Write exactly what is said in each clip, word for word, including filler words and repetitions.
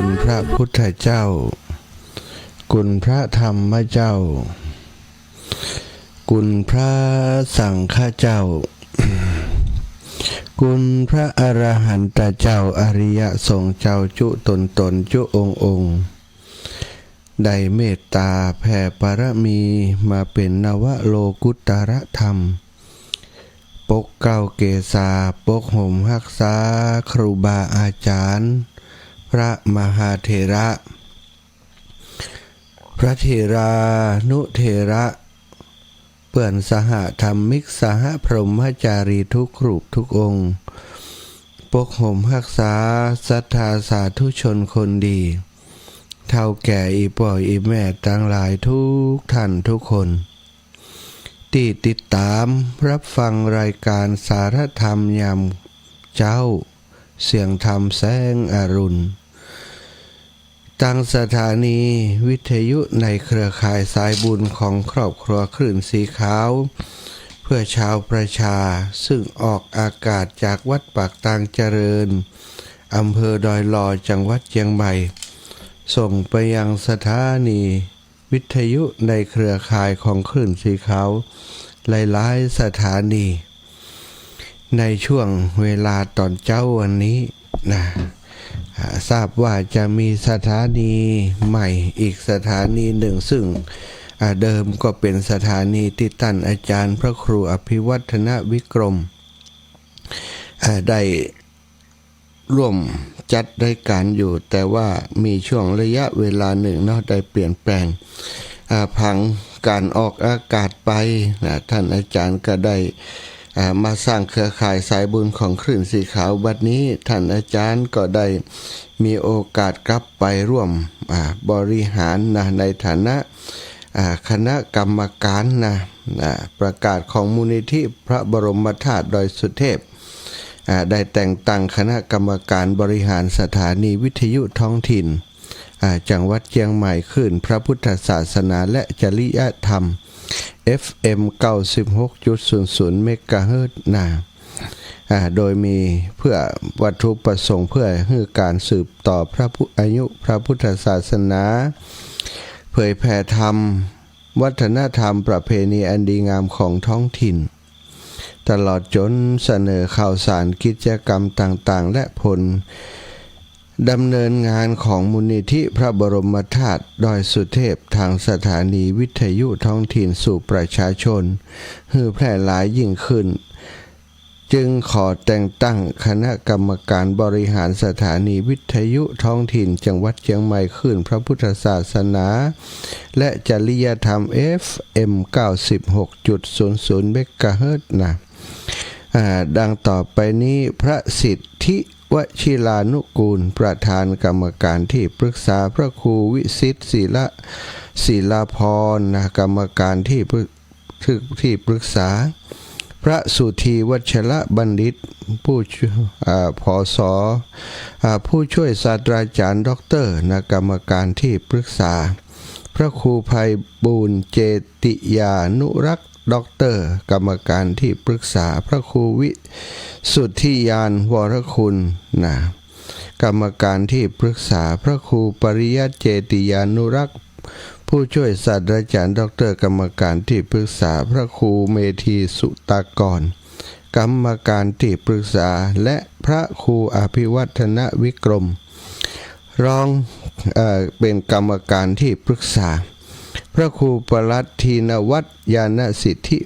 คุณพระพุทธเจ้า คุณพระธรรมเจ้า คุณพระสังฆเจ้า คุณพระอรหันตเจ้า อริยสงฆ์เจ้าจุ๊ต๋นต๋นจุ๊องค์องค์ ได้เมตต๋าแผ่ปารมีมาเป๋นนวโลกุตตรธรรม ปกเกล้าเกศา ปกห่มฮักษาครูบาอาจ๋ารย์ พระมหาเถระ พระเถรานุเถระ เปื้อนสหธรรมิก สหพรหมจารีทุกรูปทุกองค์ ปกห่มฮักษาศรัทธาสาธุชนคนดี เฒ่าแก่อี่ป้ออี่แม่ตังหลายทุกท่านทุกคน ตี้ติดต๋ามฮับฟังรายก๋านสารธรรมยามเจ๊า เสียงธรรมแสงอรุณ ตางสถานีวิทยุในเครือข่ายสายบุญของครอบครัวคลื่นสีขาว เพื่อชาวประชา ซึ่งออกอากาศจากวัดปากตางเจริญ อำเภอดอยหล่อ จังหวัดเจียงใหม่ ส่งไปยังสถานีวิทยุในเครือข่ายของคลื่นสีขาว หลายๆ สถานี ในช่วงเวลาต๋อนเจ๊าวันนี้นะ อ่า ทราบว่าจะมีสถานีใหม่อีกสถานีหนึ่ง ซึ่ง อ่า เดิมก็เป๋นสถานีตี้ต้านอาจ๋ารย์พระครูอภิวัฒนวิกรม อ่า ได้ร่วมจัดรายก๋านอยู่ แต่ว่ามีช่วงระยะเวลาหนึ่งเนาะ ได้เปลี่ยนแปลง อ่า ผังก๋านออกอากาศไปนะ ต้านอาจ๋ารย์ก็ได้ อ่า มาสร้างเครือข่ายสายบุญของคลื่นสีขาว บัดนี้ต้านอาจ๋ารย์ก็ได้มีโอกาสกลับไปร่วม อ่า บริหารนะ ในฐานะ อ่า คณะกรรมการนะ อ่า ประกาศของมูลนิธิพระบรมธาตุดอยสุเทพ อ่า ได้แต่งตั้งคณะกรรมการบริหารสถานีวิทยุท้องถิ่น อ่า จังหวัดเจียงใหม่ คลื่นพระพุทธศาสนาและจริยธรรม เอฟเอ็ม เก้าสิบหกจุดศูนย์ศูนย์ เมกะเฮิรตซ์นะ อ่า โดยมีเพื่อวัตถุประสงค์เพื่อหื้อก๋านสืบต่อพระพุ-, อายุพระพุทธศาสนา เผยแผ่ธรรม วัฒนธรรมประเพณีอันดีงามของท้องถิ่น ตลอดจ๋นเสนอข่าวสารกิจกรรมต่างๆ และผลดำเนินงานของมูลนิธิพระบรมธาตุดอยสุเทพ ตางสถานีวิทยุท้องถิ่นสู่ประชาชน หื้อแพร่หลายยิ่งขึ้น จึงขอแต่งตั้งคณะกรรมการบริหารสถานีวิทยุท้องถิ่นจังหวัดเจียงใหม่ คลื่นพระพุทธศาสนาและจริยธรรม เอฟเอ็ม เก้าสิบหกจุดศูนย์ศูนย์ เมกะเฮิรตซ์นะ อ่า ดังต่อไปนี้ พระสิทธิวชิรานุกูล ประธานกรรมการที่ปรึกษา พระครูวิสิทธิ์ศิละ ศิลาพรนะ กรรมการที่ปรึก ที่ ที่ปรึกษา พระสุธีวัชรบัณฑิต ผู้ช่วย อ่า ผส อ่า ผู้ช่วยศาสตราจ๋ารย์ด็อกเตอร์นะ กรรมการที่ปรึกษา พระครูไพบูลย์เจติยานุรักษ์ด็อกเตอร์ กรรมการที่ปรึกษา พระครูวิสุทธิยานวรคุณนะ กรรมการที่ปรึกษา พระครูปริยัติเจติยานุรักษ์ ผู้ช่วยศาสตราจ๋ารย์ด็อกเตอร์ กรรมการที่ปรึกษา พระครูเมธีสุตากร กรรมการที่ปรึกษา และพระครูอภิวัฒนวิกรม รอง เอ่อ เป๋นกรรมการที่ปรึกษา พระครูปลัดธีนวัฒน์ ญาณสิทธิ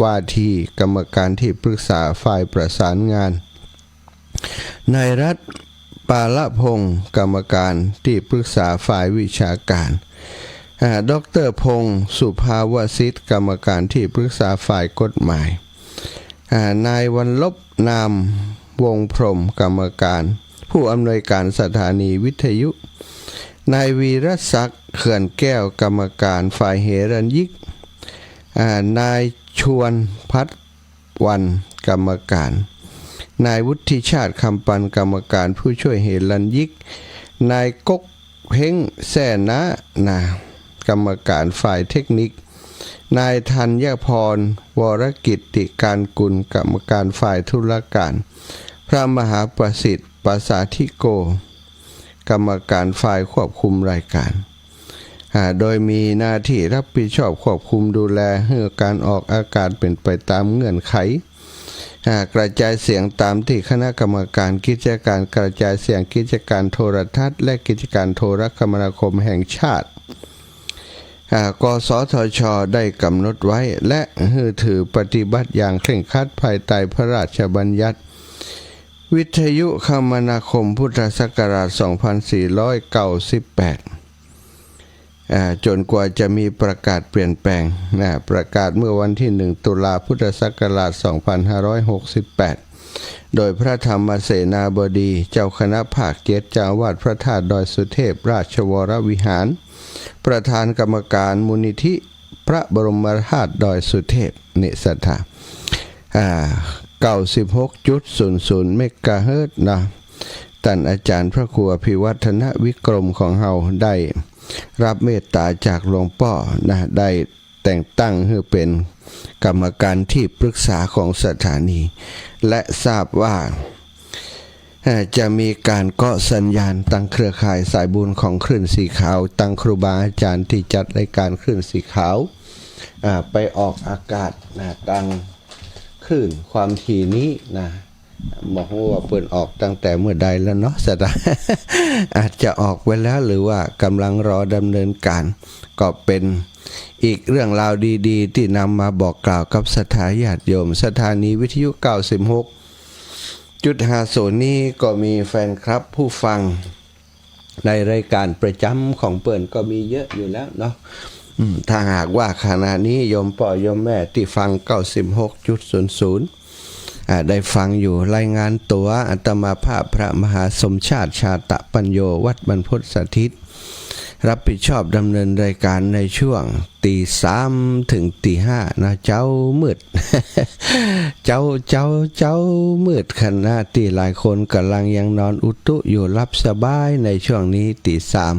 วาที กรรมการที่ปรึกษาฝ่ายประสานงาน นายรัตน์ ปาละพงศ์ กรรมการที่ปรึกษาฝ่ายวิชาการ อ่า ด็อกเตอร์พงศ์ สุภาวสิทธิ์ กรรมการที่ปรึกษาฝ่ายกฎหมาย อ่า นายวัลลบ นามวงศ์พรหม กรรมการ ผู้อำนวยการสถานีวิทยุ นายวีรศักดิ์ เขื่อนแก้ว กรรมการฝ่ายเหรัญญิก อ่า นายชวนพัฒน์ วัน กรรมการ นายวุฒิชาติ คำปัน กรรมการผู้ช่วยเหรัญญิก นายก๊กเพ็ง แซ่นะ นะ กรรมการฝ่ายเทคนิค นายธัญพร วรกิตติการกุล กรรมการฝ่ายธุรการ พระมหาประสิทธิ์ ปสาธิโก กรรมการฝ่ายควบคุมรายการ อ่า โดยมีหน้าตี้ฮับผิดชอบควบคุมดูแลหื้อก๋านออกอากาศเป๋นไปต๋ามเงื่อนไข อ่า กระจายเสียงต๋ามตี้คณะกรรมการกิจก๋านกระจายเสียง กิจก๋านโทรทัศน์ และกิจก๋านโทรคมนาคมแห่งชาติ อ่า กสทช ได้ก๋ำหนดไว้ และหื้อถือปฏิบัติอย่างเคร่งครัดภายใต้พระราชบัญญัติวิทยุคมนาคมพุทธศักราช สองพันสี่ร้อยเก้าสิบแปด อ่า จ๋นกว่าจะมีประกาศเปลี่ยนแปลง นะ ประกาศเมื่อวันตี้หนึ่ง ตุลา พุทธศักราช สองพันห้าร้อยหกสิบแปด โดยพระธรรมเสนาบดี เจ้าคณะภาคเจ็ด เจ้าอาวาสพระธาตุดอยสุเทพ ราชวรวิหาร ประธานกรรมการมูลนิธิพระบรมธาตุดอยสุเทพ นี่ศรัทธา อ่า เก้าสิบหกจุดศูนย์ศูนย์เมกะเฮิรตซ์นะ ต้านอาจ๋ารย์พระครูอภิวัฒนวิกรมของเฮาได้ฮับเมตต๋าจากหลวงป้อนะ ได้แต่งตั้งหื้อเป๋นกรรมการตี้ปรึกษาของสถานี และทราบว่า เอ่อ จะมีก๋านเกาะสัญญาณตางเครือข่ายสายบุญของคลื่นสีขาว ตางครูบาอาจ๋ารย์ตี้จัดรายก๋านคลื่นสีขาว อ่า ไปออกอากาศนะ ตางคลื่นความถี่นี้นะ บ่ฮู้ว่าเปิ้นออกตั้งแต่เมื่อใดแล้วเนาะ ศรัทธา อาจจะออกไปแล้ว หรือว่าก๋ำลังรอดำเนินก๋าน ก็เป๋นอีกเรื่องราวดีๆ ตี้นำมาบอกกล่าวกับศรัทธาญาติโยม สถานีวิทยุ เก้าสิบหกจุดห้าศูนย์ นี้ก็มีแฟนคลับผู้ฟังในรายก๋านประจ๋ำของเปิ้นก็มีเยอะอยู่แล้วเนาะ อืม ถ้าหากว่าขณะนี้โยมป้อโยมแม่ตี้ฟัง เก้าสิบหกจุดศูนย์ศูนย์ อ่า ได้ฟังอยู่ รายงานตั๋ว อาตมาภาพพระมหาสมชาติ ชาตะปัญโญ วัดบรรพตสถิต ฮับผิดชอบดำเนินรายก๋านในช่วงตีสามเถิงตีห้านะ เจ๊ามืด เจ๊า เจ๊า เจ๊ามืด ขณะตี้หลายคนก่ำลังยังนอนอุตุอยู่ หลับสบายในช่วงนี้ ตีสาม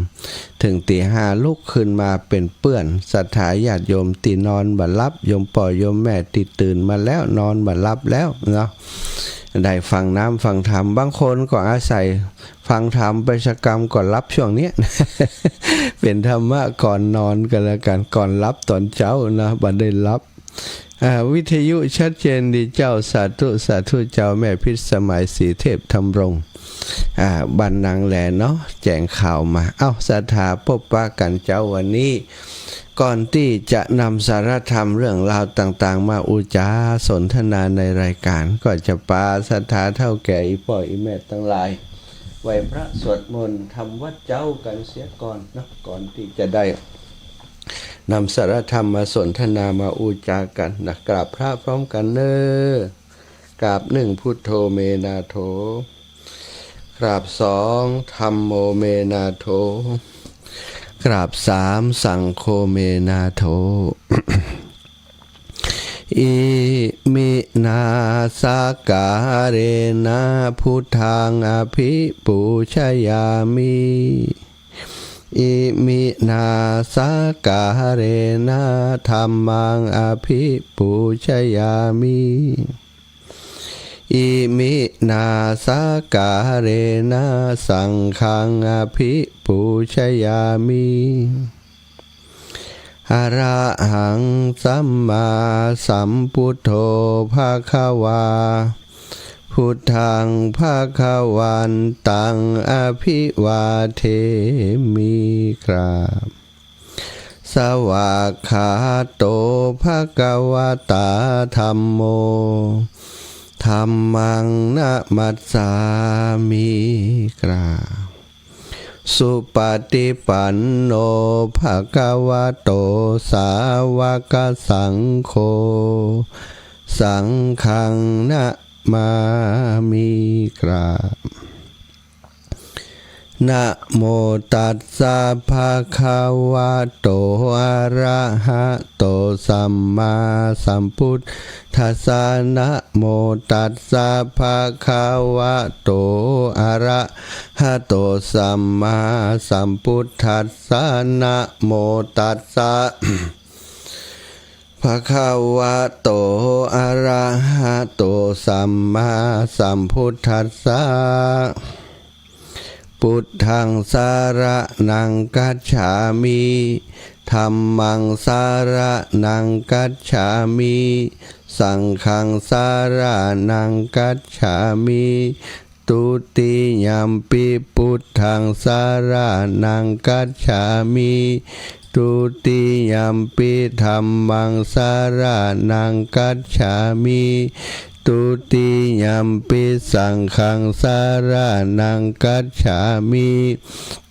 เถิงตีห้า ลุกขึ้นมาเป๋นเปื้อนศรัทธาญาติโยมตี้นอนบ่หลับ โยมป้อโยมแม่ตี้ตื่นมาแล้วนอนบ่หลับแล้วเนาะ ได้ฟังน้ำฟังธรรม บางคนก็อาศัยฟังธรรมไปสักกำก็หลับช่วงเนี้ย เป๋นธรรมะก่อนนอนก็แล้วกั๋น ก่อนหลับต๋อนเจ๊านะ บ่ได้หลับ อ่า วิทยุชัดเจนดีเจ้า สาธุ สาธุเจ้า แม่พิสมัย ศรีเทพธำรง อ่า บ้านนางแลเนาะ แจ้งข่าวมา เอ้า ศรัทธา ปะกั๋นเจ๊าวันนี้ ก่อนตี้จะนำสาระธรรมเรื่องราวต่างๆ มาอู้จ๋าสนทนาในรายก๋าน ก็จะปาศรัทธาเฒ่าแก่อี่ป้ออี่แม่ตังหลาย ไหว้พระสวดมนต์ทำวัตรเจ๊ากั๋นเสียก่อนเนาะ ก่อนตี้จะได้นำสาระธรรมมาสนทนามาอู้จ๋ากั๋นนะ กราบพระพร้อมกั๋นเน่อ กราบหนึ่ง พุทโธ เม นาโถ กราบสอง ธัมโม เม นาโถ กราบสาม สังโฆ เม นาโถ อิมินา สกาเรนะ พุทธัง อภิปูชยามิ อิมินา สกาเรนะ ธัมมัง อภิปูชยามิ อิมินา สกาเรนะ สังฆัง อภิปูชยามิ อะระหัง สัมมาสัมพุทโธ ภะคะวา พุทธัง ภะคะวันตัง อะภิวาเทมิ กราบ สวากขาโต ภะคะวะตา ธัมโม ธัมมัง นะมัสสามิ กราบ สุปะฏิปันโน ภะคะวะโต สาวะกะสังโฆ สังฆัง นะมามิ กราบ นะโมตัสสะ ภะคะวะโต อะระหะโต สัมมาสัมพุทธัสสะ นะโมตัสสะ ภะคะวะโต อะระหะโต สัมมาสัมพุทธัสสะ นะโมตัสสะ ภะคะวะโต อะระหะโต สัมมาสัมพุทธัสสะ Buddhaṃ saraṇaṃ gacchāmi. Dhammaṃ saraṇaṃ gacchāmi. Saṅghaṃ saraṇaṃ gacchāmi. Dutiyampi buddhaṃ saraṇaṃ gacchāmi. Dutiyampi dhammaṃ saraṇaṃ gacchāmi. Dutiyampi saṅghaṃ saraṇaṃ gacchāmi.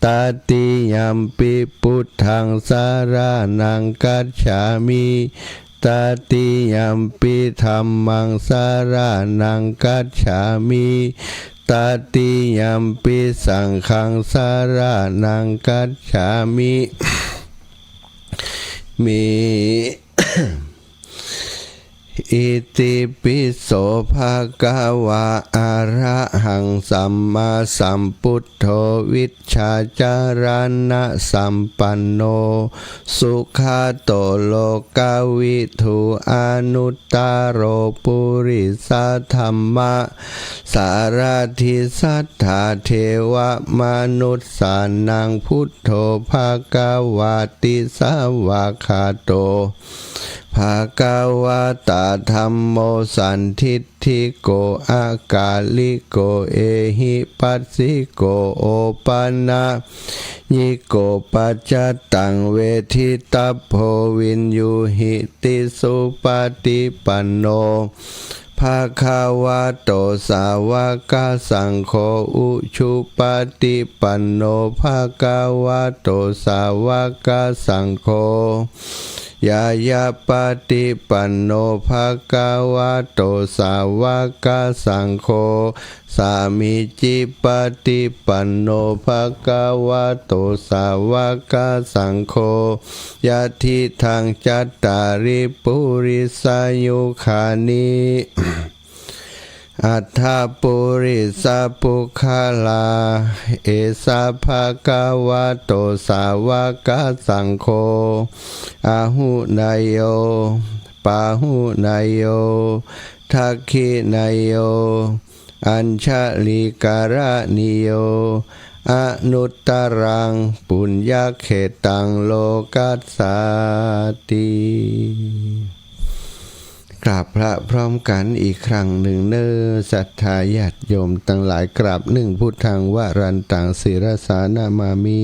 Tatiyampi buddhaṃ saraṇaṃ gacchāmi. Tatiyampi dhammaṃ saraṇaṃ gacchāmi. Tatiyampi saṅghaṃ saraṇaṃ gacchāmi. Mi. Itipi so bhagavā arahaṃ sammāsambuddho vijjācaraṇasampanno sugato lokavidū anuttaro purisadammasārathi satthā devamanussānaṃ buddho bhagavāti. Svākkhāto bhagavatā dhammo sandiṭṭhiko akāliko ehipassiko opanayiko paccattaṃ veditabbo viññūhīti. Supaṭipanno bhagavato sāvakasaṅgho, ujupaṭipanno bhagavato sāvakasaṅgho, ñāyapaṭipanno bhagavato sāvakasaṅgho, sāmīcipaṭipanno bhagavato sāvakasaṅgho, yadidaṃ cattāri purisayugāni aṭṭha purisapuggalā, esa bhagavato sāvakasaṅgho, āhuneyyo pāhuneyyo dakkhiṇeyyo añjalikaraṇīyo anuttaraṃ puññakkhettaṃ lokassāti. กราบพระพร้อมกันอีกครั้งหนึ่งเน่อ ศรัทธาญาติโยมตังหลาย กราบหนึ่ง พุทธังวรันตัง ศิรสานะมามิ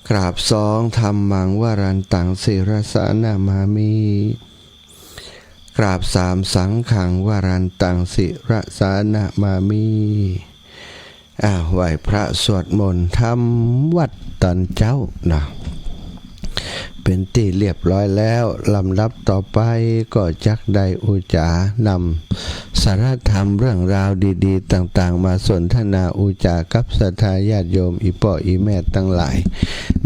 กราบสอง ธัมมังวรันตัง ศิรสานะมามิ กราบสาม สังฆังวรันตัง ศิรสานะมามิ อ่า ไหว้พระสวดมนต์ทำวัตรตอนเจ๊านะ เป๋นตี้เรียบร้อยแล้ว ลำดับต่อไปก็จักได้อุจจานำสาระธรรมเรื่องราวดีๆ ต่างๆ มาสนทนาอุจจากับศรัทธาญาติโยม อี่ป้ออี่แม่ตังหลาย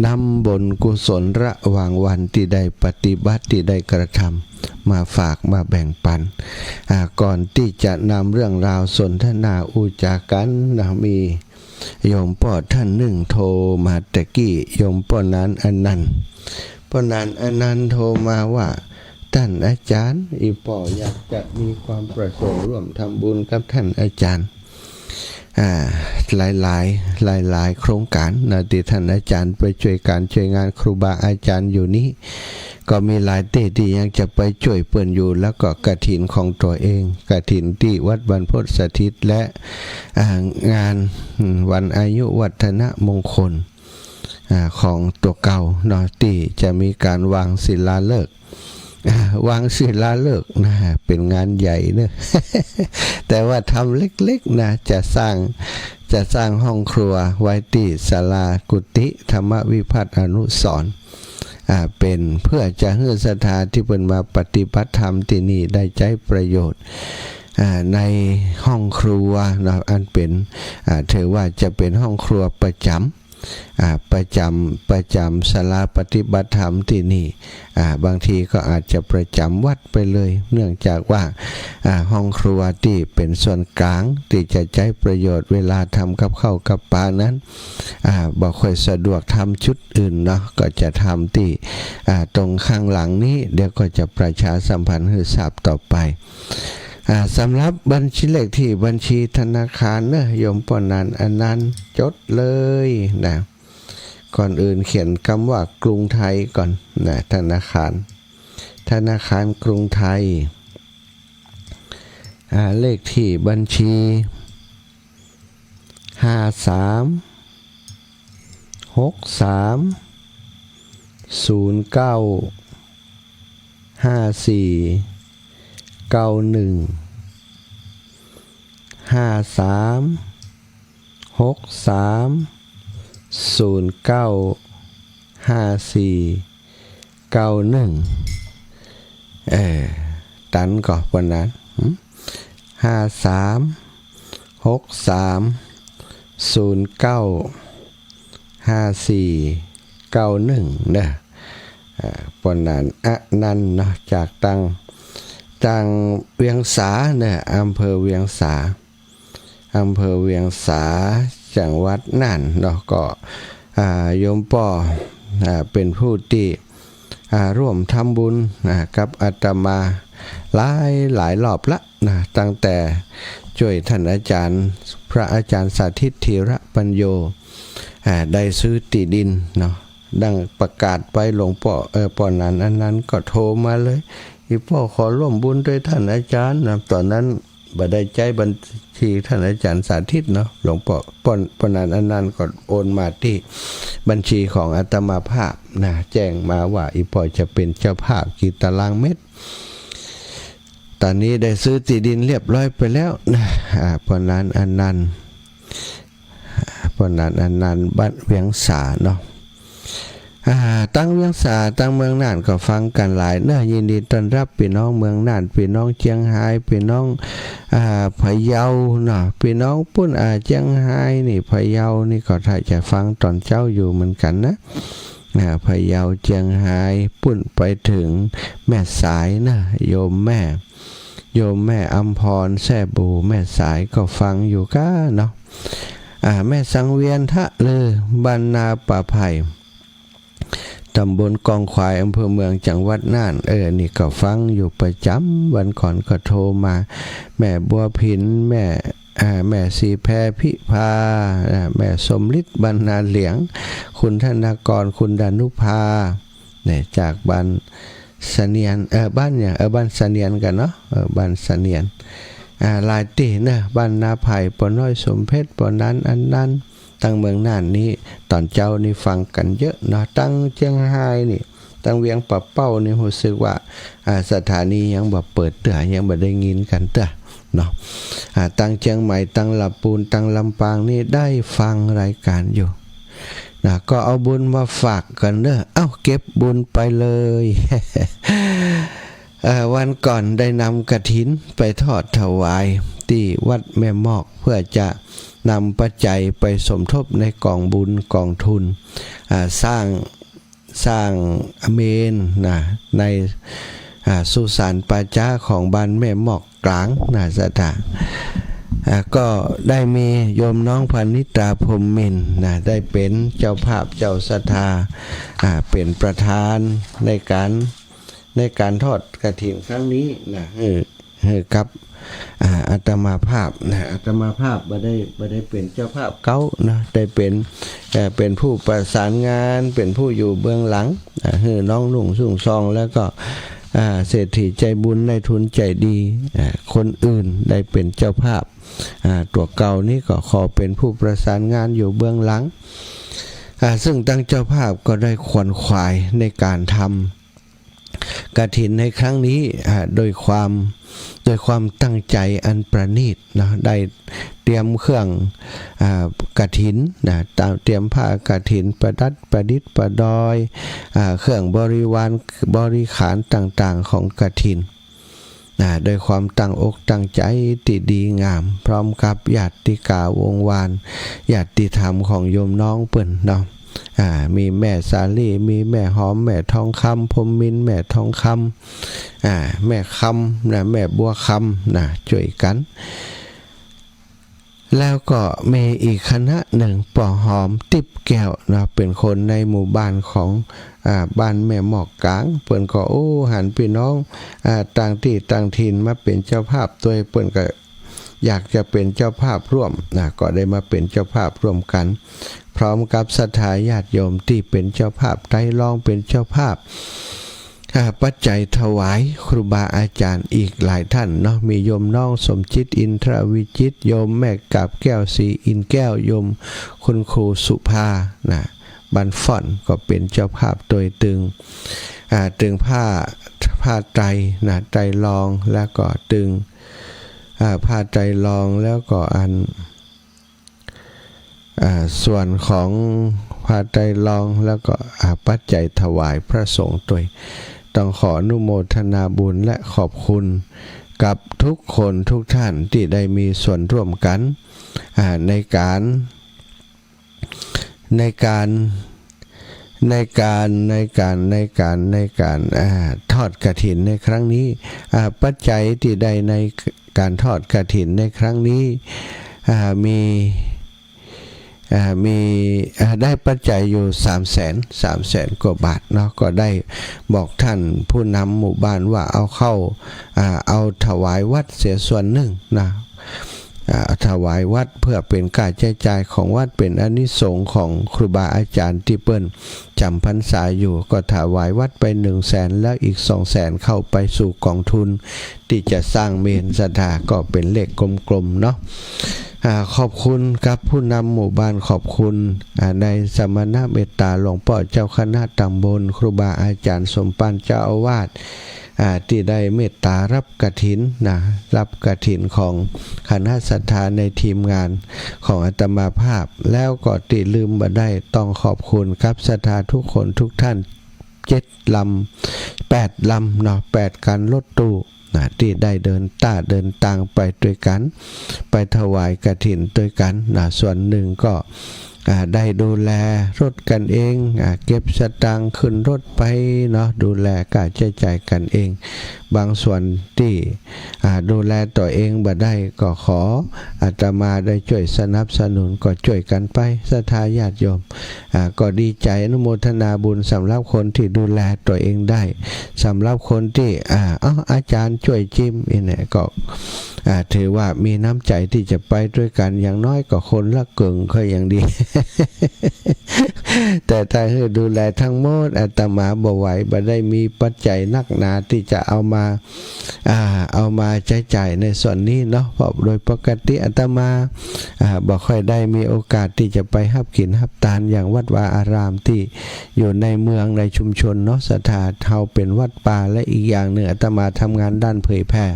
นำบุญกุศลระหว่างวันตี้ได้ปฏิบัติ ตี้ได้กระทำ มาฝากมาแบ่งปัน อ่า ก่อนตี้จะนำเรื่องราวสนทนาอุจจากั๋นนะ มีโยมป้อท่านนึ่งโทรมาตะกี้ โยมป้อหนานอนันต์ ป้อหนานอนันต์โทรมาว่า ต้านอาจ๋ารย์ อี่ป้ออยากจะมีความประสงค์ร่วมทำบุญกับต้านอาจ๋ารย์ อ่า หลายๆ หลายๆ โครงก๋านนะ ตี้ต้านอาจ๋ารย์ไปจ้วยก๋านจ้วยงานครูบาอาจ๋ารย์อยู่นี้ ก็มีหลายตี้ตี้ยังจะไปจ้วยเปิ้นอยู่ แล้วก็กฐินของตั๋วเอง กฐินตี้วัดบรรพตสถิต และ อ่า งาน อืม วันอายุวัฒนมงคล อ่า ของตั๋วเก่าเนาะ ตี้จะมีก๋านวางศิลาฤกษ์ อ่า วางศิลาฤกษ์นะ เป๋นงานใหญ่เนอะ แต่ว่าทำเล็กๆ นะ จะสร้าง จะสร้างห้องครัวไว้ตี้ศาลากุฏิธรรมวิพัฒน์อนุสรณ์ อ่า เป๋นเพื่อจะหื้อศรัทธาตี้เปิ้นมาปฏิบัติธรรมตี้นี่ได้ใจ๊ประโยชน์ อ่า ในห้องครัวเนาะ อันเป๋น อ่า ถือว่าจะเป๋นห้องครัวประจ๋ำ อ่า ประจ๋ำ ประจ๋ำศาลาปฏิบัติธรรมตี้นี่ อ่า บางทีก็อาจจะประจ๋ำวัดไปเลย เนื่องจากว่า อ่า ห้องครัวตี้เป๋นส่วนก๋างตี้จะใจ๊ประโยชน์เวลาทำกับข้าวกับป๋านั้น อ่า บ่ค่อยสะดวกทำจุดอื่นเนาะ ก็จะทำตี้ อ่า ตรงข้างหลังนี้ เดี๋ยวก็จะประชาสัมพันธ์หื้อทราบต่อไป อ่า สำหรับบัญชี เลขที่บัญชีธนาคารเนอะ โยมป้อหนานอนันต์ จดเลยนะ ก่อนอื่นเขียนกำว่ากรุงไทยก่อนนะ ธนาคาร ธนาคารกรุงไทย อ่า เลขที่บัญชี ห้าสาม หกสาม ศูนย์เก้า ห้าสี่ เก้าหนึ่ง ห้าสาม หกสาม ศูนย์เก้า ห้าสี่ เก้าหนึ่ง เออ ตันก่อ ป้อหนาน หึ ห้าสาม หกสาม ศูนย์เก้า ห้าสี่ เก้าหนึ่ง เนอะ อ่า ป้อหนานอนันต์เนาะ จากตัง ตังเวียงสาเนอะ อำเภอเวียงสา อำเภอเวียงสา จังหวัดน่านเนาะ ก็ อ่า โยมป้อ อ่า เป๋นผู้ตี้ อ่า ร่วมทำบุญ อ่า กับอาตมาหลายหลายรอบละนะ ตั้งแต่จ้วยต้านอาจ๋ารย์ พระอาจ๋ารย์สาธิต ธีระปัญโญ อ่า ได้ซื้อตี้ดินเนาะ ดังประกาศไป หลวงป้อ เออ ป้อหนานอนันต์ก็โทรมาเลย "อี่ป้อขอร่วมบุญตวยต้านอาจ๋ารย์" นะ ต๋อนนั้นบ่ได้ใจ๊บัญชีต้านอาจ๋ารย์สาธิตเนาะ หลวงป้อ ป้อ ป้อหนานอนันต์ก็โอนมาตี้บัญชีของอาตมาภาพนะ แจ้งมาว่าอี่ป้อจะเป๋นเจ้าภาพกี่ตารางเมตร ต๋อนนี้ได้ซื้อตี้ดินเรียบร้อยไปแล้วนะ อ่า ป้อหนานอนันต์ ป้อหนานอนันต์ บ้านเวียงสาเนาะ อ่า ตังเวียงสา ตังเมืองน่านก็ฟังกั๋นหลายเนอะ ยินดีต้อนฮับปี้น้องเมืองน่าน ปี้น้องเจียงฮาย ปี้น้อง อ่า พะเยาเนาะ ปี้น้องปุ้น อ่า เจียงฮายนี่ พะเยานี่ก็ถ้าจะฟังต๋อนเจ๊าอยู่เหมือนกั๋นนะ อ่า พะเยา เจียงฮาย ปุ้นไปเถิงแม่สายนะ โยมแม่ โยมแม่อำพร แซ่บู่ แม่สายก็ฟังอยู่ก้าเนาะ อ่า แม่สังเวียน ทะเลอ บ้านนาป่าไผ่ ต๋ำบลกองขวาย อำเภอเมือง จังหวัดน่าน เออ นี่ก็ฟังอยู่ประจ๋ำ วันก่อนก็โทรมา แม่บัวผิน แม่ อ่า แม่ศรีแพรพิภา อ่า แม่สมฤทธิ์ บ้านนาเหลียง คุณธนากร คุณดานุภา เนี่ย จากบ้านเสนียน เออ บ้านหยัง เออ บ้านเสนียนก่อเนาะ เออ บ้านเสนียน อ่า หลายตี้เนอะ บ้านนาไผ่ ป้อน้อยสมเพชร ป้อหนานอนันต์ ตังเมืองน่านนี่ ต๋อนเจ๊านี่ฟังกั๋นเยอะเนาะ ตังเจียงฮายนี่ ตังเวียงป่าเป้านี่ ฮู้สึกว่า อ่า สถานียังบ่เปิดเตื้อ ยังบ่ได้ยินกั๋นเตื้อเนาะ อ่า ตังเจียงใหม่ ตังละปูน ตังลำปางนี่ได้ฟังรายก๋านอยู่นะ ก็เอาบุญมาฝากกั๋นเนอะ เอ้า เก็บบุญไปเลย เอ่อ วันก่อนได้นำกฐินไปทอดถวายตี้วัดแม่มอก เพื่อจะนำปัจจัยไปสมทบในก๋องบุญก๋องทุน อ่า สร้าง สร้างเมรุนะ ใน อ่า สุสานป่าจ๊าของบ้านแม่มอกกลางนะ ศรัทธา อ่า ก็ได้มีโยมน้องพนิตา พรหมมินทร์นะ ได้เป๋นเจ้าภาพเจ้าศรัทธา อ่า เป๋นประธานในก๋าน ในก๋านทอดกฐินครั้งนี้นะ เออ เออ กับ อ่า อาตมาภาพนะ อาตมาภาพบ่ได้ บ่ได้เป๋นเจ้าภาพเก๊านะ ได้เป๋น เอ่อ เป๋นผู้ประสานงาน เป๋นผู้อยู่เบื้องหลัง อ่า หื้อน้องนุ่งสุ่งซอง แล้วก็ อ่า เศรษฐีใจบุญ นายทุนใจดี อ่า คนอื่นได้เป๋นเจ้าภาพ อ่า ตั๋วเก่านี้ก็ขอเป๋นผู้ประสานงานอยู่เบื้องหลัง อ่า ซึ่งตังเจ้าภาพก็ได้ขวนขวายในก๋านทำ กฐินในครั้งนี้ อ่า โดยความ โดยความตั้งใจ๋อันประณีตเนาะ ได้เตรียมเครื่อง อ่า กฐินนะ ตาม เตรียมผ้ากฐิน ประดัดประดิษฐ์ประดอย อ่า เครื่องบริวาร บริขารต่างๆ ของกฐินนะ โดยความตั้งอกตั้งใจ๋ตี้ดีงาม พร้อมกับญาติกาวงศ์วาน ญาติธรรมของโยมน้องเปิ้นเนาะ อ่า มีแม่สาลี มีแม่หอม แม่ทองคำ พรหมมินทร์ แม่ทองคำ อ่า แม่คำนะ แม่บัวคำนะ จ้วยกั๋น แล้วก็มีอีกคณะนึ่ง ป้อหอม ติ๊บแก้ว เนาะ เป๋นคนในหมู่บ้านของ อ่า บ้านแม่หมอกก๋าง เปิ้นก็ โอ้ หันปี้น้อง อ่า ต่างตี้ต่างถิ่นมาเป๋นเจ้าภาพตวย เปิ้นก็อยากจะเป๋นเจ้าภาพร่วมนะ ก็ได้มาเป๋นเจ้าภาพร่วมกั๋น พร้อมกับศรัทธาญาติโยมตี้เป๋นเจ้าภาพ ไตรลองเป๋นเจ้าภาพ อ่า ปัจจัยถวายครูบาอาจ๋ารย์อีกหลายต้านเนาะ มีโยมน้องสมจิต อินทรวิจิตร โยมแม่กาบแก้ว ศรีอินทร์แก้ว โยมคุณครูสุภา นะ บ้านฟ้อน ก็เป๋นเจ้าภาพตวยตึง อ่า ตึงผ้า ผ้าไตรนะ ไตรลอง แล้วก็ตึง อ่า ผ้าไตรลอง แล้วก็อัน อ่า ส่วนของผ้าไตรลอง แล้วก็ อ่า ปัจจัยถวายพระสงฆ์ตวย ต้องขออนุโมทนาบุญและขอบคุณกับทุกคนทุกต้านตี้ได้มีส่วนร่วมกั๋น อ่า ในก๋าน ในก๋าน ในก๋าน ในก๋าน ในก๋าน ในก๋าน อ่า ทอดกฐินในครั้งนี้ อ่า ปัจจัยตี้ได้ในก๋านทอดกฐินในครั้งนี้ อ่า มี อ่า มี อ่า ได้ปัจจัยอยู่สามแสน สามแสนกว่าบาทเนาะ ก็ได้บอกต้านผู้นำหมู่บ้านว่าเอาเข้า อ่า เอาถวายวัดเสียส่วนนึ่งนะ อ่า ถวายวัดเพื่อเป๋นค่าใจ๊จ่ายของวัด เป๋นอานิสงส์ของครูบาอาจ๋ารย์ตี้เปิ้นจ๋ำพรรษาอยู่ ก็ถวายวัดไปหนึ่งแสน แล้วอีกสองแสนเข้าไปสู่ก๋องทุนตี้จะสร้างเมรุศรัทธา ก็เป๋นเลขกลมๆ เนาะ อ่า ขอบคุณกับผู้นำหมู่บ้าน ขอบคุณ อ่า นายสมณะเมตตา หลวงป้อเจ้าคณะต๋ำบล ครูบาอาจ๋ารย์สมภารเจ้าอาวาส อ่า ตี้ได้เมตตาฮับกฐินนะ ฮับกฐินของคณะศรัทธาในทีมงานของอาตมาภาพ แล้วก็ตี้ลืมบ่ได้ ต้องขอบคุณกับศรัทธาทุกคนทุกต้าน เจ็ดลำ แปดลำเนาะ แปดคันรถตู้นะ ตี้ได้เดินต้าเดินตางไปตวยกั๋น ไปถวายกฐินตวยกั๋นนะ ส่วนนึ่งก็ อ่า ได้ดูแลรถกั๋นเอง อ่า เก็บสตางค์ขึ้นรถไปเนาะ ดูแลค่าใจ๊จ่ายกั๋นเอง บางส่วนตี้ อ่า ดูแลตั๋วเองบ่ได้ ก็ขออาตมาได้จ้วยสนับสนุน ก็จ้วยกั๋นไป ศรัทธาญาติโยม อ่า ก็ดีใจ๋ อนุโมทนาบุญสำหรับคนตี้ดูแลตั๋วเองได้ สำหรับคนตี้ อ่า เอ้า อาจ๋ารย์จ้วยจิม อี้เนี่ย ก็ อ่า ถือว่ามีน้ำใจ๋ตี้จะไปตวยกั๋น อย่างน้อยก็คนละเกิ่งก็ยังดี แต่ถ้าหื้อดูแลตังหมด อาตมาบ่ไหว บ่ได้มีปัจจัยนักหนาตี้จะเอามา อ่า เอามาใจ๊จ่ายในส่วนนี้เนาะ เพราะโดยปกติอาตมา อ่า บ่ค่อยได้มีโอกาสตี้จะไปฮับกิ๋นฮับตานอย่างวัดวาอารามตี้อยู่ในเมืองในชุมชนเนาะ ศรัทธา เฮาเป๋นวัดป่า และอีกอย่างนึ่งอาตมาทำงานด้านเผยแผ่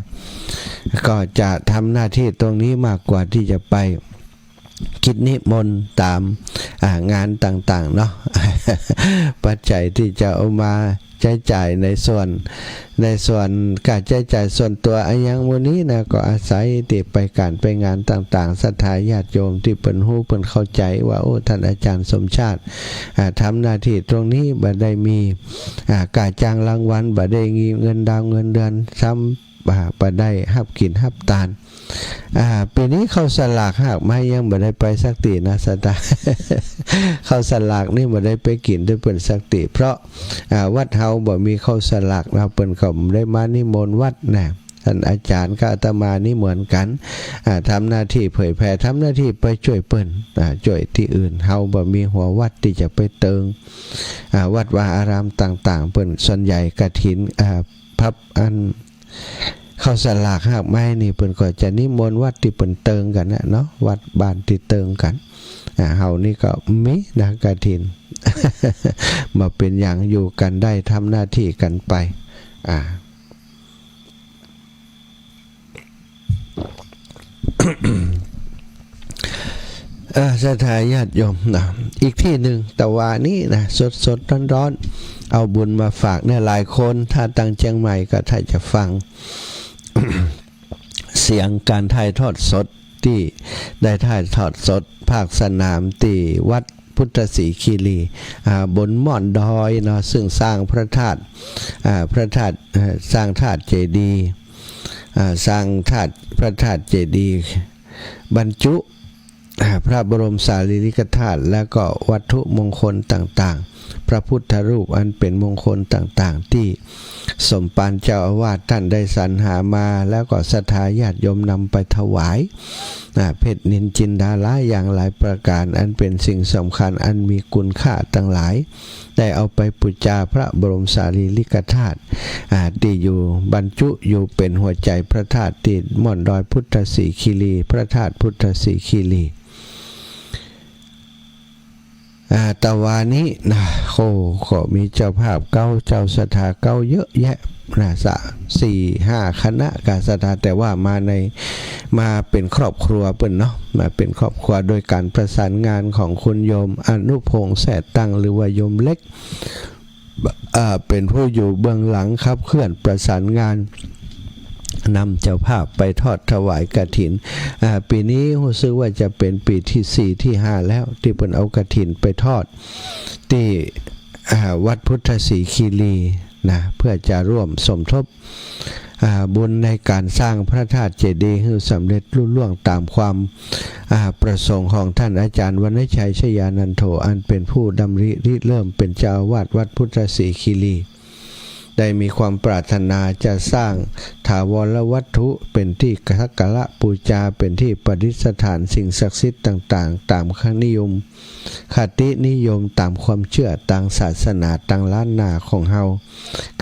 ก็จะทำหน้าตี้ตรงนี้มากกว่าตี้จะไปกิจนิมนต์ต๋าม อ่า งานต่างๆ เนาะ ปัจจัยตี้จะเอามาใจ๊จ่ายในส่วน ในส่วนค่าใจ๊จ่ายส่วนตั๋วอะหยังหมู่นี้นะ ก็อาศัยตี้ไปก๋านไปงานต่างๆ ศรัทธาญาติโยมตี้เปิ้นฮู้เปิ้นเข้าใจ๋ว่า โอ้ ต้านอาจ๋ารย์สมชาติ อ่า ทำหน้าตี้ตรงนี้ บ่ได้มี อ่า ค่าจ้างรางวัล บ่ได้มีเงินดาวเงินเดือน ซ้ำ อ่า บ่ได้ฮับกิ๋นฮับตาน อ่า ปี๋นี้ข้าวสลากฮากไม้ยังบ่ได้ไปสักตี้นะ ศรัทธา ข้าวสลากนี่บ่ได้ไปกิ๋นตวยเปิ้นสักตี้ เพราะ อ่า วัดเฮาบ่มีข้าวสลากนะ เปิ้นก็บ่ได้มานิมนต์วัดนะ ต้านอาจ๋ารย์กับอาตมานี่เหมือนกั๋น อ่า ทำหน้าตี้เผยแผ่ ทำหน้าตี้ไปจ้วยเปิ้น อ่า จ้วยตี้อื่น เฮาบ่มีหัววัดตี้จะไปเติง อ่า วัดวาอารามต่างๆ เปิ้นส่วนใหญ่กฐิน อ่า พับอัน ข้าวสลากฮากไม้นี่เปิ้นก็จะนิมนต์วัดตี้เปิ้นเติงกั๋นนะเนาะ วัดบ้านตี้เติงกั๋น อ่า เฮานี่ก็มีนะกฐิน บ่เป๋นหยัง อยู่กั๋นได้ ทำหน้าตี้กั๋นไป อ่า เอ่อ ศรัทธาญาติโยมนะ อีกตี้นึ่ง ตะวานี้นะ สดๆ ฮ้อนๆ เอาบุญมาฝากเนี่ย หลายคน ถ้าตังเจียงใหม่ก็ถ้าจะฟัง เสียงก๋านถ่ายทอดสดตี้ได้ถ่ายทอดสดภาคสนามตี้วัดพุทธศรีคีรี อ่า บนม่อนดอยเนาะ ซึ่งสร้างพระธาตุ อ่า พระธาตุ เอ่อ สร้างธาตุเจดีย์ อ่า สร้างธาตุ พระธาตุเจดีย์ บรรจุ พระบรมสารีริกธาตุ แล้วก็วัตถุมงคลต่างๆ พระพุทธรูปอันเป๋นมงคลต่างๆ ตี้สมภารเจ้าอาวาสต้านได้สรรหามา แล้วก็ศรัทธาญาติโยมนำไปถวาย อ่า เพชรนิลจินดาหลายอย่างหลายประก๋าน อันเป๋นสิ่งสำคัญอันมีคุณค่าตังหลาย ได้เอาไปปู๋จาพระบรมสารีริกธาตุ อ่า ตี้อยู่บรรจุอยู่เป๋นหัวใจ๋พระธาตุตี้ม่อนดอยพุทธสีคีรี พระธาตุพุทธสีคีรี อ่า ตะวานี้นะ โอ้ ก็มีเจ้าภาพเก๊า เจ้าศรัทธาเก๊าเยอะแยะนะ สะ สี่ห้าคณะก้าศรัทธา แต่ว่ามาใน มาเป๋นครอบครัวเปิ้นเนาะ มาเป๋นครอบครัว โดยก๋านประสานงานของคุณโยมอนุพงษ์ แซ่ตั้ง หรือว่าโยมเล็ก อ่า เป๋นผู้อยู่เบื้องหลังขับเคลื่อนประสานงาน นำเจ้าภาพไปทอดถวายกฐิน อ่า ปี๋นี้ฮู้สึกว่าจะเป๋นปี๋ตี้สี่ตี้ห้าแล้ว ตี้เปิ้นเอากฐินไปทอดตี้ อ่า วัดพุทธสีคีรีนะ เพื่อจะร่วมสมทบ อ่า บุญในก๋านสร้างพระธาตุเจดีย์หื้อสำเร็จลุล่วงต๋ามความ อ่า ประสงค์ของต้านอาจ๋ารย์วรรณชัย ชยานันโท อันเป๋นผู้ดำริริเริ่มเป๋นเจ้าอาวาสวัดพุทธสีคีรี ได้มีความปรารถนาจะสร้างถาวรวัตถุเป๋นตี้สักการะปู๋จา เป๋นตี้ประดิษฐานสิ่งศักดิ์สิทธิ์ต่างๆ ต๋ามค่านิยม คตินิยมต๋ามความเจื้อตางศาสนาตางล้านนาของเฮา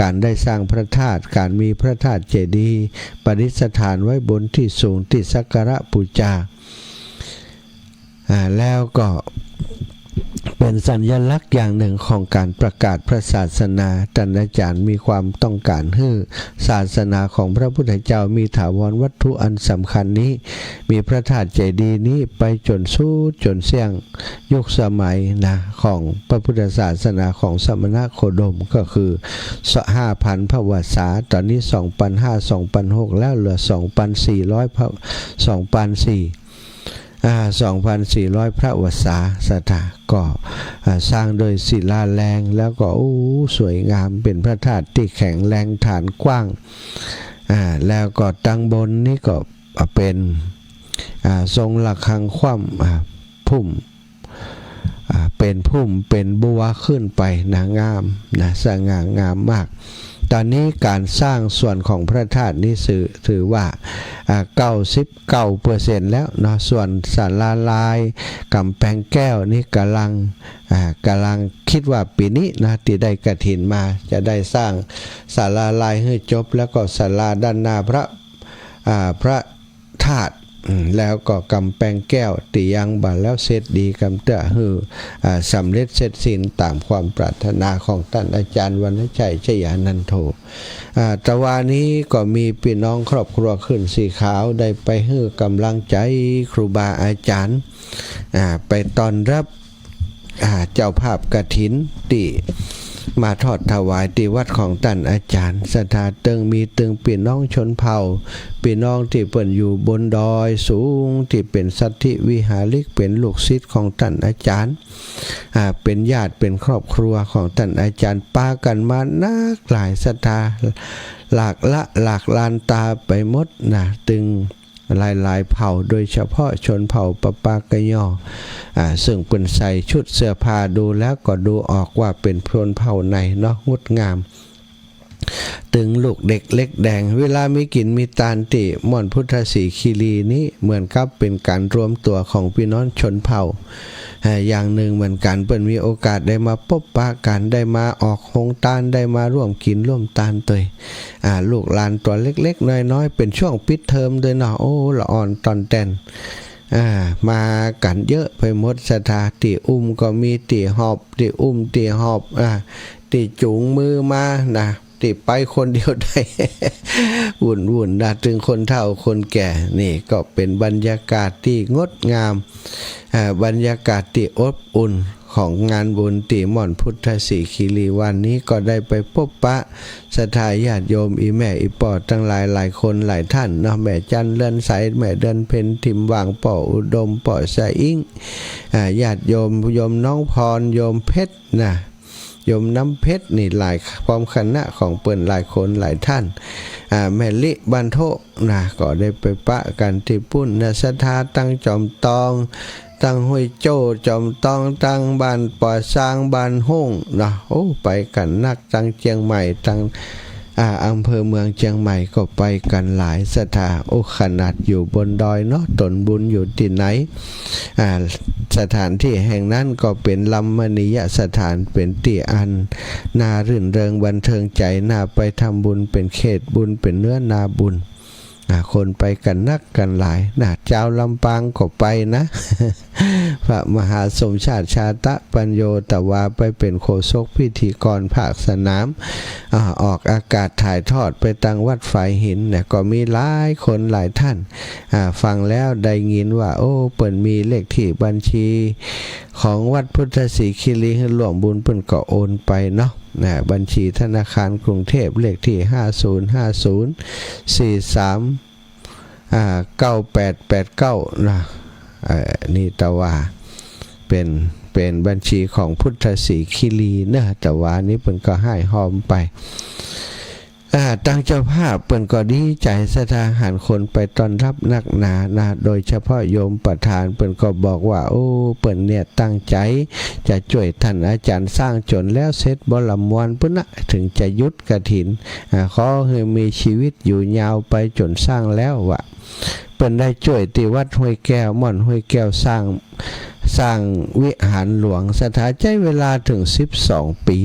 ก๋านได้สร้างพระธาตุ ก๋านมีพระธาตุเจดีย์ประดิษฐานไว้บนตี้สูงตี้สักการะปู๋จา อ่า แล้วก็เป๋นสัญลักษณ์อย่างนึ่งของก๋านประกาศพระศาสนา ต้านอาจ๋ารย์มีความต้องก๋านหื้อศาสนาของพระพุทธเจ้ามีถาวรวัตถุอันสำคัญนี้ มีพระธาตุเจดีย์นี้ไปจ๋นสุดจ๋นเสี้ยง ยุคสมัยนะ ของพระพุทธศาสนาของสมณโคดม ก็คือ ห้าพันพระวรรษา ต๋อนนี้ สองปันห้า สองปันหก แล้วเหลือ สองปันสี่ร้อยพระ สองปันสี่ อ่า สองปันสี่ร้อยพระวรรษา ศรัทธาก็ อ่า สร้างโดยศิลาแรง แล้วก็ โอ้ สวยงาม เป๋นพระธาตุตี้แข็งแรง ฐานกว้าง อ่า แล้วก็ตังบนนี้ก็ อ่า เป๋น อ่า ทรงระฆังคว่ำ อ่า พุ่ม อ่า เป๋นพุ่ม เป๋นบัวขึ้นไปนะ งามนะ สง่างามมาก ต๋อนนี้ก๋านสร้างส่วนของพระธาตุนี้ถือ ถือว่า อ่า เก้าสิบเก้าเปอร์เซ็นต์แล้วเนาะ ส่วนศาลาลาย ก๋ำแปงแก้วนี้ก่ำลัง อ่า ก่ำลังกึ๊ดว่าปี๋นี้นะ ตี้ได้กฐินมา จะได้สร้างศาลาลายหื้อจบ แล้วก็ศาลาด้านหน้าพระ อ่า พระ ธาตุ อืม แล้วก็ก๋ำแปงแก้วตี้ยังบ่แล้วเสร็จดี กำเตื้อหื้อ อ่า สำเร็จเสร็จสิ้นต๋ามความปรารถนาของต้านอาจ๋ารย์วรรณชัย ชยานันโท อ่า ตะวานี้ก็มีปี้น้องครอบครัวขึ้นสีขาวได้ไปหื้อก๋ำลังใจ๋ครูบาอาจ๋ารย์ อ่า ไปต้อนรับ อ่า เจ้าภาพกฐินตี้มาทอดถวายตี้วัดของต้านอาจ๋ารย์ ศรัทธาตึงมีตึงปี้น้องชนเผ่า ปี้น้องตี้เปิ้นอยู่บนดอยสูง ตี้เป๋นสัตถิวิหาริก เป๋นลูกศิษย์ของต้านอาจ๋ารย์ อ่า เป๋นญาติ เป๋นครอบครัวของต้านอาจ๋ารย์ ปากั๋นมานักหลาย ศรัทธาหลากละหลากลานต๋าไปหมดนะ ตึง หลายๆ เผ่า โดยเฉพาะชนเผ่าปะปากะย่อ อ่า ซึ่งเปิ้นใส่ชุดเสื้อผ้าดูแล้วก็ดูออกว่าเป๋นชนเผ่าไหนเนาะ งดงาม ตึงลูกเด็กเล็กแดง เวลามีกิ๋นมีตานตี้ม่อนพุทธสีคีรีนี้ เหมือนกับเป๋นก๋านรวมตั๋วของปี้น้องชนเผ่า อ่า อย่างนึ่งเหมือนกั๋น เปิ้นมีโอกาสได้มาปบปะกั๋น ได้มาออกโฮงตาน ได้มาร่วมกิ๋นร่วมตานตวย อ่า ลูกหลานตั๋วเล็กๆ น้อยๆ เป๋นช่วงปิดเทอมตวยเนาะ โอ้ ละอ่อนต่อนแต่น อ่า มากั๋นเยอะไปหมด ศรัทธา ตี้อุ้มก็มี ตี้หอบ ตี้อุ้ม ตี้หอบ อ่า ตี้จูงมือมานะ ตี้ไปคนเดียวได้ วุ่นๆ นะ ตึงคนเฒ่าคนแก่ นี่ก็เป๋นบรรยากาศตี้งดงาม อ่า บรรยากาศตี้อบอุ่นของงานบุญตี้ม่อนพุทธสีคีรี วันนี้ก็ได้ไปปบปะศรัทธาญาติโยม อี่แม่อี่ป้อตังหลายหลายคนหลายต้านเนาะ แม่จันเรือนใส แม่เดือนเพ็ญ ถิ่มหว่าง ป้ออุดม ป้อสะอิ๊ง อ่า ญาติโยม โยมน้องพร โยมเพชรนะ โยมน้ำเพชรนี่หลาย พร้อมคณะของเปิ้นหลายคนหลายต้าน อ่า แม่ลิบันโทะนะ ก็ได้ไปปะกั๋นตี้ปู๊นนะ ศรัทธาตังจอมตอง ตังห้วยโจ้ จอมตอง ตังบ้านป่อซาง บ้านฮุ่งเนาะ โอ้ ไปกั๋นนัก ตังเจียงใหม่ ตัง อ่า อำเภอเมืองเจียงใหม่ก็ไปกั๋นหลายศรัทธา โอ้ ขนาดอยู่บนดอยเนาะ ต๋นบุญอยู่ตี้ไหน อ่า สถานที่แห่งนั้นก็เป๋นรมณียสถาน เป๋นตี้อันน่ารื่นเริงบันเทิงใจ๋ น่าไปทำบุญ เป๋นเขตบุญ เป๋นเนื้อนาบุญ อ่า คนไปกั๋นนักกั๋นหลายนะ จาวลำปางก็ไปนะ พระมหาสมชาติ ชาตะปัญโญ ตะวา ไปเป๋นโฆษกพิธีกรภาคสนาม อ่า ออกอากาศถ่ายทอดไปตังวัดฝายหินเนี่ย ก็มีหลายคนหลายต้าน อ่า ฟังแล้วได้ยินว่า โอ้ เปิ้นมีเลขตี้บัญชีของวัดพุทธศรีคีรีหื้อร่วมบุญ เปิ้นก็โอนไปเนาะ นะ บัญชีธนาคารกรุงเทพฯ เลขตี้ ห้าศูนย์ห้าศูนย์สี่สาม อ่า เก้าแปดแปดเก้า นะ เอ่อ นี่ตะวา เป๋น เป๋นบัญชีของพุทธศรีคีรีเนาะ ตะวานี้เปิ้นก็หื้อฮอมไป อ่า ตังเจ้าภาพเปิ้นก็ดีใจ๋ศรัทธา หันคนไปต้อนรับนักหนานะ โดยเฉพาะโยมประธาน เปิ้นก็บอกว่า โอ้ เปิ้นเนี่ยตั้งใจ๋จะจ้วยต้านอาจ๋ารย์สร้างจ๋นแล้วเสร็จบ่ละมวลปู้นนะ เถิงจะหยุดกฐิน อ่า ขอหื้อมีจีวิตอยู่ยาวไปจ๋นสร้างแล้ววะ เปิ้นได้จ้วยตี้วัดห้วยแก้ว ม่อนห้วยแก้ว สร้าง สร้างวิหารหลวงศรัทธา ใจ๊เวลาเถิงสิบสองปี๋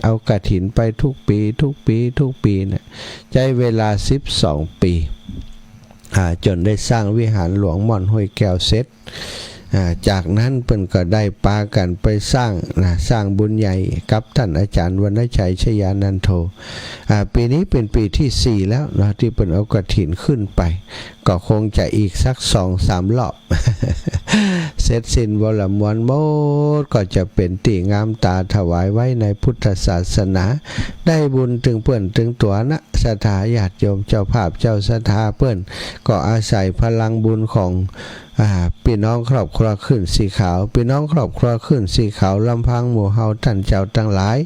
เอากฐินไปกู้ปี๋ กู้ปี๋ กู้ปี๋เนี่ย ใจ๊เวลาสิบสองปี๋ อ่า จ๋นได้สร้างวิหารหลวงม่อนห้วยแก้วเสร็จ อ่า จากนั้นเปิ้นก็ได้ปากั๋นไปสร้างนะ สร้างบุญใหญ่กับต้านอาจ๋ารย์วรรณชัย ชยานันโท อ่า ปี๋นี้เป๋นปี๋ตี้สี่แล้วเนาะ ตี้เปิ้นเอากฐินขึ้นไป ก็คงจะอีกสักสองสามรอบ เสร็จสิ้นบ่ละมวลหมด ก็จะเป๋นตี้งามต๋าถวายไว้ในพุทธศาสนา ได้บุญตึงเปื้อนตึงตั๋วนะ ศรัทธาญาติโยมเจ้าภาพเจ้าศรัทธาเปิ้น ก็อาศัยพลังบุญของ อ่า ปี้น้องครอบครัวคลื่นสีขาว ปี้น้องครอบครัวคลื่นสีขาว ลำพังหมู่เฮาต้านเจ้าตังหลาย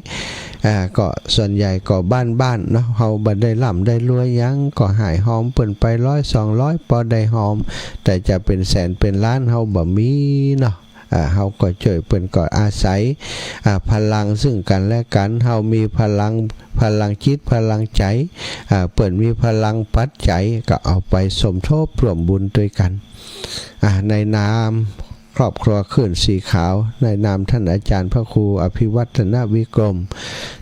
อ่า ก็ส่วนใหญ่ก็บ้านๆ เนาะ เฮาบ่ได้ร่ำได้รวยหยัง ก็หื้อฮอมเปิ้นไปร้อยสองร้อย ปอได้ฮอม แต่จะเป๋นแสนเป๋นล้านเฮาบ่มีเนาะ อ่า เฮาก็จ้วยเปิ้น ก็อาศัย อ่า พลังซึ่งกั๋นและกั๋น เฮามีพลัง พลังจิต พลังใจ๋ อ่า เปิ้นมีพลังปัจจัย ก็เอาไปสมทบร่วมบุญตวยกั๋น อ่า ในนามครอบครัวคลื่นสีขาว ในนามต้านอาจ๋ารย์พระครูอภิวัฒนวิกรม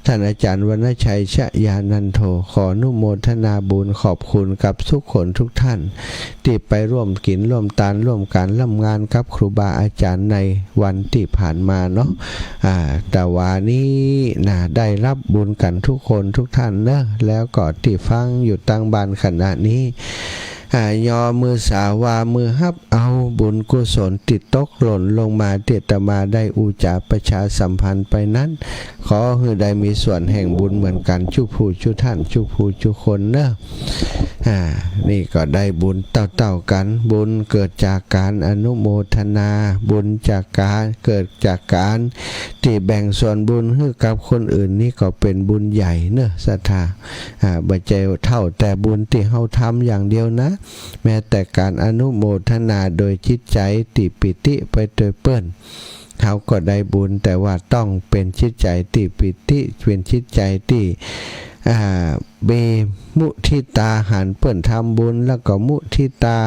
ต้านอาจ๋ารย์วรรณชัย ชยานันโท ขออนุโมทนาบุญขอบคุณกับกู้คนกู้ต้าน ตี้ไปร่วมกิ๋นร่วมตานร่วมก๋านร่วมงานกับครูบาอาจ๋ารย์ในวันตี้ผ่านมาเนาะ อ่า ตะวานี้นะ ได้ฮับบุญกั๋นกู้คนกู้ต้านเนาะ แล้วก็ตี้ฟังอยู่ตางบ้านขณะนี้ อ่า ยอมือสาวามือฮับเอาบุญกุศลตี้ตกหล่นลงมาตี้อาตมาได้อู้จ๋าประชาสัมพันธ์ไปนั้น ขอหื้อได้มีส่วนแห่งบุญเหมือนกั๋นกู้ผู้กู้ต้านกู้ผู้กู้คนเนาะ อ่า นี่ก็ได้บุญเต้าๆ กั๋น บุญเกิดจากก๋านอนุโมทนา บุญจากก๋าน เกิดจากก๋านตี้แบ่งส่วนบุญหื้อกับคนอื่น นี่ก็เป๋นบุญใหญ่เนาะศรัทธา อ่า บ่ใจ้เต้าแต่บุญตี้เฮาทำอย่างเดียวนะ แม้แต่ก๋านอนุโมทนาโดยจิตใจ๋ตี้ปีติไปตวยเปิ้น เฮาก็ได้บุญ แต่ว่าต้องเป๋นจิตใจ๋ตี้ปีติ เป๋นจิตใจ๋ตี้ อ่า มีมุทิตาหันเปิ้นทำบุญ แล้วก็มุทิตา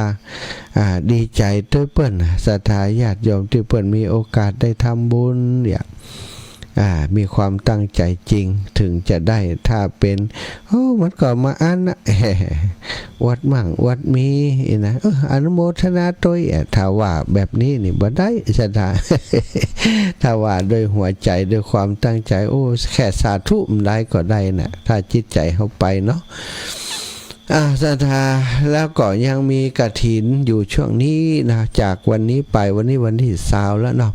อ่า ดีใจ๋ตวยเปิ้น ศรัทธาญาติโยมตี้เปิ้นมีโอกาสได้ทำบุญเนี่ย อ่า มีความตั้งใจ๋จริงเถิงจะได้ ถ้าเป๋น โอ้ มันก็มาอั้นนะ อวดมั่งอวดมี อี้นะ เออ อนุโมทนาตวย อ่ะ ถ้าว่าแบบนี้นี่บ่ได้ศรัทธา ถ้าว่าโดยหัวใจ๋ โดยความตั้งใจ๋ โอ้ แค่สาธุมันได้ก็ได้นะ ถ้าจิตใจ๋เฮาไปเนาะ อ่า ศรัทธา แล้วก็ยังมีกฐินอยู่ช่วงนี้นะ จากวันนี้ไป วันนี้วันตี้ซาวแล้วเนาะ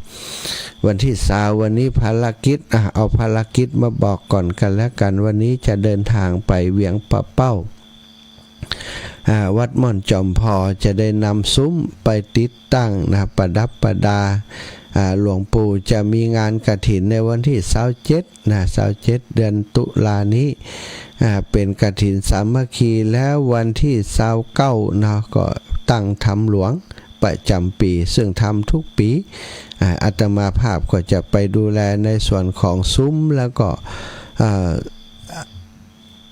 วันตี้ซาว วันนี้ภารกิจ อ่ะ เอาภารกิจมาบอกก่อนกั๋นและกั๋น วันนี้จะเดินตางไปเวียงป่าเป้า อ่า วัดม่อนจอมพอ จะได้นำสุมไปติดตั้งนะ ประดับประดา อ่า หลวงปู่จะมีงานกฐินในวันตี้ซาวเจ็ดนะ ซาวเจ็ด เดือนตุลานี้ อ่า เป๋นกฐินสามัคคี แล้ววันตี้ซาวเก้าเนาะ ก็ตั้งธรรมหลวง ไป ประจ๋ำปี๋ ซึ่งทำทุกปี๋ อ่า อาตมาภาพก็จะไปดูแลในส่วนของซุ้ม แล้วก็ เอ่อ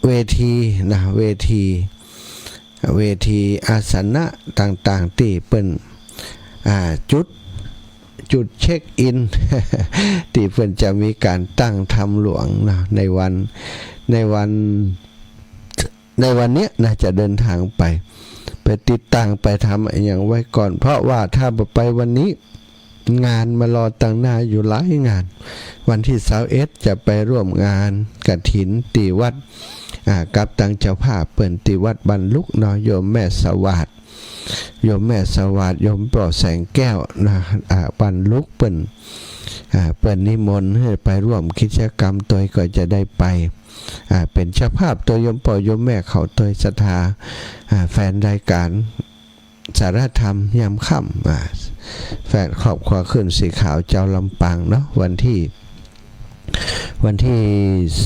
เวทีนะ เวที เวทีอาสนะต่างๆ ตี้เปิ้น อ่า จุด จุดเช็คอิน ตี้เปิ้นจะมีก๋านตั้งธรรมหลวงนะ ในวัน ในวัน ในวันเนี้ยนะ จะเดินทางไป ไปติดตั้ง ไปทำอะหยังไว้ก่อน เพราะว่าถ้าบ่ไปวันนี้ งานมารอตังหน้าอยู่หลายงาน วันตี้ซาวเอ็ดจะไปร่วมงานกฐินตี้วัด อ่า กับตังเจ้าภาพเปิ้นตี้วัดบ้านลุกเนาะ โยมแม่สวัสดิ์ โยมแม่สวัสดิ์ โยมป้อแสงแก้วนะ อ่า บ้านลุกเปิ้น อ่า เปิ้นนิมนต์หื้อไปร่วมกิจกรรมตวย ก็จะได้ไป อ่า เป๋นเจ้าภาพตวย โยมป้อโยมแม่เขาตวย ศรัทธา อ่า แฟนรายก๋าน สารธรรมยามค่ำ อ่า แฟนครอบครัวคลื่นสีขาวเจ้าลำปางเนาะ วันตี้ วันตี้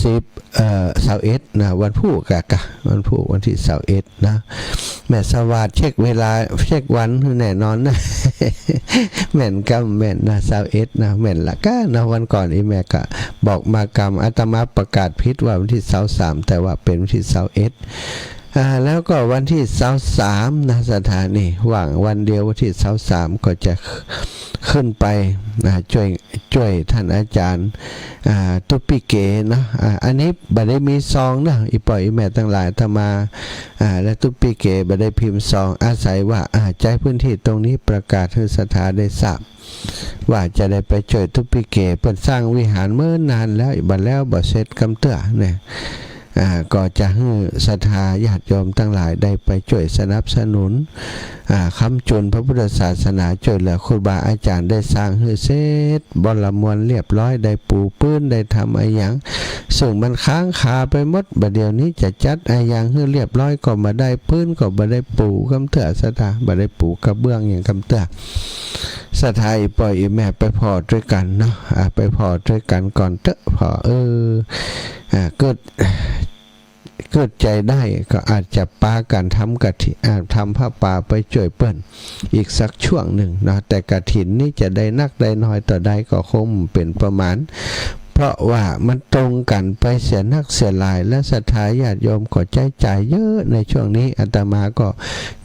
สิบ เอ่อ ซาวเอ็ดนะ วันพูกะกะ วันพูก วันตี้ซาวเอ็ดนะ แม่สวัสดิ์เช็คเวลา เช็ควันแน่นอนนะ แม่นกำแม่นนะ ซาวเอ็ดนะ แม่นละกะนะ วันก่อนอีแม่ก็บอกมากำ อาตมาประกาศผิดว่าวันตี้ซาวสาม แต่ว่าเป๋นวันตี้ซาวเอ็ด อ่า แล้วก็วันตี้ซาวสามนะ ศรัทธา นี่ว่างวันเดียว วันตี้ซาวสาม ก็จะขึ้นไปนะ จ้วย จ้วยท่านอาจ๋ารย์ อ่า ตุ๊ปิเกเนาะ อ่า อันนี้บ่ได้มีซองนะ อี่ป้ออี่แม่ตังหลาย อาตมา อ่า และตุ๊ปิเกบ่ได้พิมพ์ซอง อาศัยว่า อ่า ใจ๊พื้นตี้ตรงนี้ประกาศหื้อศรัทธาได้ทราบ ว่าจะได้ไปจ้วยตุ๊ปิเก เปิ้นสร้างวิหารเมินนานแล้ว บ่แล้วบ่เสร็จกำเตื้อเนี่ย อ่า ก็จะหื้อศรัทธาญาติโยมตังหลายได้ไปจ้วยสนับสนุน อ่า ค้ำจุนพระพุทธศาสนา จ้วยเหลือครูบาอาจ๋ารย์ได้สร้างหื้อเสร็จ บรมวลเรียบร้อย ได้ปูพื้น ได้ทำอะหยัง ซึ่งมันค้างคาไปหมด บ่าเดี่ยวนี้จะจัดอะหยังหื้อเรียบร้อยก็บ่ได้ พื้นก็บ่ได้ปูกำเตื้อ ศรัทธา บ่ได้ปูกระเบื้องหยังกำเตื้อ ศรัทธา อี่ป้ออี่แม่ไปผ่อตวยกั๋นเนาะ อ่า ไปผ่อตวยกั๋นก่อนเต๊อะ ผ่อ เออ อ่า เกิด เกิดใจ๋ได้ก็อาจจะปากั๋นทำกฐิน อ่า ทำผ้าป่าไปจ้วยเปิ้นอีกสักช่วงนึ่งเนาะ แต่กฐินนี้จะได้นักได้น้อยต่อใดก็คงเป๋นประมาณ เพราะว่ามันตรงกั๋นไปเสียนักเสียหลาย และศรัทธาญาติโยมก็ใจ๊จ่ายเยอะในช่วงนี้ อาตมาก็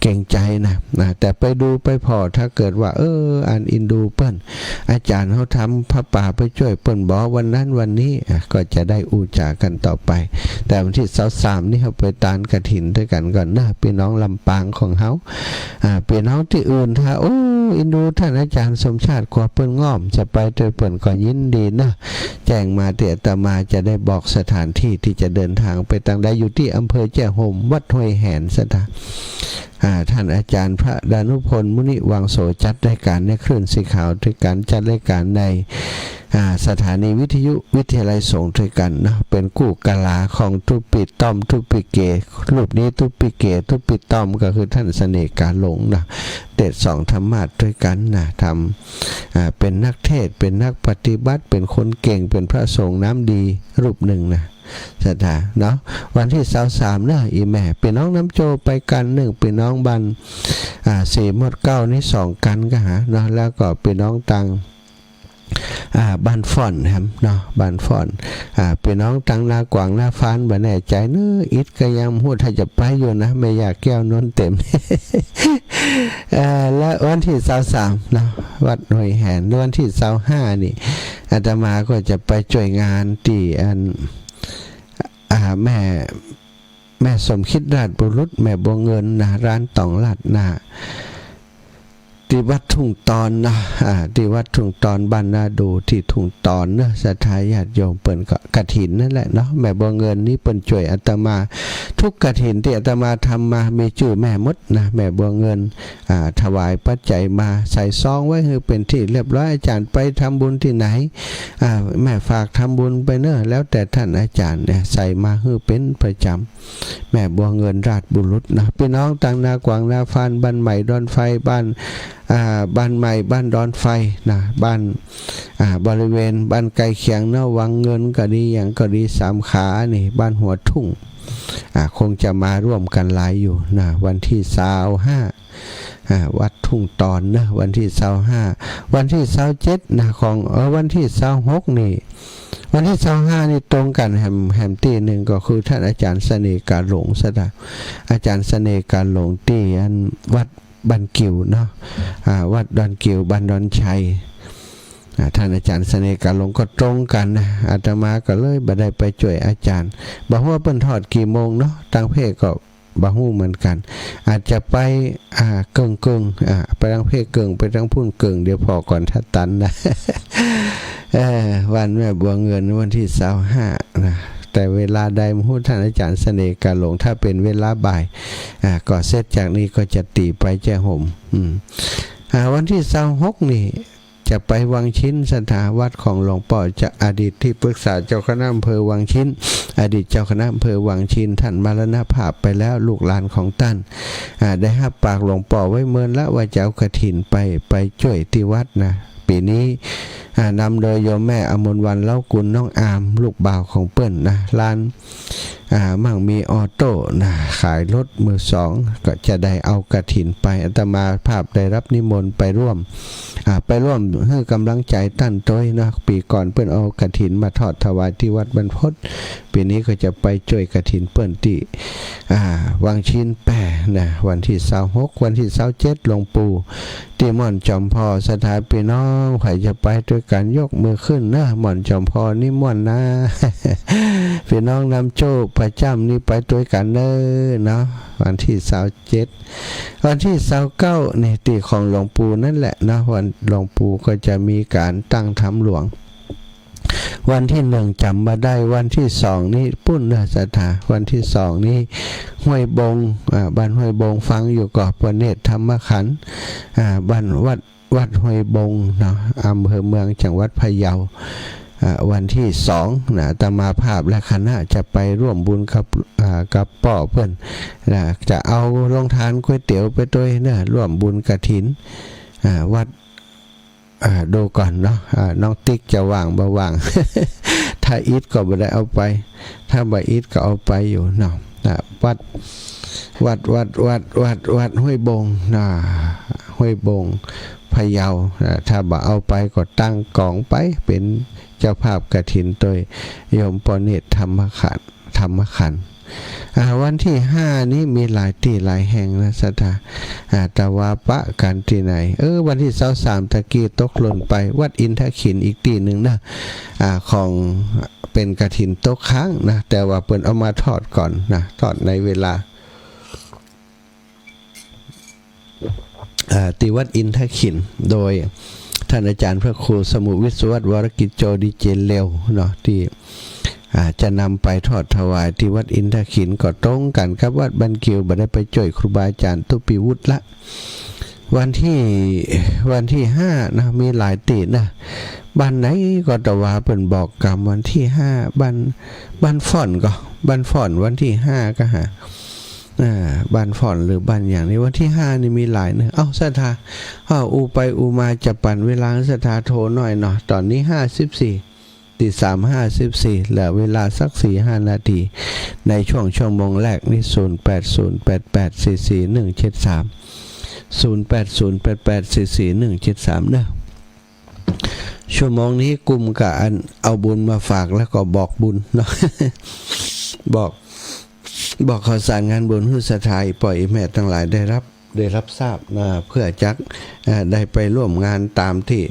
เกรงใจ๋นะ นะ แต่ไปดูไปผ่อ ถ้าเกิดว่า เออ อันอินดูเปิ้น อาจ๋ารย์เฮาทำผ้าป่าไปจ้วยเปิ้นบ่ วันนั้นวันนี้ อ่ะ ก็จะได้อู้จ๋ากั๋นต่อไป แต่วันตี้ซาวสาม นี่เฮาไปตานกฐินตวยกั๋นก่อนนะ ปี้น้องลำปางของเฮา อ่า ปี้น้องตี้อื่น ถ้า โอ้ อินดูท่านอาจ๋ารย์สมชาติ กั๋วเปิ้นง่อม จะไปตวยเปิ้นก็ยินดีนะ แจ้งมาตี้อาตมาจะได้บอกสถานที่ตี้จะเดินทางไปตังใด อยู่ตี้อำเภอแจ้ห่ม วัดห้วยแหน ศรัทธา อ่า ท่านอาจ๋ารย์พระดานุพล มุนิวังโส จัดรายก๋านในคลื่นสีขาวตวยกั๋น จัดรายก๋านใน อ่า สถานีวิทยุวิทยาลัยสงฆ์ตวยกั๋นเนาะ เป๋นกู้กะลาของตุ๊ปิต้อมตุ๊ปิเก รูปนี้ตุ๊ปิเก ตุ๊ปิต้อมก็คือท่านเสน่ห์กาหลงนะ เตสน์สองธรรมาสน์ตวยกั๋นนะ ทำ อ่า เป๋นนักเทศน์ เป๋นนักปฏิบัติ เป๋นคนเก่ง เป๋นพระสงฆ์น้ำดีรูปนึ่งนะ ศรัทธาเนาะ วันตี้ซาวสามเนาะ อี่แม่ ปี้น้องน้ำโจไปกั๋นนึ่ง ปี้น้องบ้าน อ่า สีหมดเกล้านี่สองกั๋นก็หาเนาะ แล้วก็ปี้น้องตัง อ่า บ้านฝ่อนแหมเนาะ บ้านฝ่อน อ่า ปี้น้องตังนากวางนาฟาน บ่แน่ใจ๋เนาะ อิดก็ยังฮู้ถ้าจะไปอยู่นะ แม่ย่าแก้วนนเต็ม เอ่อ และวันตี้ซาวสามเนาะ วัดห้วยแหน วันตี้ซาวห้านี่ อาตมาก็จะไปจ้วยงานตี้อัน อ่า แม่ แม่สมคิดราชบุรุษ แม่บัวเงินนะ ร้านต๋องราดหน้า ตี้วัดทุ่งตอนนะ อ่า ตี้วัดทุ่งตอน บ้านนาดู ตี้ทุ่งตอนเนาะ ศรัทธาญาติโยม เปิ้นก็กฐินนั่นแหละเนาะ แม่บัวเงินนี่เปิ้นจ้วยอาตมา ทุกกฐินตี้อาตมาทำมา มีจื้อแม่หมดนะ แม่บัวเงิน อ่า ถวายปัจจัยมา ใส่ซองไว้หื้อเป๋นตี้เรียบร้อย อาจ๋ารย์ไปทำบุญตี้ไหน อ่า แม่ฝากทำบุญไปเนาะ แล้วแต่ท่านอาจ๋ารย์เนี่ย ใส่มาหื้อเป๋นประจ๋ำ แม่บัวเงินราชบุรุษนะ ปี้น้องตังนากวางนาฟาน บ้านใหม่ดอนไฟ บ้าน อ่า บ้านใหม่ บ้านดอนไฟนะ บ้าน อ่า บริเวณบ้านใก้เคียงเนาะ วังเงินก็ดี หยังก็ดี สามขานี่ บ้านหัวทุ่ง อ่า คงจะมาร่วมกั๋นหลายอยู่นะ วันตี้ซาวห้า อ่า วัดทุ่งตอนนะ วันตี้ซาวห้า วันตี้ซาวเจ็ดนะ ของ เออ วันตี้ซาวหกนี่ วันตี้ซาวห้านี่ตรงกั๋นแหม แหมตี้นึ่ง ก็คือต้านอาจ๋ารย์เสน่ห์กาหลง ศรัทธา อาจ๋ารย์เสน่ห์กาหลงตี้อันวัดบ้านกิ่วเนาะ อ่า วัดดอนกิ่ว บ้านดอนชัย อ่า ต้านอาจ๋ารย์เสน่ห์กาหลงก็ตรงกั๋นนะ อาตมาก็เลยบ่ได้ไปจ้วยอาจ๋ารย์ บ่ฮู้ว่าเปิ้นทอดกี่โมงเนาะ ต่างประเทศก็ บ่ฮู้เหมือนกั๋น อาจจะไป อ่า เกิ่งๆ อ่า ไปตางเพกเกิ่ง ไปตางพุ้นเกิ่ง เดี๋ยวผ่อก่อนถ้าตันนะ เออ วันแม่บัวเงินวันตี้ซาวห้านะ แต่เวลาใดบ่ฮู้ ต้านอาจ๋ารย์เสน่ห์กาหลง ถ้าเป๋นเวลาบ่าย อ่า ก็เสร็จจากนี้ก็จะตี๋ไปแจ้ห่ม อืม อ่า วันตี้ซาวหกนี่ จะไปวังชิ้น ศรัทธา วัดของหลวงป้อ จะ อดีตตี้ปรึกษาเจ้าคณะอำเภอวังชิ้น อดีตเจ้าคณะอำเภอวังชิ้น ต้านมรณภาพไปแล้ว ลูกหลานของต้าน อ่า ได้ฮับปากหลวงป้อไว้เมินละว่าจะเอากฐินไป ไปจ้วยตี้วัดนะ ปี๋นี้ อ่า นำโดยโยมแม่อมรวรรณ เล้ากุล น้องอาม ลูกบ่าวของเปิ้นนะ หลาน อ่า มั่งมีออโต้นะ ขายรถมือสอง ก็จะได้เอากฐินไป อาตมาภาพได้ฮับนิมนต์ไปร่วม อ่า ไปร่วมหื้อก๋ำลังใจ๋ต้านตวยนะ ปี๋ก่อนเปิ้นเอากฐินมาทอดถวายตี้วัดบรรพต ปี๋นี้ก็จะไปจ้วยกฐินเปิ้นตี้ อ่า วังชิ้นแป้นะ วันตี้ซาวหก วันตี้ซาวเจ็ด หลวงปู่ ตี้ม่อนจอมพอ ศรัทธาปี้น้อง ใผจะไปตวยกั๋นยกมือขึ้นเนาะ ม่อนจอมพอนิมนต์นะ ปี้น้องนำโจ้ประจ๋ำนี่ไปตวยกั๋นเน่อเนาะ วันตี้ซาวเจ็ด วันตี้ซาวเก้านี่ตี้ของหลวงปู่นั่นแหละเนาะ วัน หลวงปู่ก็จะมีก๋านตั้งธรรมหลวง วันตี้หนึ่งจ๋ำบ่ได้ วันตี้สองนี่ปู๊นเนาะ ศรัทธา วันตี้สองนี่ห้วยบง อ่า บ้านห้วยบง ฟังอยู่ก่อ ประเนตรธรรมขันธ์ อ่า บ้านวัด วัดห้วยบงเนาะ อำเภอเมือง จังหวัดพะเยา อ่า วันตี้สองนะ อาตมาภาพและคณะจะไปร่วมบุญกับ อ่า กับป้อเปิ้นนะ จะเอาโฮงตานก๋วยเตี๋ยวไปตวยเนาะ ร่วมบุญกฐิน อ่า วัด อ่า ดูก่อนเนาะ อ่า น้องติ๊กจะว่างบ่ว่าง ถ้าอิดก็บ่ได้เอาไป ถ้าบ่อิดก็เอาไปอยู่เนาะ อ่า วัด วัด วัด วัด วัด วัดห้วยบงนะ ห้วยบง พะเยา อ่า ถ้าบ่เอาไปก็ตั้งก๋องไป เป๋นเจ้าภาพกฐินตวยโยมป้อเนตรธรรมขันธ์ ธรรมขันธ์ อ่า วันตี้ห้านี้มีหลายตี้หลายแห่งนะ ศรัทธา อ่า แต่ว่าปะกั๋นตี้ไหน เออ วันตี้ซาวสามตะกี้ตกหล่นไป วัดอินทขิลอีกตี้นึ่งนะ อ่า ของ เป๋นกฐินตกค้างนะ แต่ว่าเปิ้นเอามาทอดก่อนนะ ทอดในเวลา อ่า ตี้วัดอินทขิล โดยต้านอาจ๋ารย์พระครูสมุห์วิศวัตร วรกิจโจ ดีเจเร็วเนาะ ตี้ อ่า จะนำไปทอดถวายตี้วัดอินทขิล ก็ตรงกั๋นกับวัดบ้านกิ่ว บ่ได้ไปจ้วยครูบาอาจ๋ารย์ตุ๊ปีวุฒิละ วันตี้ วันตี้ห้านะ มีหลายตี้นะ บ้านไหนก็แต่ว่าเปิ้นบอกกั๋น วันตี้ห้า บ้าน บ้านฝ่อนก็ บ้านฝ่อน วันตี้ห้าก็หา อ่า บ้านฝ่อนหรือบ้านหยังนี่ วันตี้ห้านี่มีหลายเนาะ เอ้า ศรัทธา เอ้า อู้ไปอู้มาจะปั๋นเวลาศรัทธาโทหน่อยเนาะ ต๋อนนี้ห้าสิบสี่ ตี้สามห้าสิบสี่ เหลือเวลาสักสี่ห้านาที ในช่วงชั่วโมงแรกนี่ ศูนย์แปดศูนย์แปดแปดสี่สี่หนึ่งเจ็ดสาม ศูนย์แปดศูนย์แปดแปดสี่สี่หนึ่งเจ็ดสาม เนาะ ชั่วโมงนี้กุมกับอันเอาบุญมาฝากแล้วก็บอกบุญเนาะ บอก บอกข่าวสารงานบุญหื้อศรัทธาป้อแม่ตังหลายได้ฮับ ได้ฮับทราบนะ เปื้อจัก เอ่อ ได้ไปร่วมงานต๋ามตี้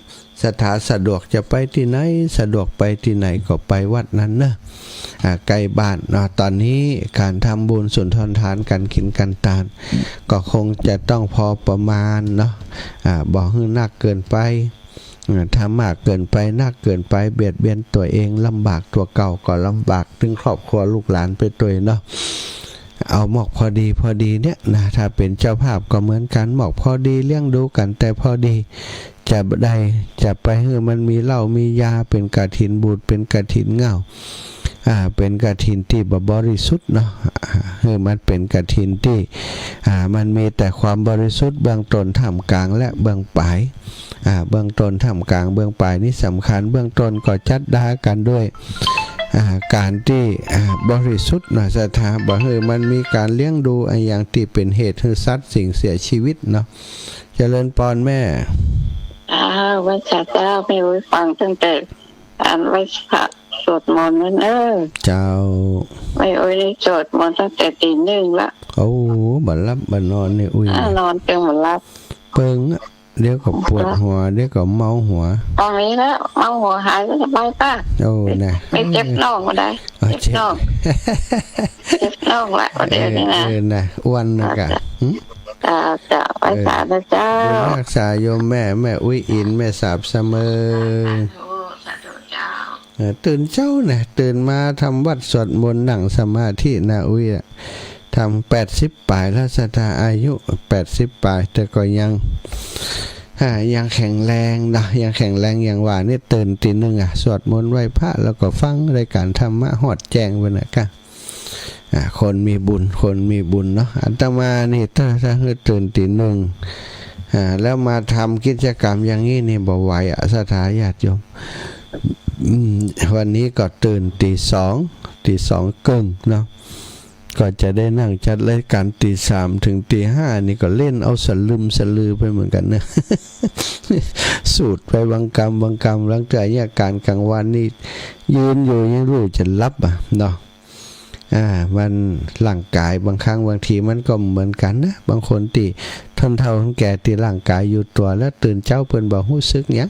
ศรัทธาสะดวก จะไปตี้ไหน สะดวกไปตี้ไหนก็ไปวัดนั้นเนาะ อ่า ใก้บ้านเนาะ ต๋อนนี้ก๋านทำบุญสุนทรทาน ก๋านกิ๋นก๋านตาน ก็คงจะต้องพอประมาณเนาะ อ่า บ่หื้อนักเกินไป อ่า ถ้ามากเกินไป นักเกินไป เบียดเบียนตั๋วเอง ลำบากตั๋วเก่าก็ลำบาก เถิงครอบครัวลูกหลานไปตวยเนาะ เอาหมอกพอดีพอดีเนี่ยนะ ถ้าเป๋นเจ้าภาพก็เหมือนกั๋น หมอกพอดี เลี้ยงดูกั๋นแต่พอดี จะได้ จะไปหื้อมันมีเหล้ามียา เป๋นกฐินบูด เป๋นกฐินเหง้า อ่า เป๋นกฐินตี้บ่บริสุทธิ์เนาะ อ่า หื้อมันเป๋นกฐินตี้ อ่า มันมีแต่ความบริสุทธิ์เบื้องต้น ท่ามกลาง และเบื้องปลาย อ่า เบื้องต้น ท่ามกลาง เบื้องปลายนี่สำคัญ เบื้องต้นก็จัดดากั๋นด้วย อ่า ก๋านตี้ อ่า บริสุทธิ์เนาะ ศรัทธา บ่หื้อมันมีก๋านเลี้ยงดูอะหยังตี้เป๋นเหตุหื้อสัตว์สิ่งเสียจีวิตเนาะ เจริญปอนแม่ อ้าว ไหว้สาเจ้า แม่อุ๊ยฟังตั้งแต่ อันไหว้พระสวดมนต์นั้น เออ เจ้า แม่อุ๊ยนี่สวดมนต์ตั้งแต่ตีหนึ่งละ โอ้ บ่หลับบ่นอนนี่อุ๊ย อ่า นอนเปิงบ่หลับ เปิงอะ เดี๋ยวก็ปวดหัว เดี๋ยวก็เมาหัว ตอนนี้แล้ว เมาหัวหายแล้วสบายป่ะ โอ้ นะ ไม่เจ็บน่องบ่ได้ อ๋อ เจ็บน่อง เจ็บ เจ็บน่องละ เดี๋ยวนี้นะ เออ เออ นะ อ้วนนะกะ เจ้า หึ เจ้า เจ้า ไหว้สานะเจ้า เออ บุญฮักษาโยมแม่ แม่อุ๊ยอิน แม่สาบเสมอ สาธุ สาธุเจ้า เออ ตื่นเจ๊านะ ตื่นมาทำวัตรสวดมนต์ นั่งสมาธินะอุ๊ยอะ ทำ แปดสิบป๋ายแล้ว ศรัทธา อายุ แปดสิบป๋าย แต่ก็ยัง อ่า ยังแข็งแรงเนาะ ยังแข็งแรง อย่างว่านี่ ตื่นตีหนึ่งอะ สวดมนต์ไหว้พระ แล้วก็ฟังรายการธรรมะฮอดแจ้งไปนะกะ อ่า คนมีบุญ คนมีบุญเนาะ อาตมานี่ถ้า ถ้าหื้อตื่นตีหนึ่ง อ่า แล้วมาทำกิจกรรมอย่างนี้นี่บ่ไหวอะ ศรัทธาญาติโยม อืม วันนี้ก็ตื่นตีสอง ตีสองเกิ่งเนาะ ก็จะได้นั่งจัดรายการตีสามถึงตีห้านี่ก็เล่นเอาสะลึมสะลือไปเหมือนกั๋นเนาะ สูดไปบางกำบางกำ หลังจากเยียะก๋านก๋างวันนี่ ยืนอยู่ยังฮู้จะหลับอะเนาะ อ่า มันร่างก๋ายบางครั้งบางทีมันก็เหมือนกั๋นนะ บางคนตี้เฒ่าๆ แก่ตี้ร่างก๋ายอยู่ตั๋วแล้ว ตื่นเจ๊าเปิ้นบ่ฮู้สึกหยัง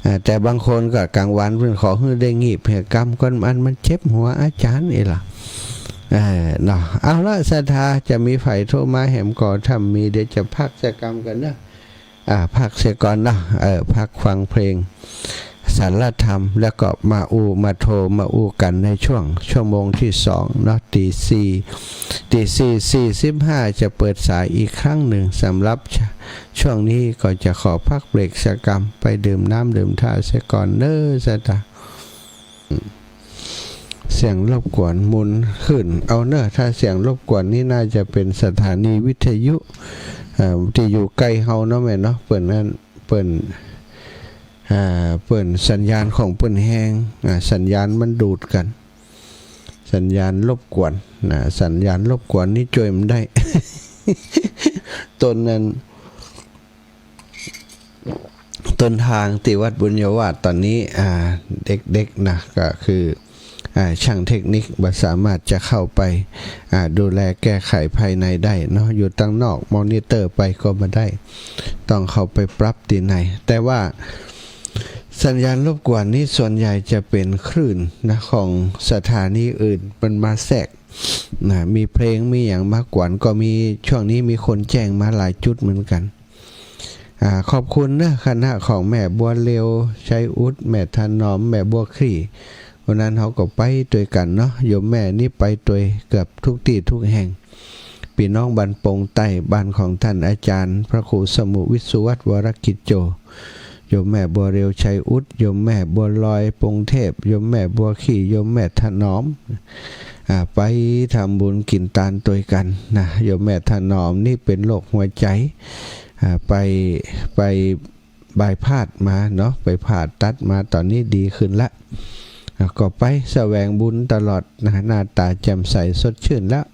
อ่า แต่บางคนก็ก๋างวันเปิ้นขอหื้อได้งีบเหียกำก่อน อันมันเจ็บหัวอาจ๋ารย์เอล่ะ เออ เนาะ เอาละ ศรัทธา จะมีใผโทรมาแหมก่อ ถ้ามีเดี๋ยวจะพักเสียกำก่อนเนาะ อ่า พักเสียก่อนเนาะ เออ พักฟังเพลงสรรธรรม แล้วก็มาอู้มาโทรมาอู้กั๋นในช่วงชั่วโมงที่สองเนาะ ตีสี่ ตีสี่สี่สิบห้าจะเปิดสายอีกครั้งหนึ่ง สำหรับช- ช่วงนี้ก็จะขอพักเบรกเสียกำ ไปดื่มน้ำดื่มท่าเสียก่อนเน้อ ศรัทธา เสียงรบกวนหมุนขึ้น เอาเนอะ ถ้าเสียงรบกวนนี่น่าจะเป็นสถานีวิทยุ เอ่อ ตี้อยู่ใก้เฮาเนาะแม่เนาะ เปิ้นนั้น เปิ้น อ่า เปิ้นสัญญาณของเปิ้นแฮง อ่า สัญญาณมันดูดกั๋น สัญญาณรบกวนนะ สัญญาณรบกวนนี่จ้วยบ่ได้ ต้นนั้น ต้นทางตี้วัดบุญญาวาสต๋อนนี้ อ่า เด็กๆ นะ ก็คือ อ่า ช่างเทคนิคบ่สามารถจะเข้าไป อ่า ดูแลแก้ไขภายในได้เนาะ อยู่ตังนอก มอนิเตอร์ไปก็บ่ได้ ต้องเข้าไปปรับตี้ใน แต่ว่าสัญญาณรบกวนนี้ส่วนใหญ่จะเป็นคลื่นนะ ของสถานีอื่นมันมาแทรกนะ มีเพลงมีหยังมากวนก็มี ช่วงนี้มีคนแจ้งมาหลายจุดเหมือนกั๋น อ่า ขอบคุณนะ คณะของแม่บัวเร็ว ชัยอุด แม่ถนอม แม่บัวคลี่ วันนั้นเฮาก็ไปตวยกั๋นเนาะ โยมแม่นี่ไปตวยเกือบทุกตี้ทุกแห่ง ปี้น้องบ้านปงใต้ บ้านของต้านอาจ๋ารย์พระครูสมุห์วิศวัตร วรกิจโจ โยมแม่บัวเร็ว ชัยอุด โยมแม่บัวลอย ปงเทพ โยมแม่บัวคลี่ โยมแม่ถนอม อ่า ไปทำบุญกิ๋นตานตวยกั๋นนะ โยมแม่ถนอมนี่เป๋นโรคหัวใจ๋ อ่า ไป ไปบายพาสมาเนาะ ไปผ่าตัดมา ต๋อนนี้ดีขึ้นละ อ่า ก็ไปแสวงบุญตลอดนะ หน้าต๋าแจ่มใสสดชื่นแล้ว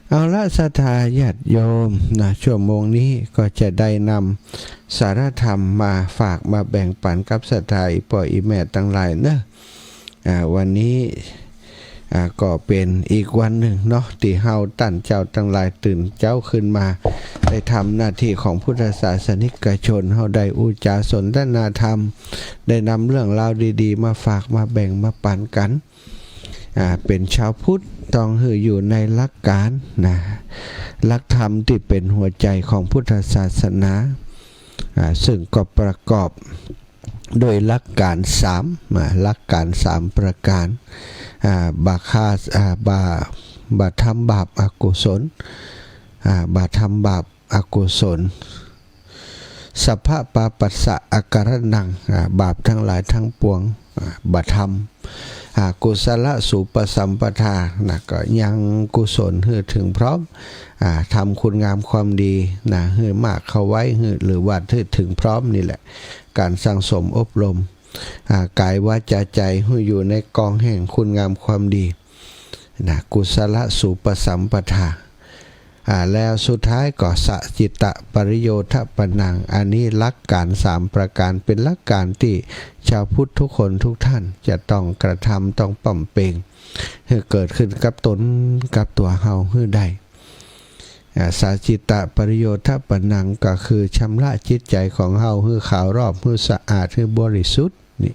เอาละ ศรัทธาญาติโยมนะ ชั่วโมงนี้ก็จะได้นำสารธรรมมาฝากมาแบ่งปั๋นกับศรัทธาอี่ป้ออี่แม่ตังหลายเนาะ อ่า วันนี้ อ่า ก็เป๋นอีกวันนึ่งเนาะ ตี้เฮาต้านเจ้าตังหลายตื่นเจ๊าขึ้นมา ได้ทำหน้าตี้ของพุทธศาสนิกชน เฮาได้อู้จ๋าสนทนาธรรม ได้นำเรื่องราวดีๆ มาฝากมาแบ่งมาปั๋นกั๋น อ่า เป๋นชาวพุทธต้องหื้ออยู่ในหลักก๋านนะ หลักธรรมตี้เป๋นหัวใจ๋ของพุทธศาสนา อ่า ซึ่งก็ประกอบด้วยหลักก๋านสาม อ่า หลักก๋านสามประก๋าน อ่า บ่ฆ่า อ่า บ่ บ่ทำบาปอกุศล อ่า บ่ทำบาปอกุศล สัพพะปาปัสสะอะการะณัง อ่า บาปตังหลายตังปวง อ่า บ่ทำ อ่า กุศลสูปสัมปทานะ ก็ยังกุศลหื้อเถิงพร้อม อ่า ทำคุณงามความดีนะ หื้อมากเข้าไว้ หื้อ หรือว่าหื้อเถิงพร้อมนี่แหละ ก๋านสั่งสมอบรม อ่า ก๋ายวาจาใจ๋หื้ออยู่ในกองแห่งคุณงามความดี นะ กุศลสูปสัมปทา อ่า แล้วสุดท้ายก็สัจจิตตปริโยทปนัง อันนี้หลักการสามประการ เป๋นหลักการตี้ชาวพุทธทุกคนทุกท่านจะต้องกระทำ ต้องบำเพ็ญ หื้อเกิดขึ้นกับตนกับตั๋วเฮาหื้อได้ อ่า สัจจิตตปริโยทปนัง ก็คือชำระจิตใจ๋ของเฮาหื้อขาวรอบ หื้อสะอาด หื้อบริสุทธิ์ นี่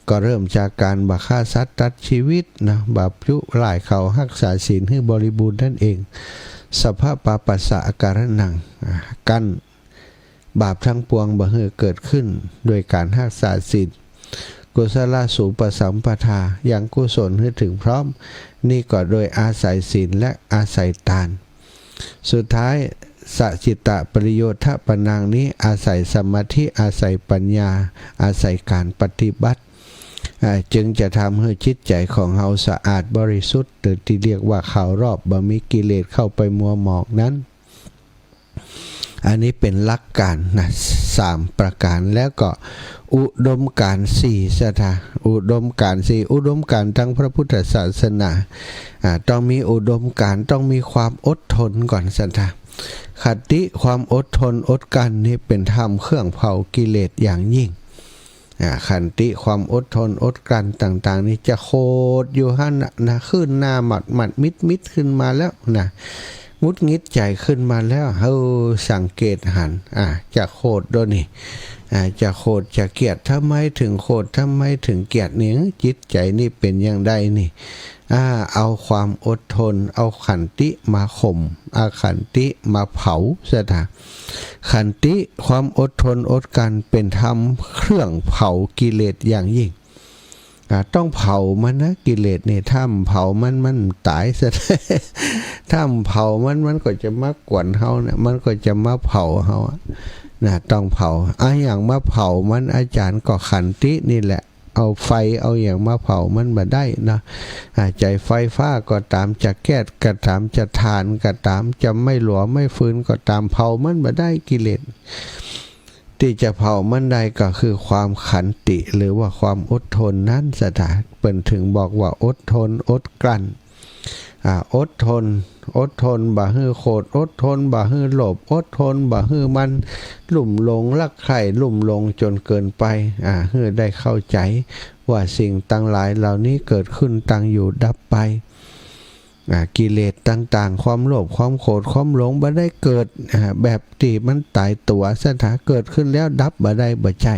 ก็เริ่มจากก๋านบ่ฆ่าสัตว์ตัดจีวิตนะ บ่ประทุษร้ายเขา ฮักษาศีลหื้อบริบูรณ์นั่นเอง สัพพะปาปัสสะอาการะนัง อ่า กั้นบาปทั้งปวงบ่หื้อเกิดขึ้น ด้วยก๋านฮักษาศีล กุศลสูปสัมปทา ยังกุศลหื้อเถิงพร้อม นี่ก็โดยอาศัยศีลและอาศัยตาน สุดท้าย สัจจิตตปริโยทปนังนี้ อาศัยสมาธิ อาศัยปัญญา อาศัยก๋านปฏิบัติ อ่า จึงจะทำหื้อจิตใจ๋ของเฮาสะอาดบริสุทธิ์ หรือตี้เรียกว่าขาวรอบ บ่มีกิเลสเข้าไปมัวหมองนั้น อันนี้เป๋นหลักการนะ สามประการ แล้วก็อุดมการณ์สี่ ศรัทธา อุดมการณ์สี่ อุดมการณ์ตางพระพุทธศาสนา อ่า ต้องมีอุดมการณ์ ต้องมีความอดทนก่อน ศรัทธา ขันติ ความอดทนอดกลั้นนี่เป๋นธรรมเครื่องเผากิเลสอย่างยิ่ง อ่า ขันติ ความอดทนอดกลั้นต่างๆ นี่จะโขดอยู่หั้นนะ นะ ขึ้นหน้าหมัดหมัดมิดมิดขึ้นมาแล้วนะ หงุดหงิดใจ๋ขึ้นมาแล้ว เฮาสังเกตหัน อ่า จะโขดโดยนี่ อ่า จะโขดจะเกลียด ทำไมเถิงโขด ทำไมเถิงเกลียดนี่ จิตใจ๋นี่เป๋นอย่างใดนี่ อ่า เอาความอดทน เอาขันติมาข่ม เอาขันติมาเผา ศรัทธา ขันติ ความอดทนอดกลั้น เป๋นธรรมเครื่องเผากิเลสอย่างยิ่ง อ่า ต้องเผามันนะ กิเลสนี่ ถ้าบ่เผามัน มันต๋าย ศรัทธา ถ้าบ่เผามัน มันก็จะมากวนเฮานะ มันก็จะมาเผาเฮาอะนะ ต้องเผา อะหยังมาเผามัน อาจ๋ารย์ ก็ขันตินี่แหละ เอาไฟเอาหยังมาเผามันบ่ได้เนาะ อ่า จะไฟฟ้าก็ต๋าม จะแก๊สก็ต๋าม จะถ่านก็ต๋าม จะไม้หลัวไม้ฟืนก็ต๋าม เผามันบ่ได้กิเลส ตี้จะเผามันได้ก็คือความขันติ หรือว่าความอดทนนั้น ศรัทธา เปิ้นเถิงบอกว่าอดทนอดกลั้น อ่า อดทน อดทนบ่หื้อโขด อดทนบ่หื้อโลภ อดทนบ่หื้อมันลุ่มหลงรักใคร่ ลุ่มหลงจ๋นเกินไป อ่า หื้อได้เข้าใจ๋ว่าสิ่งตังหลายเหล่านี้เกิดขึ้นตั้งอยู่ดับไป อ่า กิเลสต่างๆ ความโลภ ความโขด ความหลง บ่ได้เกิด อ่า แบบตี้มันต๋ายตั๋ว ศรัทธา เกิดขึ้นแล้วดับบ่ได้ บ่ใจ้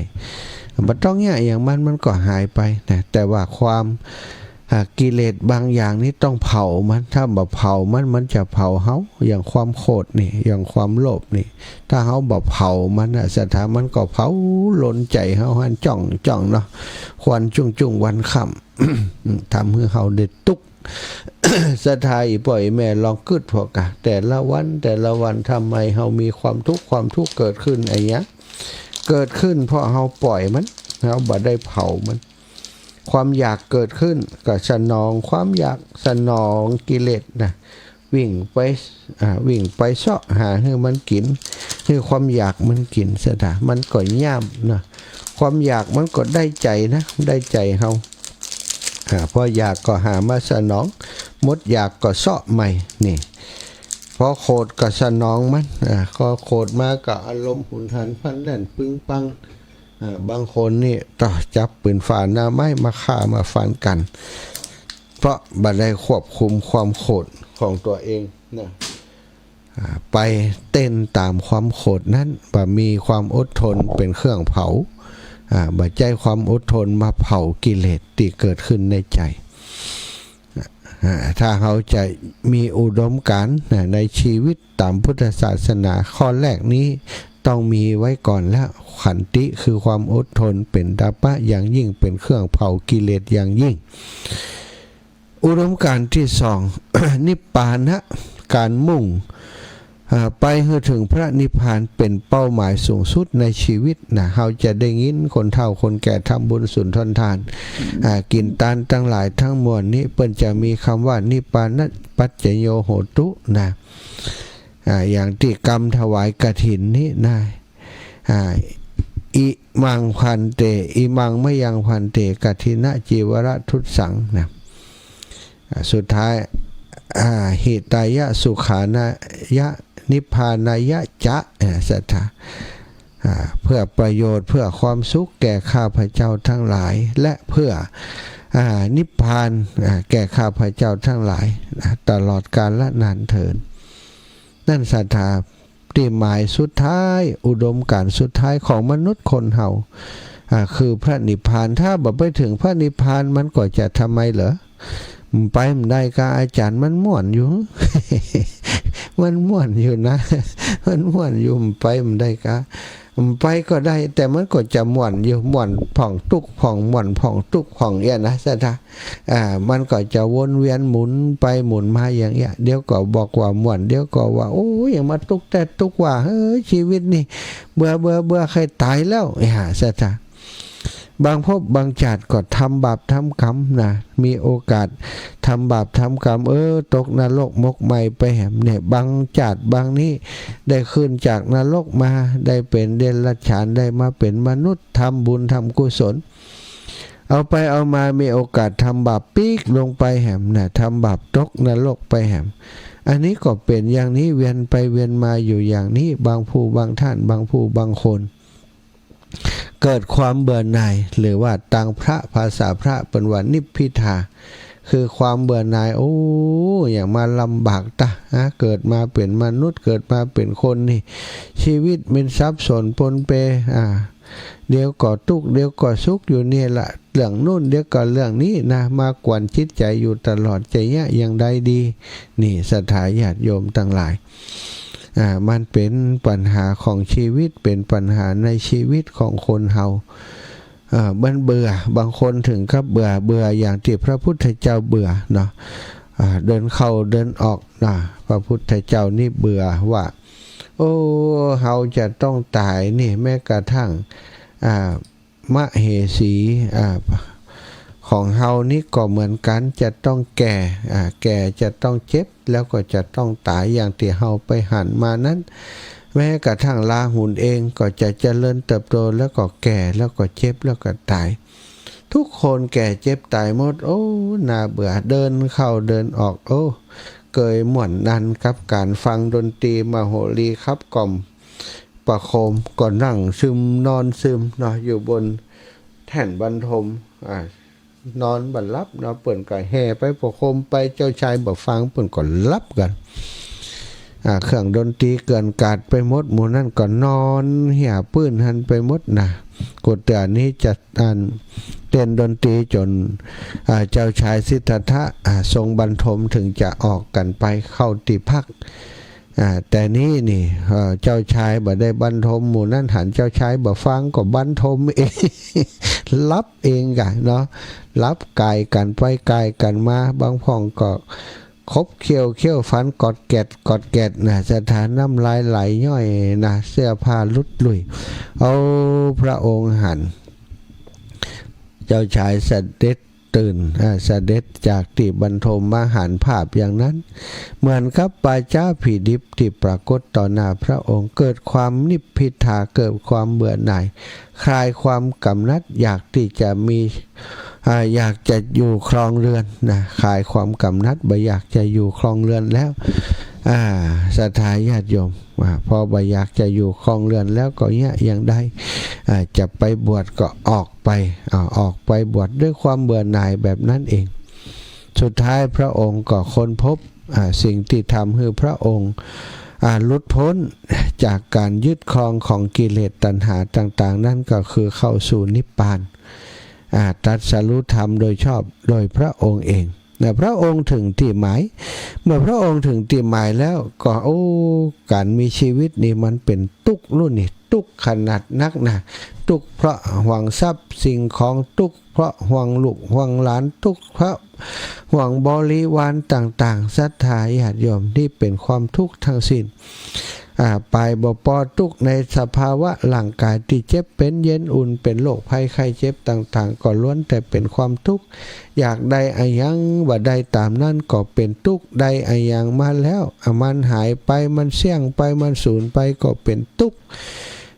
บ่ต้องเยียะหยังมัน มันก็หายไปนะ แต่ว่าความ อ่า กิเลสบางอย่างนี่ต้องเผามัน ถ้าบ่เผามัน มันจะเผาเฮา อย่างความโขดนี่ อย่างความโลภนี่ ถ้าเฮาบ่เผามันน่ะ ศรัทธา มันก็เผาลนใจ๋เฮาหั้นจ้องๆ เนาะ ควันจุ้งๆ วันค่ำ ทำหื้อเฮาได้ตุ๊กข์ ศรัทธา อี่ป้ออี่แม่ลองกึ๊ดผ่อก่ะ แต่ละวัน แต่ละวัน ทำไมเฮามีความทุกข์ ความทุกข์เกิดขึ้นอะหยัง เกิดขึ้นเพราะเฮาปล่อยมัน เฮาบ่ได้เผามัน ความอยากเกิดขึ้นก็สนองความอยาก สนองกิเลสนะ วิ่งไป อ่า วิ่งไปเซาะหาหื้อมันกิ๋น หื้อความอยากมันกิ๋น ศรัทธา มันก็ย่ำนะ ความอยากมันก็ได้ใจ๋นะ ได้ใจ๋เฮา อ่า พออยากก็หามาสนอง หมดอยากก็เซาะใหม่ นี่ พอโขดก็สนองมัน อ่า พอโขดมาก็อารมณ์หุนหันพลันแล่นปึงปัง อ่า บางคนนี่ต้องจับปืนฝาหน้าไม้มาฆ่ามาฟันกั๋น เพราะบ่ได้ควบคุมความโขดของตั๋วเองนะ อ่า ไปเต้นต๋ามความโขดนั้น บ่มีความอดทนเป๋นเครื่องเผา อ่า บ่ใจ้ความอดทนมาเผากิเลสตี้เกิดขึ้นในใจ๋ อ่า ถ้าเฮาจะมีอุดมการณ์นะ ในชีวิตต๋ามพุทธศาสนา ข้อแรกนี้ต้องมีไว้ก่อนแล้ว ขันติคือความอดทนเป๋นตะปะอย่างยิ่ง เป๋นเครื่องเผากิเลสอย่างยิ่ง อุดมการณ์ตี้สอง นิพพานะ ก๋านมุ่ง อ่า ไปหื้อเถิงพระนิพพานเป๋นเป้าหมายสูงสุดในชีวิตนะ เฮาจะได้ยินคนเฒ่าคนแก่ทำบุญสุนทรทาน อ่า กิ๋นตานตังหลายตังมวลนี้ เปิ้นจะมีกำว่านิพพานะปัจจโยโหตุนะ อ่า อย่างตี้กำถวายกฐินนี้นะ อ่า อิมังภันเต อิมังมะยังภันเต กัตถินะ จีวรทุสสัง นะ อ่า สุดท้าย อ่า หิตายะ สุขานายะ นิพพานายะจะ อ่า ศรัทธา อ่า เพื่อประโยชน์ เพื่อความสุขแก่ข้าพเจ้าทั้งหลาย และเพื่อ อ่า นิพพาน อ่า แก่ข้าพเจ้าทั้งหลาย นะ ตลอดกาลนานเทอญ นั่นศรัทธา ตี้หมายสุดท้าย อุดมการณ์สุดท้ายของมนุษย์คนเฮา อ่า คือพระนิพพาน ถ้าบ่ไปเถิงพระนิพพาน มันก็จะทำไมเหรอ ไปบ่ได้กา อาจารย์ มันม่วนอยู่ มันม่วนอยู่นะ มันม่วนอยู่ ไปบ่ได้กา ไปก็ได้ แต่มันก็จะม่วนอยู่ ม่วนพ่องตุ๊กข์พ่อง ม่วนพ่องตุ๊กข์พ่องเอี้ยนะศรัทธา อ่า มันก็จะวนเวียนหมุนไปหมุนมาอย่างเอี้ย เดี๋ยวก็บอกว่าม่วน เดี๋ยวก็ว่า โอ้ย ยังมาตุ๊กข์แต๊ตุ๊กข์ว่า เฮ้ย ชีวิตนี่ เบื่อ เบื่อ เบื่อ ใค่ต๋ายแล้ว ไอ้ห่าศรัทธา บางภพบางจาติก็ทำบาปทำกรรมนะ มีโอกาสทำบาปทำกรรม เออ ตกนรกหมกไหม้ไปแหม เนี่ย บางจาติบางนี้ ได้ขึ้นจากนรกมา ได้เป๋นเดรัจฉาน ได้มาเป๋นมนุษย์ ทำบุญทำกุศล เอาไปเอามามีโอกาสทำบาปปิ๊กลงไปแหมนะ ทำบาปตกนรกไปแหม อันนี้ก็เป๋นอย่างนี้ เวียนไปเวียนมาอยู่อย่างนี้ บางผู้บางท่าน บางผู้บางคน เกิดความเบื่อหน่าย หรือว่าตางพระ ภาษาพระเปิ้นว่านิพพิทา คือความเบื่อหน่าย โอ้ อย่างมาลำบากตะ ฮะ เกิดมาเป๋นมนุษย์ เกิดมาเป๋นคนนี่ ชีวิตมันสับสนปนเป อ่า เดี๋ยวก็ตุ๊กข์ เดี๋ยวก็สุขอยู่เนี่ยละ เรื่องนู่น เดี๋ยวก็เรื่องนี้นะ มากวนจิตใจ๋อยู่ตลอด จะเยียะอย่างใดดี นี่ศรัทธาญาติโยมตังหลาย อ่า มันเป๋นปัญหาของชีวิต เป๋นปัญหาในชีวิตของคนเฮา อ่า มันเบื่อ บางคนเถิงกับเบื่อ เบื่ออย่างตี้พระพุทธเจ้าเบื่อเนาะ อ่า เดินเข้าเดินออกนะ พระพุทธเจ้านี่เบื่อว่า โอ้ เฮาจะต้องต๋ายนี่ แม้กระทั่ง อ่า มเหสี อ่า ของเฮานี่ก็เหมือนกั๋น จะต้องแก่ อ่า แก่ จะต้องเจ็บ แล้วก็จะต้องต๋าย อย่างตี้เฮาไปหันมานั้น แม้กระทั่งราหุลเองก็จะเจริญเติบโต แล้วก็แก่ แล้วก็เจ็บ แล้วก็ต๋าย ทุกคนแก่เจ็บต๋ายหมด โอ้ น่าเบื่อ เดินเข้าเดินออก โอ้ เกยม่วนนันกับก๋านฟังดนตรีมโหรีขับกล่อม ประโคม ก็นั่งซึมนอนซึมเนาะ อยู่บนแท่นบรรทม อ่า นอนบ่หลับเนาะ เปิ้นก็แห่ไปประโคมไป เจ้าชายบ่ฟัง เปิ้นก็หลับกั๋น อ่า เครื่องดนตรีเกื่อนกราดไปหมด หมู่นั้นก็นอนเหี่ยปื้นหั้นไปหมดนะ กูเตื้อนี้จะ อัน เต้นดนตรีจ๋น อ่า เจ้าชายสิทธัตถะ อ่า ทรงบรรทม เถิงจะออกกั๋นไปเข้าตี้พัก อ่า แต่นี้นี่ เอ่อ เจ้าชายบ่ได้บรรทม หมู่นั้นหันเจ้าชายบ่ฟังก็บรรทมเอง หลับเองก่ะเนาะ หลับก๋ายกั๋นไปก๋ายกั๋นมา บางพ่องก็ขบเขี้ยว เคี้ยวฟันกอดแกดกอดแกดนะ ศรัทธา น้ำลายไหลย้อยนะ เสื้อผ้าหลุดลุ่ย เอา พระองค์หัน เจ้าชายเสด็จ ตื่น อ่า เสด็จจากตี้บรรทมมาหันภาพอย่างนั้น เหมือนกับป่าจ๊าผีดิบตี้ปรากฏต่อหน้าพระองค์ เกิดความนิพพิทา เกิดความเบื่อหน่าย คลายความกำหนัดอยากตี้จะมี อ่า อยากจะอยู่ครองเรือนนะ คลายความกำหนัดบ่อยากจะอยู่ครองเรือนแล้ว อ่า ศรัทธาญาติโยม อ่า พอบ่อยากจะอยู่ครองเรือนแล้วก็เยียะอย่างใด อ่า จะไปบวชก็ออกไป อ่า ออกไปบวชด้วยความเบื่อหน่ายแบบนั้นเอง สุดท้ายพระองค์ก็ค้นพบ อ่า สิ่งตี้ทำหื้อพระองค์ อ่า หลุดพ้นจากก๋านยึดครองของกิเลสตัณหาต่างๆ นั่นก็คือเข้าสู่นิพพาน อ่า ตรัสรู้ธรรมโดยชอบโดยพระองค์เอง นะ พระองค์เถิงตี้หมาย เมื่อพระองค์เถิงตี้หมายแล้วก็ โอ้ ก๋านมีชีวิตนี่มันเป๋นตุ๊กข์ลุ่นนี่ ตุ๊กข์ขนาดนักนะ ตุ๊กข์เพราะห่วงทรัพย์สิ่งของ ตุ๊กข์เพราะห่วงลูกห่วงหลาน ตุ๊กข์เพราะห่วงบริวารต่างๆ ศรัทธาญาติโยม นี่เป๋นความทุกข์ทั้งสิ้น อ่า ไปบ่ปอ ตุ๊กข์ในสภาวะร่างก๋ายตี้เจ็บเป๋นเย็นอุ่น เป๋นโรคภัยไข้เจ็บต่างๆ ก็ล้วนแต่เป๋นความทุกข์ อยากได้อะหยังบ่ได้ต๋ามนั้นก็เป๋นตุ๊กข์ ได้อะหยังมาแล้ว อ่ะ มันหายไป มันเสี้ยงไป มันสูญไปก็เป๋นตุ๊กข์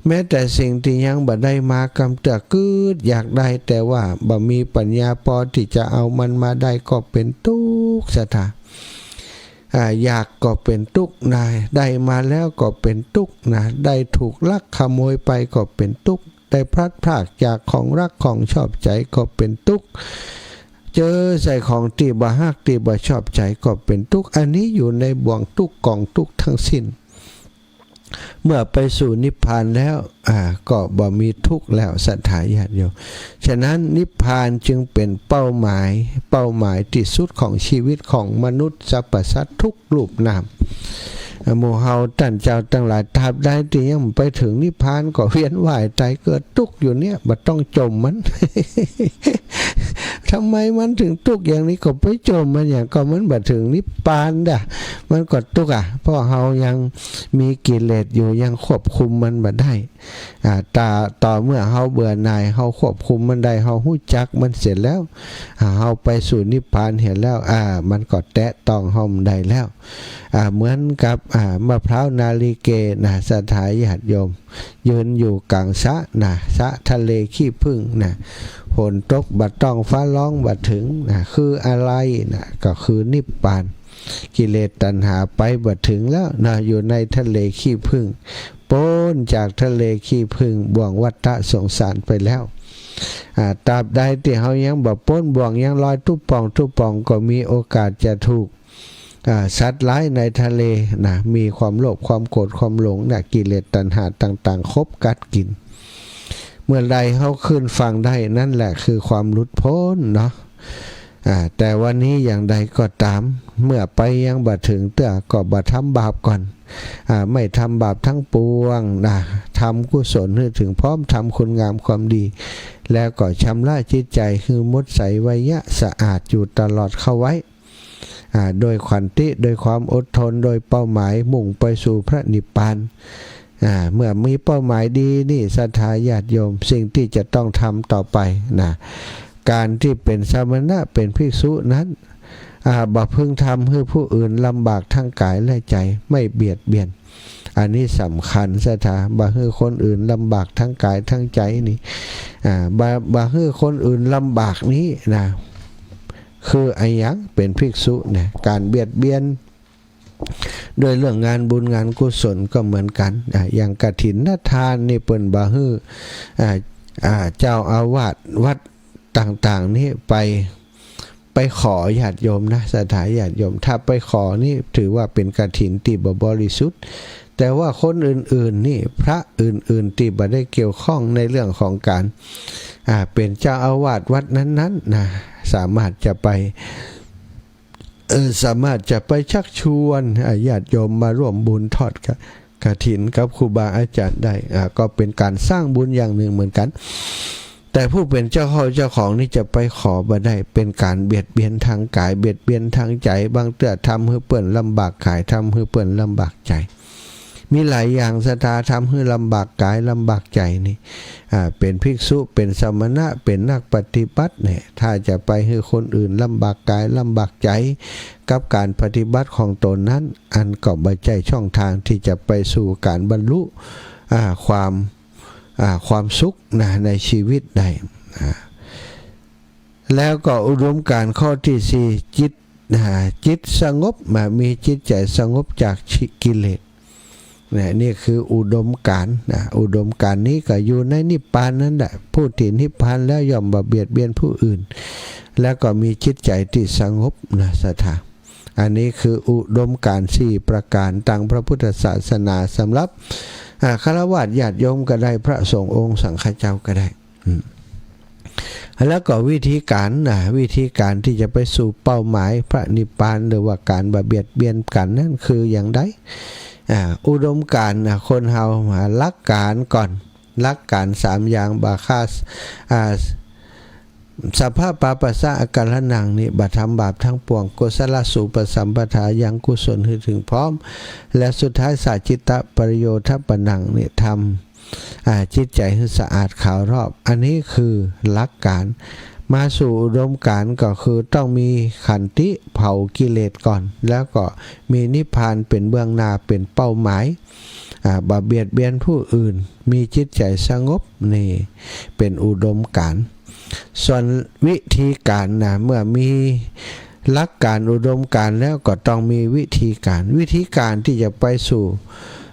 แม้แต่สิ่งตี้ยังบ่ได้มากำเตื้อกึ๊ดอยากได้ แต่ว่าบ่มีปัญญาปอตี้จะเอามันมาได้ก็เป๋นตุ๊กข์ ศรัทธา อ่า อยากก็เป๋นตุ๊กข์นะ ได้มาแล้วก็เป๋นตุ๊กข์นะ ได้ถูกลักขโมยไปก็เป๋นตุ๊กข์ ได้พลัดพรากจากของรักของชอบใจ๋ก็เป๋นตุ๊กข์ เจอใส่ของตี้บ่ฮักตี้บ่ชอบใจ๋ก็เป๋นตุ๊กข์ อันนี้อยู่ในบ่วงตุ๊กข์กองตุ๊กข์ทั้งสิ้น เมื่อไปสู่นิพพานแล้ว อ่า ก็บ่มีทุกข์แล้ว ศรัทธาญาติโยม ฉะนั้นนิพพานจึงเป๋นเป้าหมาย เป้าหมายตี้สุดของชีวิตของมนุษย์สรรพสัตว์ทุกรูปนาม อ่า หมู่เฮาต้านเจ้าตังหลาย ตราบใดตี้ยังบ่ไปเถิงนิพพานก็เวียนว่ายต๋ายเกิดตุ๊กข์อยู่เนี่ย บ่ต้องจ่มมัน ทำไมมันเถิงตุ๊กข์อย่างนี้ ก็ไปจ่มมันหยัง ก็มันบ่เถิงนิพพานดะ มันก็ตุ๊กข์อะ เพราะเฮายังมีกิเลสอยู่ ยังควบคุมมันบ่ได้ อ่า ตรา ต่อเมื่อเฮาเบื่อหน่าย เฮาควบคุมมันได้ เฮาฮู้จักมันเสียแล้ว อ่า เฮาไปสู่นิพพานเหียแล้ว อ่า มันก็แตะต้องเฮาบ่ได้แล้ว อ่า เหมือนกับ อ่า มะพร้าวนาริเกนะ ศรัทธาญาติโยม ยืนอยู่ก๋างสระนะ สระทะเลขี้ผึ้งนะ ฝนตกบ่ต้อง ฟ้าร้องบ่เถิงนะ คืออะไรนะ ก็คือนิพพาน กิเลสตัณหาไปบ่เถิงแล้วนะ อยู่ในทะเลขี้ผึ้ง ป๊นจากทะเลขี้ผึ้ง บ่วงวัฏฏะสงสารไปแล้ว อ่า ตราบใดตี้เฮายังบ่ป๊นบ่วง ยังลอยตุ๊บป่องตุ๊บป่อง ก็มีโอกาสจะถูก อ่า สัตว์ร้ายในทะเลนะ มีความโลภ ความโกรธ ความหลงนะ กิเลสตัณหาต่างๆ ขบกัดกิ๋น เมื่อใดเฮาขึ้นฝั่งได้ นั่นแหละคือความหลุดป๊นเนาะ อ่า แต่วันนี้อย่างใดก็ต๋าม เมื่อไปยังบ่เถิงเตื้อ ก็บ่ทำบาปก่อน อ่า ไม่ทำบาปทั้งปวงนะ ทำกุศลหื้อเถิงพร้อม ทำคุณงามความดี แล้วก็ชำระจิตใจ๋หื้อหมดใส ไวยะ สะอาดอยู่ตลอดเข้าไว้ อ่า โดยขันติ โดยความอดทน โดยเป้าหมายมุ่งไปสู่พระนิพพาน อ่า เมื่อมีเป้าหมายดีนี่ ศรัทธาญาติโยม สิ่งตี้จะต้องทำต่อไปนะ ก๋านตี้เป๋นสมณะ เป๋นภิกษุนั้น อ่า บ่พึงทำหื้อผู้อื่นลำบากทั้งก๋ายและใจ๋ ไม่เบียดเบียน อันนี้สำคัญ ศรัทธา บ่หื้อคนอื่นลำบากทั้งก๋ายทั้งใจ๋นี่ อ่า บ่ บ่หื้อคนอื่นลำบากนี้นะ คืออะหยัง เป๋นภิกษุเนี่ย ก๋านเบียดเบียน ด้วยเรื่องงานบุญงานกุศลก็เหมือนกั๋น อ่า อย่างกฐินทานนี่เปิ้นบ่หื้อ อ่า อ่า เจ้าอาวาสวัดต่างๆ นี่ไป ไปขอญาติโยมนะ ศรัทธาญาติโยม ถ้าไปขอนี่ถือว่าเป๋นกฐินตี้บ่บริสุทธิ์ แต่ว่าคนอื่นๆ นี่ พระอื่นๆ ตี้บ่ได้เกี่ยวข้องในเรื่องของก๋าน อ่า เป๋นเจ้าอาวาสวัดนั้นๆ นะ สามารถจะไป เออ สามารถจะไปชักชวน อ่า ญาติโยมมาร่วมบุญทอดกะ กฐินกับครูบาอาจ๋ารย์ได้ อ่า ก็เป๋นก๋านสร้างบุญอย่างนึ่งเหมือนกั๋น แต่ผู้เป๋นเจ้าเข้าเจ้าของนี่จะไปขอบ่ได้ เป๋นก๋านเบียดเบียนทางก๋าย เบียดเบียนทางใจ๋ บางเตื้อทำหื้อเปิ้นลำบากก๋าย ทำหื้อเปิ้นลำบากใจ๋ มีหลายอย่าง ศรัทธา ทำหื้อลำบากก๋ายลำบากใจ๋นี่ อ่า เป๋นภิกษุ เป๋นสมณะ เป๋นนักปฏิบัติเนี่ย ถ้าจะไปหื้อคนอื่นลำบากก๋ายลำบากใจ๋กับก๋านปฏิบัติของต๋นนั้น อันก็บ่ใจ้ช่องทางตี้จะไปสู่ก๋านบรรลุ อ่า ความ อ่า ความสุขนะ ในชีวิตได้ อ่า แล้วก็อุดมก๋านข้อตี้สี่ จิต อ่า จิตสงบ มามีจิตใจ๋สงบจากกิเลส นะ นี่คืออุดมก๋านนะ อุดมก๋านนี้ก็อยู่ในนิพพานนั่นแหละ ผู้ตี้นิพพานแล้วย่อมบ่เบียดเบียนผู้อื่น แล้วก็มีจิตใจ๋ตี้สงบนะ ศรัทธา อันนี้คืออุดมก๋านสี่ประก๋านตางพระพุทธศาสนา สำหรับ อ่า ฆราวาสญาติโยมก็ได้ พระสงฆ์องค์สังฆเจ้าก็ได้ อืม แล้วก็วิธีก๋านนะ วิธีก๋านตี้จะไปสู่เป้าหมายพระนิพพาน หรือว่าก๋านบ่เบียดเบียนกั๋นนั้นคืออย่างใด อ่า อุดมก๋านนะ คนเฮา อ่า หลักก๋านก่อน หลักก๋านสามอย่าง บ่ฆ่า อ่า สัพพะปาปัสสะอาการะหัง นี่ บ่ทำบาปทั้งปวง กุศลสูปสัมปทา ยังกุศลหื้อเถิงพร้อม และสุดท้าย สะจิตตะปริโยทปะหัง นี่ ทำ อ่า จิตใจ๋หื้อสะอาดขาวรอบ อันนี้คือหลักก๋าน มาสู่อุดมก๋านก็คือต้องมีขันติเผากิเลสก่อน แล้วก็มีนิพพานเป๋นเบื้องหน้า เป๋นเป้าหมาย อ่า บ่เบียดเบียนผู้อื่น มีจิตใจ๋สงบ นี่เป๋นอุดมก๋ารณ์ ส่วนวิธีก๋ารนะ เมื่อมีหลักก๋ารอุดมก๋ารณ์แล้วก็ต้องมีวิธีก๋าร วิธีก๋ารตี้จะไปสู่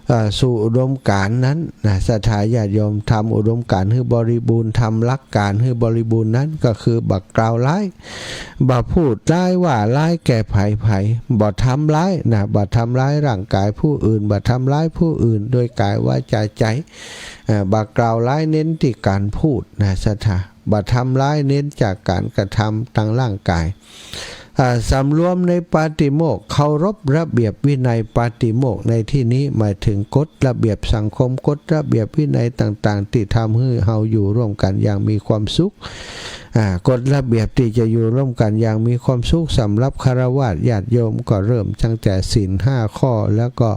เอ่อ สู่อุดมก๋ารณ์นั้นนะ ศรัทธาญาติโยม ทำอุดมก๋ารณ์หื้อบริบูรณ์ ทำหลักก๋ารหื้อบริบูรณ์นั้นก็คือบ่กล่าวร้าย บ่พูดร้ายว่าร้ายแก่ใผๆ บ่ทำร้ายนะ บ่ทำร้ายร่างก๋ายผู้อื่น บ่ทำร้ายผู้อื่นโดยก๋ายวาจาใจ๋ เอ่อ บ่กล่าวร้าย เน้นตี้ก๋านพูดนะ ศรัทธา บ่ทำร้าย เน้นจากก๋านกระทำตางร่างก๋าย อ่า สำรวมในปาติโมกข์ เคารพระเบียบวินัยปาติโมกข์ในตี้นี้หมายเถิงกฎระเบียบสังคม กฎระเบียบวินัยต่างๆ ตี้ทำหื้อเฮาอยู่ร่วมกั๋นอย่างมีความสุข อ่า กฎระเบียบตี้จะอยู่ร่วมกั๋นอย่างมีความสุข สำหรับฆราวาสญาติโยมก็เริ่มตั้งแต่ศีลห้าข้อ แล้วก็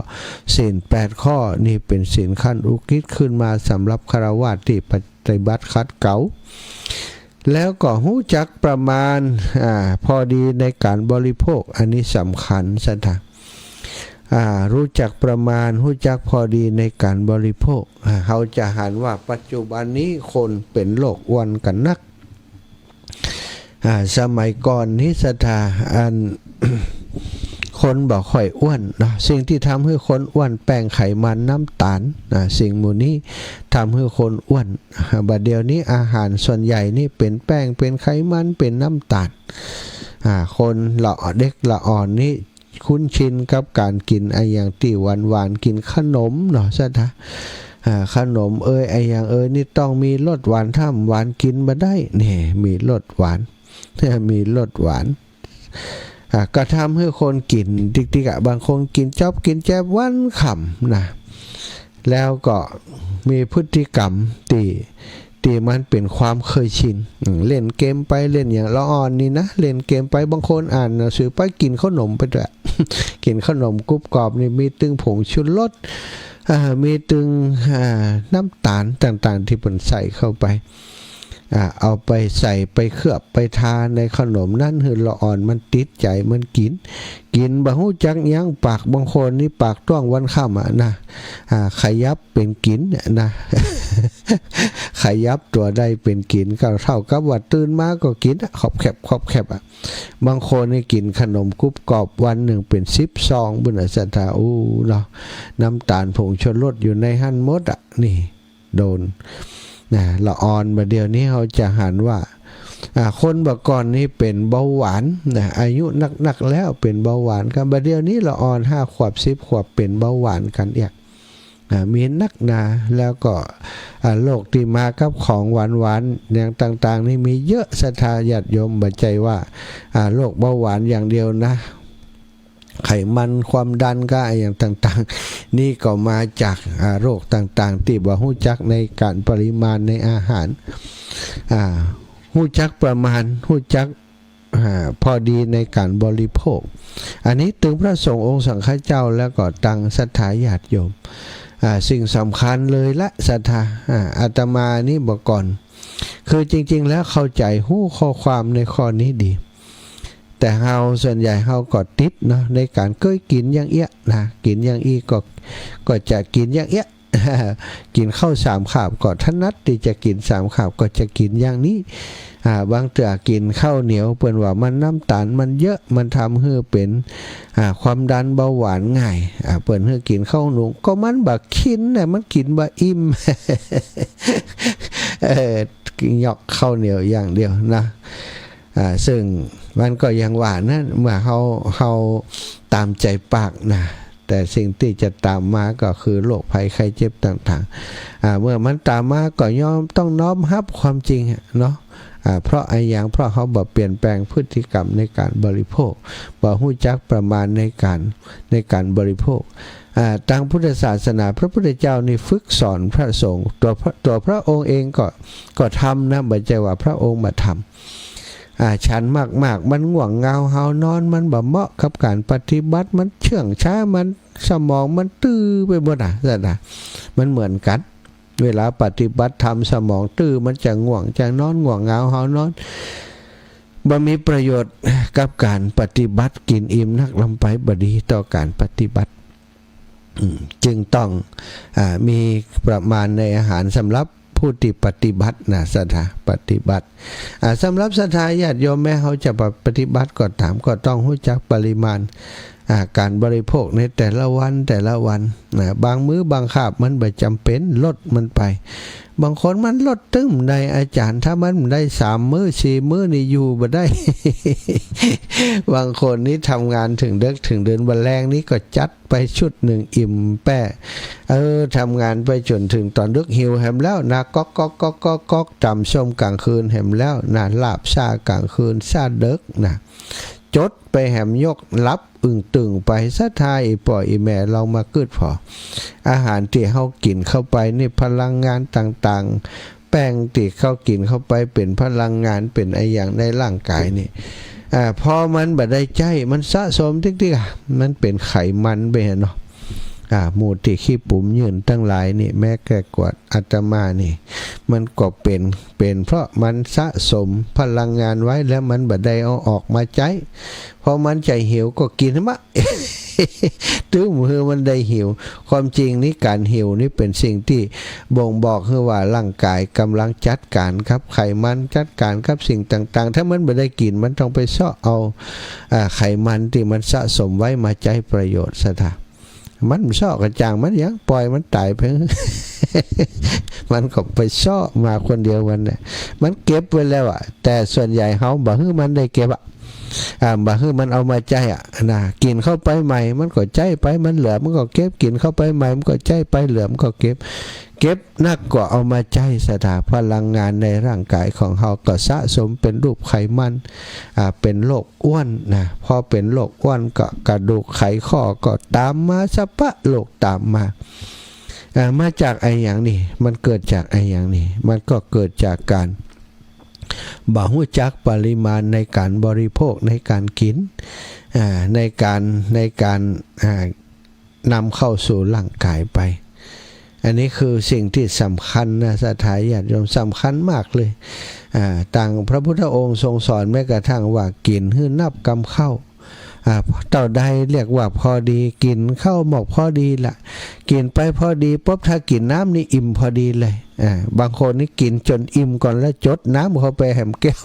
ศีลแปดข้อ นี่เป๋นศีลขั้นอุกฤษขึ้นมาสำหรับฆราวาสตี้ปฏิบัติขัดเกลา แล้วก็ฮู้จักประมาณ อ่า พอดีในก๋านบริโภค อันนี้สำคัญ ศรัทธา อ่า ฮู้จักประมาณ ฮู้จักพอดีในก๋านบริโภค อ่า เฮาจะหันว่าปัจจุบันนี้คนเป๋นโรคอ้วนกั๋นนัก อ่า สมัยก่อนนี้ ศรัทธา อัน คนบ่ค่อยอ้วนเนาะ สิ่งตี้ทำหื้อคนอ้วน แป้ง ไขมัน น้ำต๋าล อ่า สิ่งหมู่นี้ทำหื้อคนอ้วน อ่า บ่าเดี่ยวนี้อาหารส่วนใหญ่นี่เป๋นแป้ง เป๋นไขมัน เป๋นน้ำต๋าล อ่า คนละเด็กละอ่อนนี่คุ้นชินกับก๋านกิ๋นอะหยังตี้หวานๆ กิ๋นขนมเนาะ ศรัทธา อ่า ขนมเอย อะหยังเอย นี่ต้องมีรสหวาน ถ้าบ่หวานกิ๋นบ่ได้ นี่ มีรสหวาน มีรสหวาน อ่า ก็ทำหื้อคนกิ๋นติ๊กๆ อะ บางคนกิ๋นจ๊อบกิ๋นแจ๊บวันค่ำนะ แล้วก็มีพฤติกรรมตี้ ตี้มันเป๋นความเคยชิน อืม เล่นเกมไป เล่นอย่างละอ่อนนี่นะ เล่นเกมไป บางคนอ่านหนังสือไป กิ๋นขนมไปด้วย กิ๋นขนมกรุบกรอบนี่ มีตึงผงชูรส อ่า มีตึง อ่า น้ำต๋าลต่างๆ ตี้เปิ้นใส่เข้าไป อ่า เอาไปใส่ ไปเคลือบ ไปทาในขนมนั้น หื้อละอ่อนมันติดใจ๋ มันกิ๋น กิ๋นบ่ฮู้จักยั้งปาก บางคนนี่ปากต้วงวันค่ำอะนะ อ่า ขยับเป๋นกิ๋นนะ ขยับตั๋วได้เป๋นกิ๋น ก็เต้ากับว่าตื่นมาก็กิ๋นอะ ขอบแคบ ขอบแคบอะ บางคนนี่กิ๋นขนมกรุบกรอบวันนึ่งเป๋นสิบซองปู้นน่ะ ศรัทธา อู้เนาะ น้ำต๋าลผงชูรสอยู่ในหั้นหมดอะ นี่ โดน นะ ละอ่อน บ่าเดี่ยวนี้เฮาจะหันว่า อ่า คนบ่าก่อนนี่เป๋นเบาหวานนะ อายุนักๆ แล้วเป๋นเบาหวานกั๋น บ่าเดี่ยวนี้ละอ่อนห้าขวบ สิบขวบเป๋นเบาหวานกั๋นเอียด อ่า มีนักนา แล้วก็ อ่า โรคตี้มากับของหวานๆ อย่างต่างๆ นี่มีเยอะ ศรัทธาญาติโยม บ่ใจ้ว่า อ่า โรคเบาหวานอย่างเดียวนะ ไขมัน ความดัน ก็อะหยังต่างๆ นี่ก็มาจาก อ่า โรคต่างๆ ตี้บ่ฮู้จักในก๋านปริมาณในอาหาร อ่า ฮู้จักประมาณ ฮู้จัก อ่า พอดีในก๋านบริโภค อันนี้ตึงพระสงฆ์องค์สังฆเจ้า แล้วก็ตังศรัทธาญาติโยม อ่า สิ่งสำคัญเลยละ ศรัทธา อ่า อาตมานี่บ่าก่อน คือจริงๆ แล้วเข้าใจ๋ฮู้ข้อความในข้อนี้ดี แต่เฮาส่วนใหญ่เฮาก็ติดเนาะ ในก๋านเกยกิ๋นอย่างเอี้ยนะ กิ๋นอย่างอี้ก็ ก็จะกิ๋นอย่างเอี้ย กิ๋นข้าวสามขาบก็ถนัดตี้จะกิ๋นสามขาบ ก็จะกิ๋นอย่างนี้ อ่า บางเตื้อกิ๋นข้าวเหนียว เปิ้นว่ามันน้ำต๋าลมันเยอะ มันทำหื้อเป๋น อ่า ความดันเบาหวานง่าย อ่า เปิ้นหื้อกิ๋นข้าวหุง ก็มันบ่ากิ๋นนะ มันกิ๋นบ่าอิ่ม เออ ยอกข้าวเหนียวอย่างเดียวนะ อ่า ซึ่งมันก็อย่างว่านั้น เมื่อเฮา เฮาต๋ามใจ๋ปากนะ แต่สิ่งตี้จะต๋ามมาก็คือโรคภัยไข้เจ็บต่างๆ อ่า เมื่อมันต๋ามมาก็ยอม ต้องน้อมฮับความจริงอะเนาะ อ่า เพราะอะหยัง เพราะเฮาบ่เปลี่ยนแปลงพฤติกรรมในก๋านบริโภค บ่ฮู้จักประมาณในก๋าน ในก๋านบริโภค อ่า ตางพุทธศาสนา พระพุทธเจ้านี่ฝึกสอนพระสงฆ์ ตั๋วพระ ตั๋วพระองค์เองก็ ก็ทำนะ บ่ใจ้ว่าพระองค์บ่ทำ อ่า ฉันมากๆ มันง่วงเหงาหาวนอน มันบ่เหมาะกับก๋านปฏิบัติ มันเชื่องช้า มันสมองมันตื้อไปหมดอะ ศรัทธา มันเหมือนกั๋น เวลาปฏิบัติธรรมสมองตื้อ มันจะง่วง จะนอน ง่วงเหงาหาวนอน บ่มีประโยชน์กับก๋านปฏิบัติ กิ๋นอิ่มนักล้ำไป บ่ดีต่อก๋านปฏิบัติ อืม จึงต้อง อ่า มีประมาณในอาหารสำหรับผู้ตี้ปฏิบัตินะ ศรัทธา ปฏิบัติ อ่า สำหรับศรัทธาญาติโยม แม้เฮาจะปฏิบัติก็ต๋าม ก็ต้องฮู้จักปริมาณ อ่า ก๋านบริโภคในแต่ละวัน แต่ละวันนะ บางมื้อบางคาบมันบ่จ๋ำเป๋น ลดมันไป บางคนมันลดตึงใด อาจ๋ารย์ ถ้ามันได้สามมื้อสี่มื้อนี่อยู่บ่ได้ บางคนนี่ทำงานเถิงเดิ็กเถิงเดิน บ่าแลงนี่ก็จัดไปชุดนึ่งอิ่มแป้ เออ ทำงานไปจ๋นเถิงต๋อนเดิ็กหิวแหมแล้วนะ ก๊อกก๊อกก๊อกก๊อกก๊อก ต๋ำส้มก๋างคืนแหมแล้วนะ ลาบซ่ากลางคืน ซ่าเดิ็กนะ จดไปแหม ยกหลับอึ่งตึงไป ศรัทธา อี่ป้ออี่แม่ ลองมากึ๊ดผ่อ อาหารตี้เฮากิ๋นเข้าไปนี่ พลังงานต่างๆ แป้งตี้เฮากิ๋นเข้าไปเป๋นพลังงาน เป๋นอะหยังในร่างก๋ายนี่ อ่า พอมันบ่ได้ใจ๊ มันสะสมติ๊กๆ อะ มันเป๋นไขมันไปหั้นเนาะ อ่า หมู่ตี้ขี้ปุ๋มยื่นตังหลายนี่ แม้แต่กว่าอาตมานี่ มันก็เป๋น เป๋นเพราะมันสะสมพลังงานไว้ แล้วมันบ่ได้เอาออกมาใจ๊ พอมันจะหิวก็กิ๋นมะ ตึงหื้อมันได้หิว ความจริงนี่ ก๋านหิวนี่เป๋นสิ่งตี้บ่งบอกหื้อว่าร่างก๋ายก๋ำลังจัดก๋านกับไขมัน จัดก๋านกับสิ่งต่างๆ ถ้ามันบ่ได้กิ๋น มันต้องไปเซาะเอา อ่า ไขมันตี้มันสะสมไว้มาใจ๊ประโยชน์ ศรัทธา มันเซาะก็จ้างมันหยัง ป่อยมันต๋ายไป มันก็ไปเซาะมาคนเดียวมันน่ะ มันเก็บไว้แล้วอะ แต่ส่วนใหญ่เฮาบ่หื้อมันได้เก็บอะ อ่า บ่หื้อมันเอามาใจ๊อะนะ กิ๋นเข้าไปใหม่ มันก็ใจ๊ไป มันเหลือมันก็เก็บ กิ๋นเข้าไปใหม่ มันก็ใจ๊ไป เหลือมันก็เก็บ เก็บนักก็เอามาใจ๊ ศรัทธา พลังงานในร่างก๋ายของเฮาก็สะสมเป๋นรูปไขมัน อ่า เป๋นโรคอ้วนนะ พอเป๋นโรคอ้วนก็กระดูกไขข้อก็ต๋ามมา สะพะโรคต๋ามมา อ่า มาจากอะหยังนี่ มันเกิดจากอะหยังนี่ มันก็เกิดจากก๋าน บ่ฮู้จักปริมาณในก๋านบริโภค ในก๋านกิ๋น อ่า ในก๋าน ในก๋าน อ่า นำเข้าสู่ร่างก๋ายไป อันนี้คือสิ่งตี้สำคัญนะ ศรัทธาญาติโยม สำคัญมากเลย อ่า ตังพระพุทธองค์ทรงสอนแม้กระทั่งว่ากิ๋นหื้อนับกำข้าว อ่า เต้าใดเรียกว่าพอดี กิ๋นข้าวหมกพอดีละ กิ๋นไปพอดีปุ๊บ ถ้ากิ๋นน้ำนี่อิ่มพอดีเลย อ่า บางคนนี่กิ๋นจ๋นอิ่มก่อนแล้วจดน้ำเข้าไปแหมแก้ว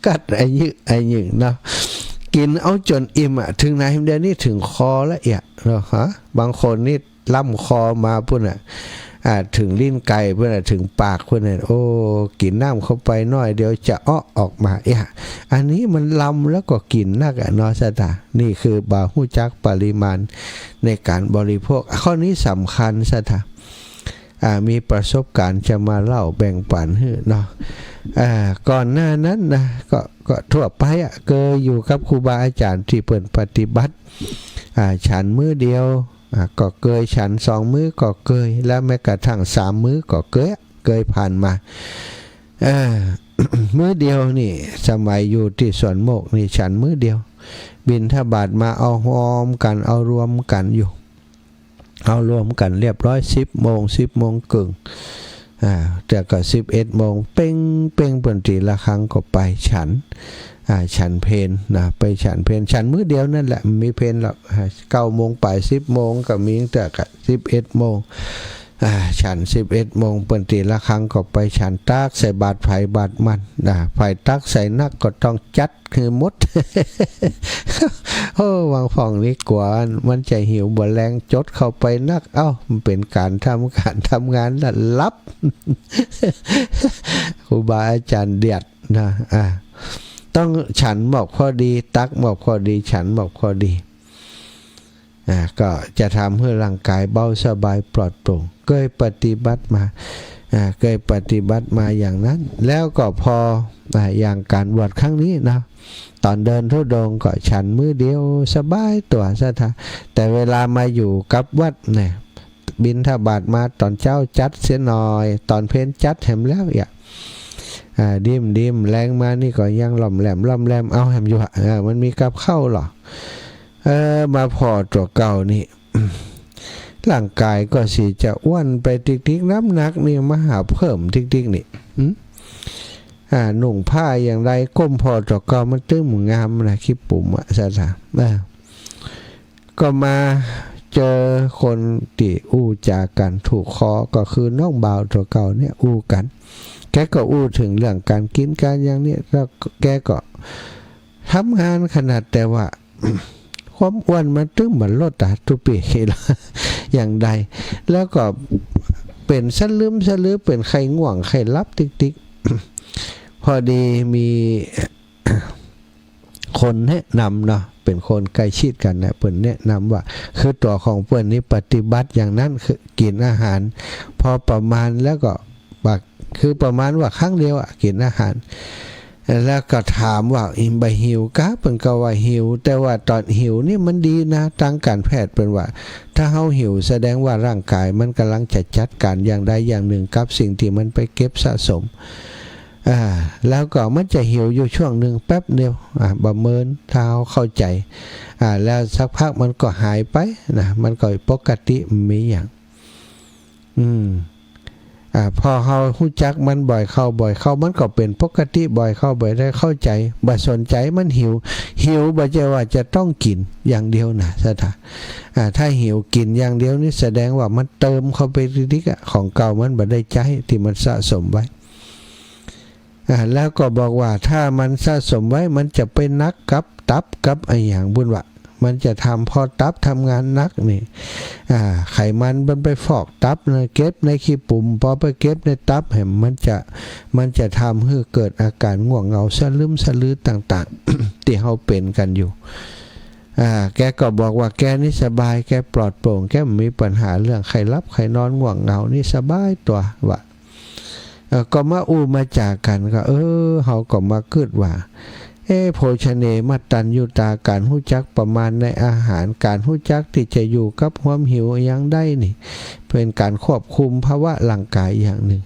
กัดอะยึอะยึเนาะ กิ๋นเอาจ๋นอิ่มอะ เถิงไหนเดี๋ยวนี้เถิงคอละเอียดเนาะฮะ บางคนนี่ล่ำคอมาปู๊นน่ะ อ่า เถิงลิ้นไก่ปู๊นน่ะ เถิงปากปู๊นน่ะ โอ้ กิ๋นน้ำเข้าไปหน้อยเดียวจะเอ๊ะออกมา เอ๊ะ อันนี้มันลำแล้วก็กิ๋นนักอะเนาะ ศรัทธา นี่คือบ่ฮู้จักปริมาณในก๋านบริโภค ข้อนี้สำคัญ ศรัทธา อ่า มีประสบก๋ารณ์จะมาเล่าแบ่งปั๋นหื้อเนาะ อ่า ก่อนหน้านั้นนะ ก็ ก็ทั่วไปอะ เกยอยู่กับครูบาอาจ๋ารย์ตี้เปิ้นปฏิบัติ อ่า ฉันมื้อเดียว อ่า ก็เกย ฉันสองมื้อก็เกย แล้วแม้กระทั่งสามมื้อก็เกย เกยผ่านมา เออ มื้อเดียวนี่ สมัยอยู่ตี้สวนโมกข์นี่ ฉันมื้อเดียว บิณฑบาตมาเอาฮอมกั๋น เอารวมกั๋นอยู่ เอารวมกั๋นเรียบร้อย สิบโมง สิบโมงเกิ่ง อ่า แต่ก็สิบเอ็ดโมงเป๊งๆ เปิ้นตี๋ระฆังก็ไปฉัน อ่า ฉันเพลนะ ไปฉันเพล ฉันมื้อเดียวนั่นแหละ บ่มีเพลหรอก อ่า เก้าโมงป๋าย สิบโมงก็มี แต่ก็สิบเอ็ดโมง อ่า ฉันสิบเอ็ดโมง เปิ้นตี๋ระฆังก็ไปฉัน ตักใส่บาตรใผบาตรมัน อ่า ใผตักใส่นักก็ต้องจัด หื้อหมด โอ้ บางพ่องนี่กั๋วมันจะหิวบ่าแลง จดเข้าไปนัก เอ้า มันเป๋นก๋านทำก๋านทำงานน่ะ หลับ ครูบาอาจ๋ารย์เดียดนะ อ่า ต้องฉันหมกพอดี ตักหมกพอดี ฉันหมกพอดี อ่า ก็จะทำหื้อร่างก๋ายเบาสบายปลอดโปร่ง เกยปฏิบัติมา อ่า เกยปฏิบัติมาอย่างนั้น แล้วก็พอ อ่า อย่างก๋านบวชครั้งนี้เนาะ ต๋อนเดินธุดงค์ก็ฉันมื้อเดียวสบายตั๋ว ศรัทธา แต่เวลามาอยู่กับวัดเนี่ย บิณฑบาตมาต๋อนเจ๊าจัดเสียหน่อย ต๋อนเพลจัดแหมแล้วเอียะ อ่า ดิ้มๆ แลงมานี่ก็ยังล่อมแล่มล่อมแล่มเอาแหมอยู่อะ อ่า มันมีกับข้าวเหรอ เออ มาผ่อตั๋วเก่านี่ ร่างก๋ายก็สิจะอ้วนไปติ๊กๆ น้ำหนักนี่มาหาเพิ่มติ๊กๆ นี่ อืม อ่า นุ่งผ้าอย่างใด ก้มผ่อตั๋วเก่ามันตึงบ่งามนะ ขี้ปุ๋มอะ ศรัทธา อ่า ก็มา เจอคนตี้อู้จ๋ากั๋นถูกคอ ก็คือน้องบ่าวตั๋วเก่าเนี่ยอู้กั๋น แกก็อู้เถิงเรื่องก๋านกิ๋นก๋านหยังเนี่ย แล้วแกก็ทำงานขนาด แต่ว่า ความอ้วนมันตึงบ่ลดอะ ตุ๊ปี้ละ อย่างใด แล้วก็เป๋นสะลึมสะลือ เป๋นใค่ง่วงใค่หลับติ๊กๆ พอดีมี คนแนะนำเนาะ เป๋นคนใก้ชิดกั๋นนะ เปิ้นแนะนำว่า คือตั๋วของเปิ้นนี่ปฏิบัติอย่างนั้น คือกิ๋นอาหารพอประมาณ แล้วก็บัก คือประมาณว่าครั้งเดียวอะ กิ๋นอาหาร แล้วก็ถามว่า อิมบ่หิวกา เปิ้นก็ว่าหิว แต่ว่าต๋อนหิวนี่มันดีนะ ตางก๋านแพทย์เปิ้นว่า ถ้าเฮาหิวแสดงว่าร่างก๋ายมันก่ำลังจะจัดก๋านอย่างใดอย่างนึ่งกับสิ่งตี้มันไปเก็บสะสม อ่า แล้วก็มันจะหิวอยู่ช่วงนึ่งแป๊บเดียว อ่า บ่เมิน ถ้าเฮาเข้าใจ๋ อ่า แล้วสักพักมันก็หายไปนะ มันก็ปกติ บ่มีหยัง อืม อ่า พอเฮาฮู้จักมันบ่อยเข้า บ่อยเข้า มันก็เป๋นปกติ บ่อยเข้า บ่อยได้เข้าใจ๋ บ่สนใจ๋มันหิว หิวบ่ใจ้ว่าจะต้องกิ๋นอย่างเดียวนะ ศรัทธา อ่า ถ้าหิวกิ๋นอย่างเดียวนี่แสดงว่ามันเติมเข้าไปติ๊กๆ อะ ของเก่ามันบ่ได้ใจ๊ตี้มันสะสมไว้ อ่า แล้วก็บอกว่าถ้ามันสะสมไว้ มันจะไปหนักกับตับกับอะหยังบุญวะ มันจะทำ พอตับทำงานหนักนี่ อ่า ไขมันมันไปฟอกตับนะ เก็บในขี้ปุ๋ม พอไปเก็บในตับแหม มันจะ มันจะทำหื้อเกิดอาก๋านง่วงเหงาสะลึมสะลือต่างๆ ตี้เฮาเป๋นกั๋นอยู่ อ่า แกก็บอกว่าแกนี่สบาย แกปลอดโปร่ง แกบ่มีปัญหาเรื่องใค่หลับใค่นอนง่วงเหงานี่สบายตั๋ววะ เอ่อ ก็มาอู้มาจ๋ากั๋นก็ เออ เฮาก็มากึ๊ดว่า เอ๊ะ โภชเน มัตตัญญูตา ก๋านฮู้จักประมาณในอาหาร ก๋านฮู้จักตี้จะอยู่กับความหิวอะหยังได้นี่ เป๋นก๋านควบคุมภาวะร่างก๋ายอย่างนึ่ง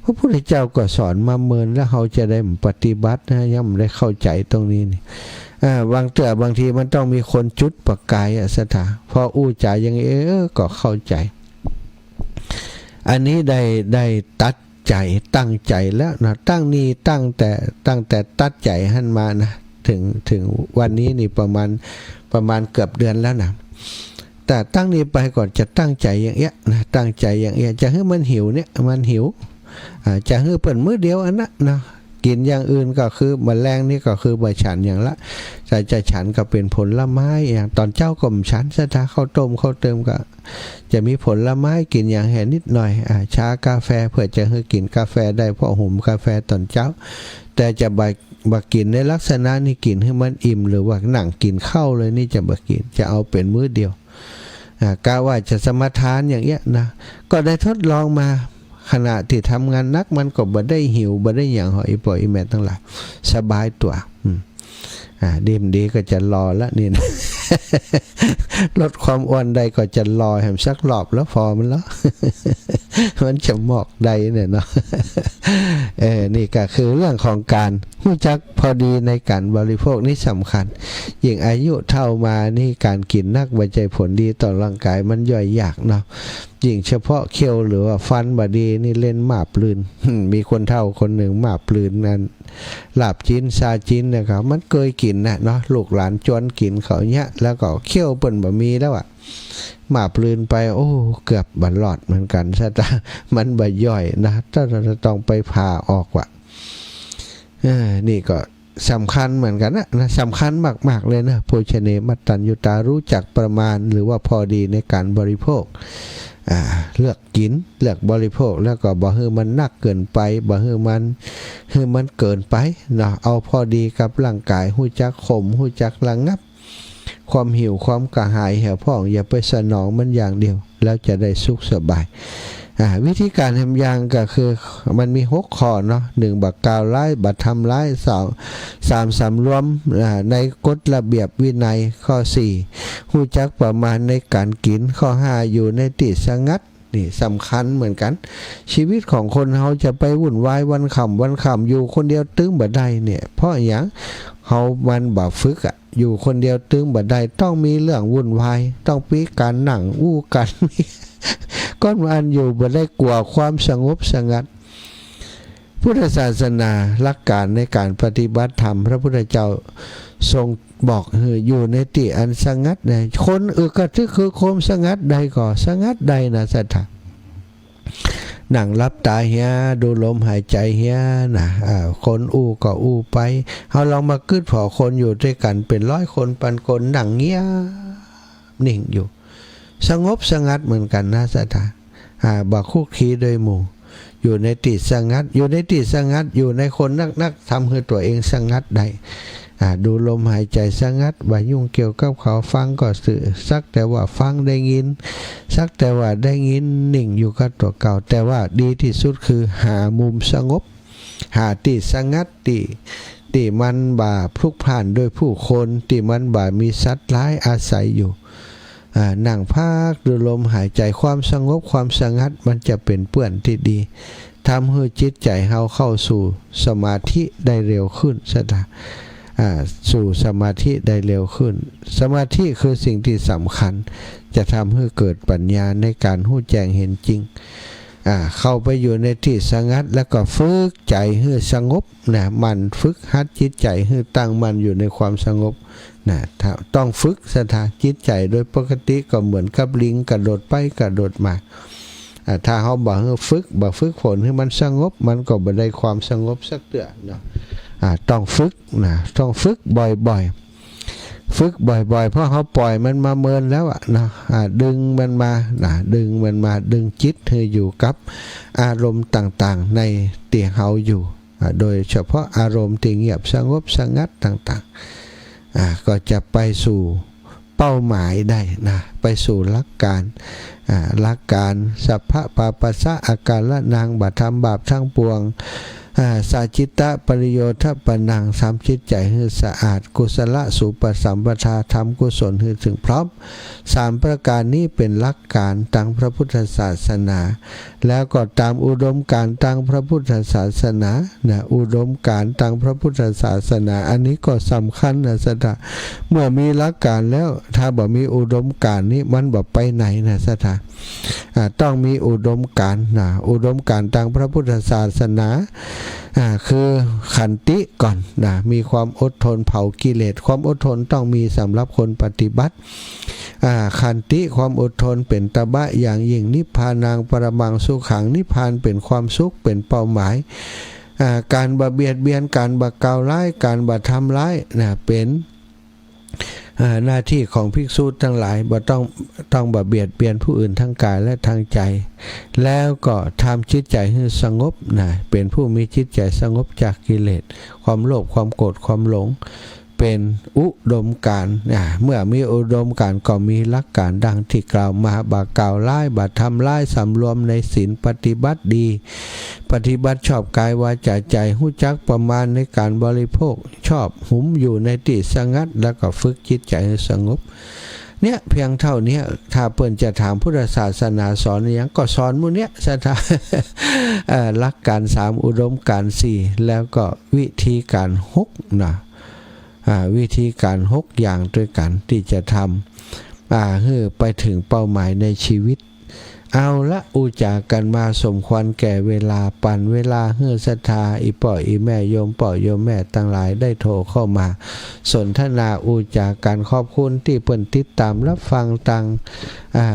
พระพุทธเจ้าก็สอนมาเมินแล้ว เฮาจะได้ปฏิบัตินะ ยังบ่ได้เข้าใจ๋ตรงนี้นี่ อ่า บางเตื้อบางทีมันต้องมีคนจุดประก๋ายอะ ศรัทธา พออู้จ๋าอย่างนี้ เออ ก็เข้าใจ๋ อันนี้ได้ ได้ตัดใจ๋ ตั้งใจ๋แล้วนะ ตั้งนี่ ตั้งแต่ ตั้งแต่ตัดใจ๋หั้นมานะ เถิง เถิงวันนี้นี่ประมาณ ประมาณเกือบเดือนแล้วนะ แต่ตั้งนี้ไปก็จะตั้งใจ๋อย่างเอี้ยนะ ตั้งใจ๋อย่างเอี้ย จะหื้อมันหิวเนี่ย มันหิว อ่า จะหื้อเปิ้นมื้อเดียวอันนั้นนะ กิ๋นอย่างอื่นก็คือ มื้อแลงนี่ก็คือบ่ฉันหยังละ จะ จะฉันก็เป๋นผลไม้อย่าง ต๋อนเจ๊าก็บ่ฉัน ศรัทธา ข้าวต้ม ข้าวเติมก็ จะมีผลไม้กิ๋นอย่างแหนิดหน่อย อ่า ชากาแฟ เปื้อจะหื้อกิ๋นกาแฟได้ เพราะหุงกาแฟต๋อนเจ๊า แต่จะบ่ บ่กิ๋นในลักษณะนี้ กิ๋นหื้อมันอิ่ม หรือว่านั่งกิ๋นข้าวเลยนี่จะบ่กิ๋น จะเอาเป๋นมื้อเดียว อ่า กะว่าจะสมาทานอย่างเอี้ยนะ ก็ได้ทดลองมา ขณะตี้ทำงานหนักมันก็บ่ได้หิว บ่ได้หยังหรอก อี่ป้ออี่แม่ตังหลาย สบายตั๋ว อืม อ่า ดีบ่ดีก็จะหล่อละนี่นะ ลดความอ้วนได้ก็จะหล่อแหมสักรอบแล้ว ผ่อมันแล้ว มันจะมอกได้เนี่ยเนาะ เออ นี่ก็คือเรื่องของก๋านฮู้จักพอดีในก๋านบริโภคนี่สำคัญ ยิ่งอายุเฒ่ามานี่ก๋านกิ๋นนักบ่ใจ้ผลดีต่อร่างก๋าย มันย่อยยากเนาะ ยิ่งเฉพาะเขี้ยวหรือว่าฟันบ่ดีนี่เล่นม่าปลื้น มีคนเฒ่าคนนึ่งม่าปลื้นนั่น ลาบจี๋น ซาจี๋นนะครับ มันเกยกิ๋นนะเนาะ ลูกหลานจวนกิ๋นเขาเนี้ย แล้วก็เขี้ยวเปิ้นบ่มีแล้วอะ ม่าปลื้นไป โอ้ เกือบบ่รอดเหมือนกั๋น ศรัทธา มันบ่ย่อยนะ ต้อง ต้องไปผ่าออกว่ะ เออ นี่ก็สำคัญเหมือนกั๋นนะ นะ สำคัญมากๆ เลยนะ โภชเน มัตตัญญูตา ฮู้จักประมาณ หรือว่าพอดีในก๋านบริโภค อ่า เลือกกิ๋น เลือกบริโภค แล้วก็บ่หื้อมันนักเกินไป บ่หื้อมัน หื้อมันเกินไปเนาะ เอาพอดีกับร่างก๋าย ฮู้จักข่ม ฮู้จักระงับ ความหิวความกระหายแหวพ่อง อย่าไปสนองมันอย่างเดียว แล้วจะได้สุขสบาย อ่า วิธีก๋านแหมอย่างก็คือ มันมีหกข้อเนาะ หนึ่ง บ่ากล่าวร้าย บ่ทำร้าย สอง สาม สำรวม อ่า ในกฎระเบียบวินัย ข้อสี่ ฮู้จักประมาณในก๋านกิ๋น ข้อห้า อยู่ในตี้สงัด นี่สำคัญเหมือนกั๋น ชีวิตของคนเฮาจะไปวุ่นวายวันค่ำวันค่ำ อยู่คนเดียวตึงบ่ได้เนี่ย เพราะหยัง เฮามันบ่ฝึกอะ อยู่คนเดียวตึงบ่ได้ ต้องมีเรื่องวุ่นวาย ต้องมีก๋านนั่งอู้กั๋น ก้อนอันอยู่บ่ได้ กั๋วความสงบสงัด พุทธศาสนา หลักก๋านในก๋านปฏิบัติธรรม พระพุทธเจ้าทรงบอกหื้ออยู่ในตี้อันสงัดนะ คนอึกกระทึกครึกโครม สงัดใดก่อ สงัดใดนะศรัทธา นั่งหลับต๋าเหีย ดูลมหายใจ๋เหียนะ อ่า คนอู้ก็อู้ไป เฮาลองมากึ๊ดผ่อคนอยู่ตวยกั๋นเป๋นร้อยคน ปันคน นั่งเงียบนิ่งอยู่ สงบสงัดเหมือนกั๋นนะศรัทธา อ่า บ่คลุกคลีโดยหมู่ อยู่ในตี้สงัด อยู่ในตี้สงัด อยู่ในคนนักๆ ทำหื้อตั๋วเองสงัดได้ อ่า ดูลมหายใจ๋สงัด บ่ยุ่งเกี่ยวกับเขา ฟังก็ซื่อ สักแต่ว่าฟังได้ยิน สักแต่ว่าได้ยิน นิ่งอยู่กับตั๋วเก่า แต่ว่าดีตี้สุดคือหามุมสงบ หาตี้สงัด ตี้ ตี้มันบ่พลุกพล่านด้วยผู้คน ตี้มันบ่มีสัตว์ร้ายอาศัยอยู่ อ่า นั่งพักดูลมหายใจ๋ ความสงบ ความสงัด มันจะเป๋นเปื้อนตี้ดี ทำหื้อจิตใจ๋เฮาเข้าสู่สมาธิได้เร็วขึ้นศรัทธา อ่า สู่สมาธิได้เร็วขึ้น สมาธิคือสิ่งตี้สำคัญ จะทำหื้อเกิดปัญญาในก๋านฮู้แจ้งเห็นจริง อ่า เข้าไปอยู่ในตี้สงัด แล้วก็ฝึกใจ๋หื้อสงบนะ หมั่นฝึกหัดจิตใจ๋หื้อตั้งมั่นอยู่ในความสงบนะ ถ้า ต้องฝึกศรัทธา จิตใจ๋โดยปกติก็เหมือนกับลิงกระโดดไปกระโดดมา อ่า ถ้าเฮาบ่หื้อฝึก บ่ฝึกฝนหื้อมันสงบ มันก็บ่ได้ความสงบสักเตื้อเนาะ อ่า ต้องฝึกนะ ต้องฝึกบ่อยๆ ฝึกบ่อยๆ เพราะเฮาปล่อยมันมาเมินแล้วอะเนาะ อ่า ดึงมันมานะ ดึงมันมา ดึงจิตหื้ออยู่กับอารมณ์ต่างๆ ในตี้เฮาอยู่ อ่า โดยเฉพาะอารมณ์ตี้เงียบสงบสงัดต่างๆ อ่า ก็จะไปสู่เป้าหมายได้นะ ไปสู่หลักก๋าน อ่า หลักก๋าน สัพพะปาปัสสะอาการะนัง บ่ทำบาปทั้งปวง อ่า สะจิตตะปริโยธปะนัง ทำจิตใจ๋หื้อสะอาด กุศละสูปสัมปทา ทำกุศลหื้อเถิงพร้อม สามประก๋านนี้เป๋นหลักก๋านตางพระพุทธศาสนา แล้วก็ต๋ามอุดมก๋านตางพระพุทธศาสนานะ อุดมก๋านตางพระพุทธศาสนา อันนี้ก็สำคัญนะศรัทธา เมื่อมีหลักก๋านแล้ว ถ้าบ่มีอุดมก๋านนี้ มันบ่ไปไหนนะศรัทธา อ่า ต้องมีอุดมก๋านนะ อุดมก๋านตางพระพุทธศาสนา อ่า คือขันติก่อนนะ มีความอดทนเผากิเลส ความอดทนต้องมีสำหรับคนปฏิบัติ อ่า ขันติ ความอดทนเป๋นตบะอย่างยิ่ง นิพพานังปรมังสุขัง นิพพานเป๋นความสุข เป๋นเป้าหมาย อ่า ก๋านบ่เบียดเบียน ก๋านบ่กล่าวร้าย ก๋านบ่ทำร้ายนะ เป๋น อ่า หน้าตี้ของภิกษุตังหลาย บ่ต้อง ต้องบ่เบียดเบียนผู้อื่นทางก๋ายและทางใจ๋ แล้วก็ทำจิตใจ๋หื้อสงบนะ เป๋นผู้มีจิตใจ๋สงบจากกิเลส ความโลภ ความโกรธ ความหลง เป๋นอุดมก๋าน อ่า เมื่อมีอุดมก๋านก็มีหลักก๋านดังตี้กล่าวมา บ่กล่าวร้าย บ่ทำร้าย สำรวมในศีล ปฏิบัติดี ปฏิบัติชอบกายวาจาใจ๋ ฮู้จักประมาณในก๋านบริโภค ชอบหุมอยู่ในตี้สงัด แล้วก็ฝึกจิตใจ๋หื้อสงบ เนี่ย เพียงเต้าเนี้ย ถ้าเปิ้นจะถามพุทธศาสนาสอนอะหยัง ก็สอนหมู่เนี้ยศรัทธา เอ่อ หลักก๋านสาม อุดมก๋านสี่ แล้วก็วิธีก๋านหกนะ อ่า วิธีก๋านหกอย่างตวยกั๋นตี้จะทำ อ่า หื้อไปเถิงเป้าหมายในชีวิต เอาละ อู้จ๋ากั๋นมาสมควรแก่เวลา ปั๋นเวลาหื้อศรัทธา อี่ป้ออี่แม่ โยมป้อโยมแม่ตังหลายได้โทรเข้ามาสนทนาอู้จ๋ากั๋น ขอบคุณตี้เปิ้นติดต๋ามฮับฟังตาง อ่า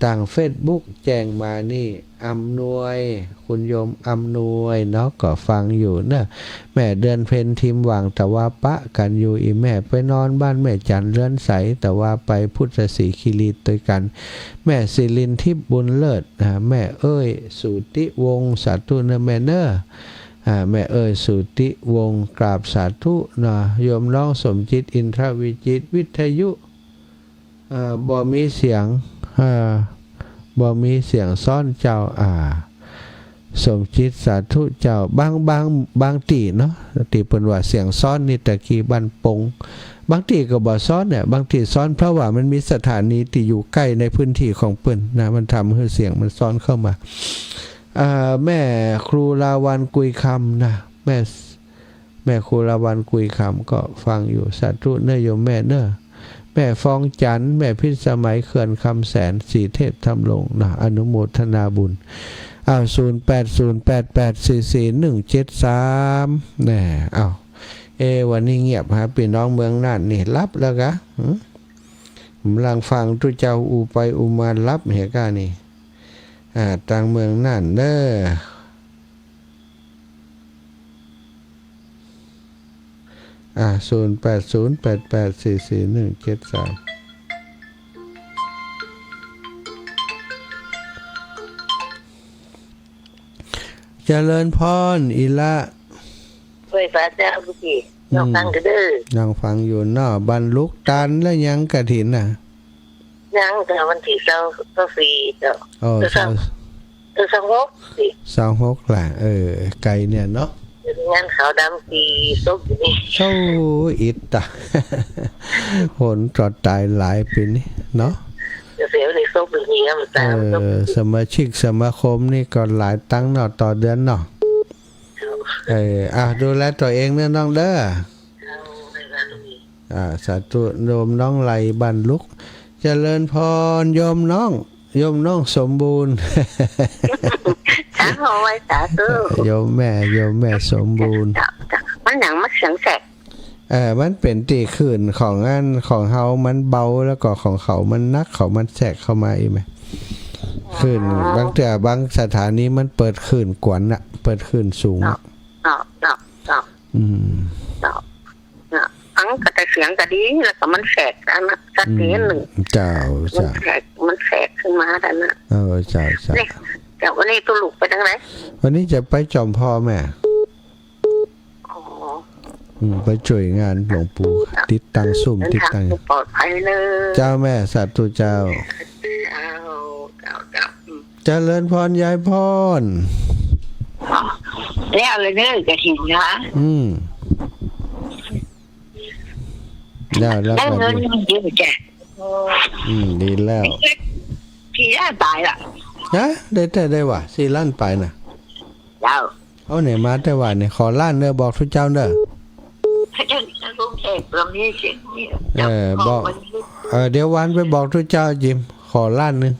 ตางเฟซบุ๊กแจ้งมานี่ อำนวย คุณโยมอำนวยเนาะ ก็ฟังอยู่เนาะ แม่เดือนเพ็ญ ทิมหว่าง ตะวาปะกั๋นอยู่ อี่แม่ไปนอนบ้านแม่จันเรือนใส ตะวาไปพุทธศรีคีรีตวยกั๋น แม่สิรินทิพย์ บุญเลิศ อ่า แม่เอ้ย สุติวงศ์ สาธุเนาะแม่เนาะ อ่า แม่เอ้ย สุติวงศ์ กราบสาธุเนาะ โยมน้องสมจิต อินทรวิจิตร วิทยุ เอ่อ บ่มีเสียง เอ่อ บ่มีเสียงซ้อนเจ้า อ่า สมจิต สาธุเจ้า บาง บาง บางตี้เนาะ ตี้เปิ้นว่าเสียงซ้อนนี่ ตะกี้บ้านปง บางตี้ก็บ่ซ้อนเนี่ย บางตี้ซ้อน เพราะว่ามันมีสถานีตี้อยู่ใก้ในพื้นตี้ของเปิ้นนะ มันทำหื้อเสียงมันซ้อนเข้ามา เอ่อ แม่ครูลาวัณ กุยคำนะ แม่ แม่ครูลาวัณ กุยคำ ก็ฟังอยู่ สาธุเนาะโยมแม่เนาะ แม่ฟองจันทร์ แม่พิสมัย เขื่อนคำแสน ศรีเทพธำรงค์นะ อนุโมทนาบุญ อ้าว ศูนย์แปดศูนย์แปดแปดสี่สี่หนึ่งเจ็ดสาม แน่ อ้าว เอ๊ะ วันนี้เงียบฮะ ปี้น้องเมืองน่านนี่หลับแล้วกา หืม ก่ำลังฟังตุ๊เจ้าอู้ไปอู้มาหลับเหียก้านี่ อ่า ตางเมืองน่านเน้อ อ่า ศูนย์แปดศูนย์แปดแปดสี่สี่หนึ่งเจ็ดสาม เจริญพร อีละ ไหว้สาเจ้าลูกพี่ อืม น้องฟังอยู่เด้อ น้องฟังอยู่เนาะ บรรลุตานแล้วยังกฐินน่ะ ยังเจ้า วันตี้ซาว ซาวสี่เจ้า อ๋อ เออ ซาว ซาว เออ ซาวหกสิ ซาวหกล่ะ เออ ไกลเนี่ยเนาะ งานขาวดำตี้ศพอยู่นี่ โอ้ อิดตะ หนตรอดต๋ายหลายปี๋นี้เนาะ เสียในศพอยู่นี่ครับ เออ สมาชิกสมาคมนี่ก็หลายตังค์เนาะ ต่อเดือนเนาะ เออ อ่ะ ดูแลตั๋วเองเน้อน้องเด้อ อ่า สาธุ โยมน้องไลบ้านลุก เจริญพร โยมน้อง โยมน้องสมบูรณ์ สาธุ ไหว้สาธุ โยมแม่ โยมแม่สมบูรณ์ เจ้า เจ้า มันหยัง มันเสียงแสก เออ มันเป๋นตี้คลื่นของอัน ของเฮามันเบา แล้วก็ของเขามันหนัก เขามันแสกเข้ามาอีกไหม อ๋อ คลื่น บางเตื้อ บางสถานีมันเปิดคลื่นกวนน่ะ เปิดคลื่นสูง เนาะ เนาะ เนาะ เนาะ อืม เนาะ เนาะ ฟังก็แต่เสียงก็ดี แล้วก็มันแสกอันนั้น ชัดเจนหนึ่ง อืม เจ้า มัน เจ้า แสก มันแสกขึ้นมาแล้วนะ เออ เจ้า เจ้า เนี่ย เจ้า วันนี้ตุ๊ลูกไปตางไหน วันนี้จะไปจอมพอแม่ อ๋อ อืม ไปจ้วยงานหลวงปู่ ติดตั้งซุม เดินทาง ติดตั้ง ปลอดภัยเน้อ เจ้าแม่ สาธุเจ้า เจ้า เจ้า เจ้า อืม เจริญพร ยายพร อ๋อ แล้วเลยเน้อ กฐินนะ อืม แล้ว แล้ว ได้เงินเยอะจ้ะ อืม ดีแล้ว สี่ล้านปลายละ ฮะ ได้ ได้ ได้วะ สี่ล้านปลายน่ะ เจ้า เอาไหนมาแต่ว่าเนี่ย ขอล้านเน้อ บอกตุ๊เจ้าเน้อ เออ บอก เออ เดี๋ยววานไปบอกตุ๊เจ้าจิม ขอล้านนึ่ง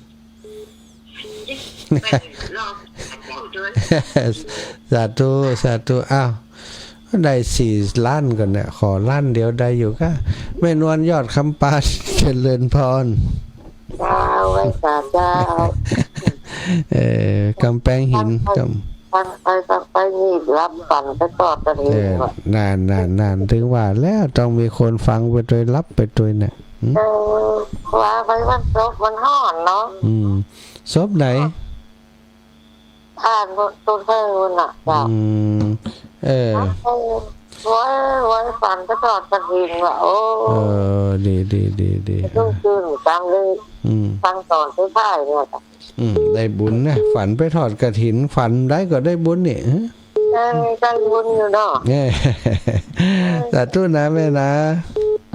สาธุ สาธุ อ้าว ได้สี่ล้านก่อนเนี่ย ขอล้านเดียวได้อยู่ก้า แม่นวลยอดคำปาน เจริญพร เจ้า ไหว้สาเจ้า เออ กำแปงหิน กำ ฟังไปฟังไปนี่หลับฝันไปตอดกฐิน เออ ว่ะ นั่น นั่น นั่น ถึงว่าแล้วต้องมีคนฟังไปตวยหลับไปตวยเนี่ย หืม เออ ว่าไปวันศพมันฮ้อนเนาะ อืม ศพไหน อ่านบทตูนเทิงน่ะ จ้ะ อืม เออ ไหว้ ไหว้ฝันไปตอดกฐินว่ะ โอ้ เออ ดี ดี ดี ดี เออ คืนตามเลย อืม ฟังตอนสุดท้ายเนี่ยจ้ะ อืม ได้บุญนะ ฝันไปตอดกฐิน ฝันได้ก็ได้บุญนี่ ฮะ เออ ได้บุญอยู่เนาะ เออ สาธุนะแม่นะ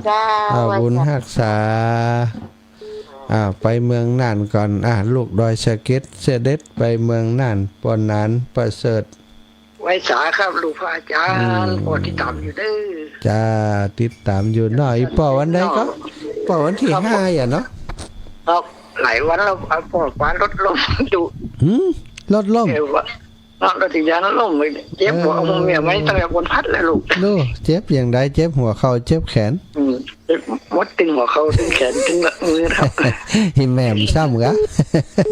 เจ้า อ่า ไหว้ บุญ จ้ะ ฮักษา อ่า ไปเมืองน่านก่อน อ่า ลูกดอยสะเก็ดเสด็จไปเมืองน่าน ป้อหนานประเสริฐ ไหว้สาครับ ลูกพระอาจารย์ อืม ป้อติดต๋ามอยู่เน้อ จ้า ติดต๋ามอยู่เนาะ อีป้อวันใดก็ ป้อวันตี้ห้าอ่ะเนาะ ครับ หลายวันแล้ว ป้อ ป้อลดลงดุ หืม ลดลง เออ ว่า เนาะ แล้วตี้ยานล้มเลย เจ็บหัว เออ เอาเมียไหม ตั้งแต่บนพัดแล้วลูก ดู เจ็บอย่างใด เจ็บหัวเข่า เจ็บแขน อืม เจ็บหมดตึงหัวเข่า ตึงแขน ตึงมือครับ หิแหม่มซ้ำกะ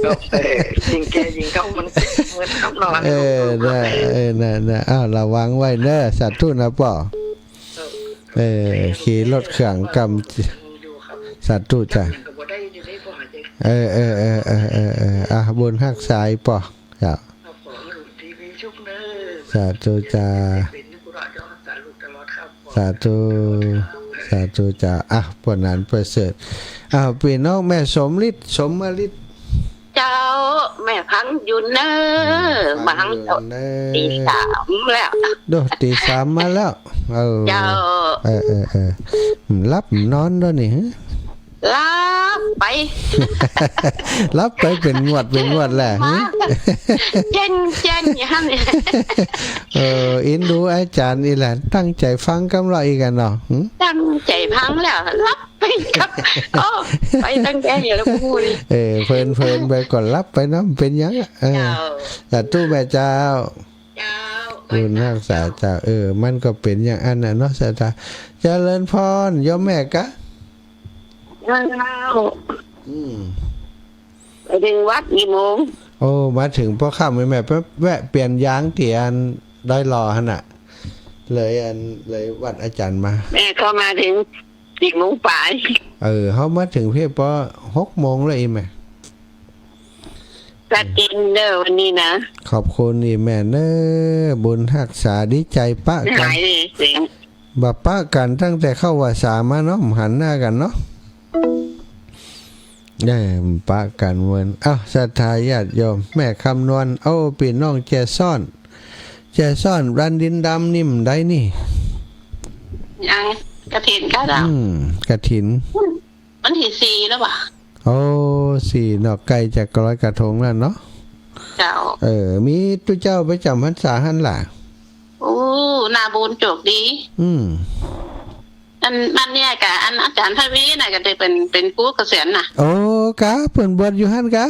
ครับ เออ ยิ่งแก่ยิ่งเฒ่า มันเจ็บมือครับเนาะ เออ น่ะ เออ น่ะ น่ะ อ้าว ระวังไว้เน้อ สาธุนะป้อ เออ เออ ขี่รถเครื่องกำ สาธุจ้ะ เออ เออ อ่ะ บุญฮักษาป้อ จ้ะ สาธุจ้า สาธุ สาธุจ้า อ่ะ ป้อหนานประเสริฐ อ่ะ ปี้น้องแม่สมฤทธิ์ สมฤทธิ์ เจ้า แม่ฟังอยู่เน้อ อืม มาฟังอยู่เน้อ ตีสามแล้ว ดู ตีสามมาแล้ว เออ เจ้า เออ เออ เออ หลับนอนแล้วนี่ หลับไป หลับไปเป๋นงวดเป๋นงวดแหละ มา เจ๊น เจ๊นอย่างนั้น เออ อินดูอาจ๋ารย์นี่แหละ ตั้งใจ๋ฟังกำลังอีกกันเนาะ หืม ตั้งใจ๋ฟังแล้ว หลับไป โอ้ ไปตั้งแต่เหียแล้วกูนี่ เออ เพลินๆ ไปก่อน หลับไปนำ เป๋นหยังอะ เออ เจ้า สาธุแม่เจ้า เจ้า บุญฮักษาเจ้า เออ มันก็เป๋นอย่างอั้นน่ะเนาะ ศรัทธา เจริญพร โยมแม่กะ เจ้า อืม ไปเถิงวัดกี่โมง โอ้ มาเถิงป้อค่ำ แม่ไปแวะเปลี่ยนยางตี้อันดอยหล่อหั้นน่ะ เลยอัน เลยวัดอาจ๋ารย์มา แม่เข้ามาเถิง สี่โมงป๋าย เออ เฮามาเถิงเพียงป้อหกโมงแล้ว อี่แม่ จัดเต็มเน่อวันนี้นะ ขอบคุณอี่แม่เน่อ บุญฮักษา ดีใจ๋ปะกั๋น หายเลยเสียง บ่ปะกั๋นตั้งแต่เข้าพรรษามาเนาะ หันหน้ากั๋นเนาะ เออ ปะกั๋นเมิน เอ้า ศรัทธาญาติโยม แม่คำนวณ โอ้ ปี้น้องแจซ่อน แจซ่อน บ้านดินดำนี่บ่ได้นี่ ยัง กฐินก้าเจ้า อืม กฐิน วันตี้สี่แล้วบ่ะ โอ้ สี่เนาะ ใก้จะลอยกระทงแล้วเนาะ เจ้า เออ มีตุ๊เจ้าไปจ๋ำพรรษาหั้นล่ะ โอ้ นาบุญโจคดี อืม อัน อันเนี่ยกะ อันอาจ๋ารย์ทวีน่ะ ก็ได้เป๋น เป๋นครูเกษียณน่ะ โอ้ กะ เปิ้นบวชอยู่หั้นกะ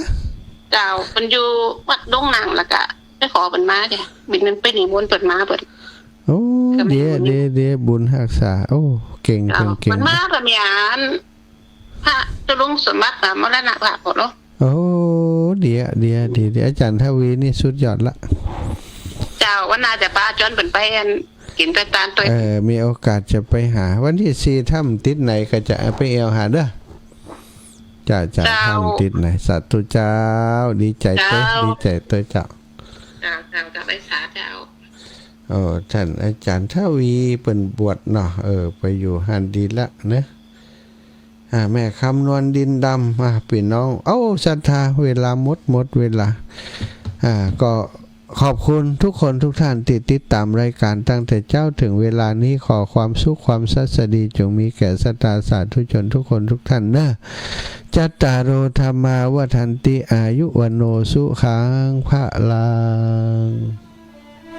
เจ้า เปิ้นอยู่วัดดงหนัง แล้วกะไปขอเปิ้นมาเจ้า บินไปนิมนต์เปิ้นมาเปิ้น โอ้ ก็มี เดี๋ยว บุญ เดี๋ยว เดี๋ยว บุญฮักษา โอ้ เก่ง เจ้า เก่ง เปิ้นมาก็มีอัน พระเจ้าลุงสมบัติน่ะ มรณภาพแล้วเนาะ โอ้ เดี๋ยว เดี๋ยว เดี๋ยว เดี๋ยว อาจ๋ารย์ทวีนี่สุดยอดละ เจ้า วันหน้าจะปาจวนเปิ้นไปอัน กิ๋นไปตานตวย เออ มีโอกาสจะไปหา วันตี้สี่ถ้าบ่ติดไหนก็จะไปแอ่วหาเน่อ จ้า จ้า เจ้า ถ้าบ่ติดไหน สาธุเจ้า ดีใจ๋ตวย เจ้า ดีใจ๋ตวยเจ้า เจ้า เจ้า เจ้า ไปสาเจ้า โอ้ ต้านอาจ๋ารย์ทวีเปิ้นบวชเนาะ เออ ไปอยู่หั้นดีละเนาะ อ่า แม่คำนวณ ดินดำ อ่า ปี้น้อง เอ้า ศรัทธา เวลาหมด หมดเวลา อ่า ก็ขอบคุณทุกคนทุกท่านตี้ติดต๋ามรายก๋านตั้งแต่เจ๊าเถิงเวลานี้ ขอความสุขความศัสดีจ๋งมีแก่ศรัทธาสาธุชนทุกคนทุกท่านเน่อ จัตตาโร ธัมมา วัฑฒันติ อายุ วัณโณ สุขัง พลัง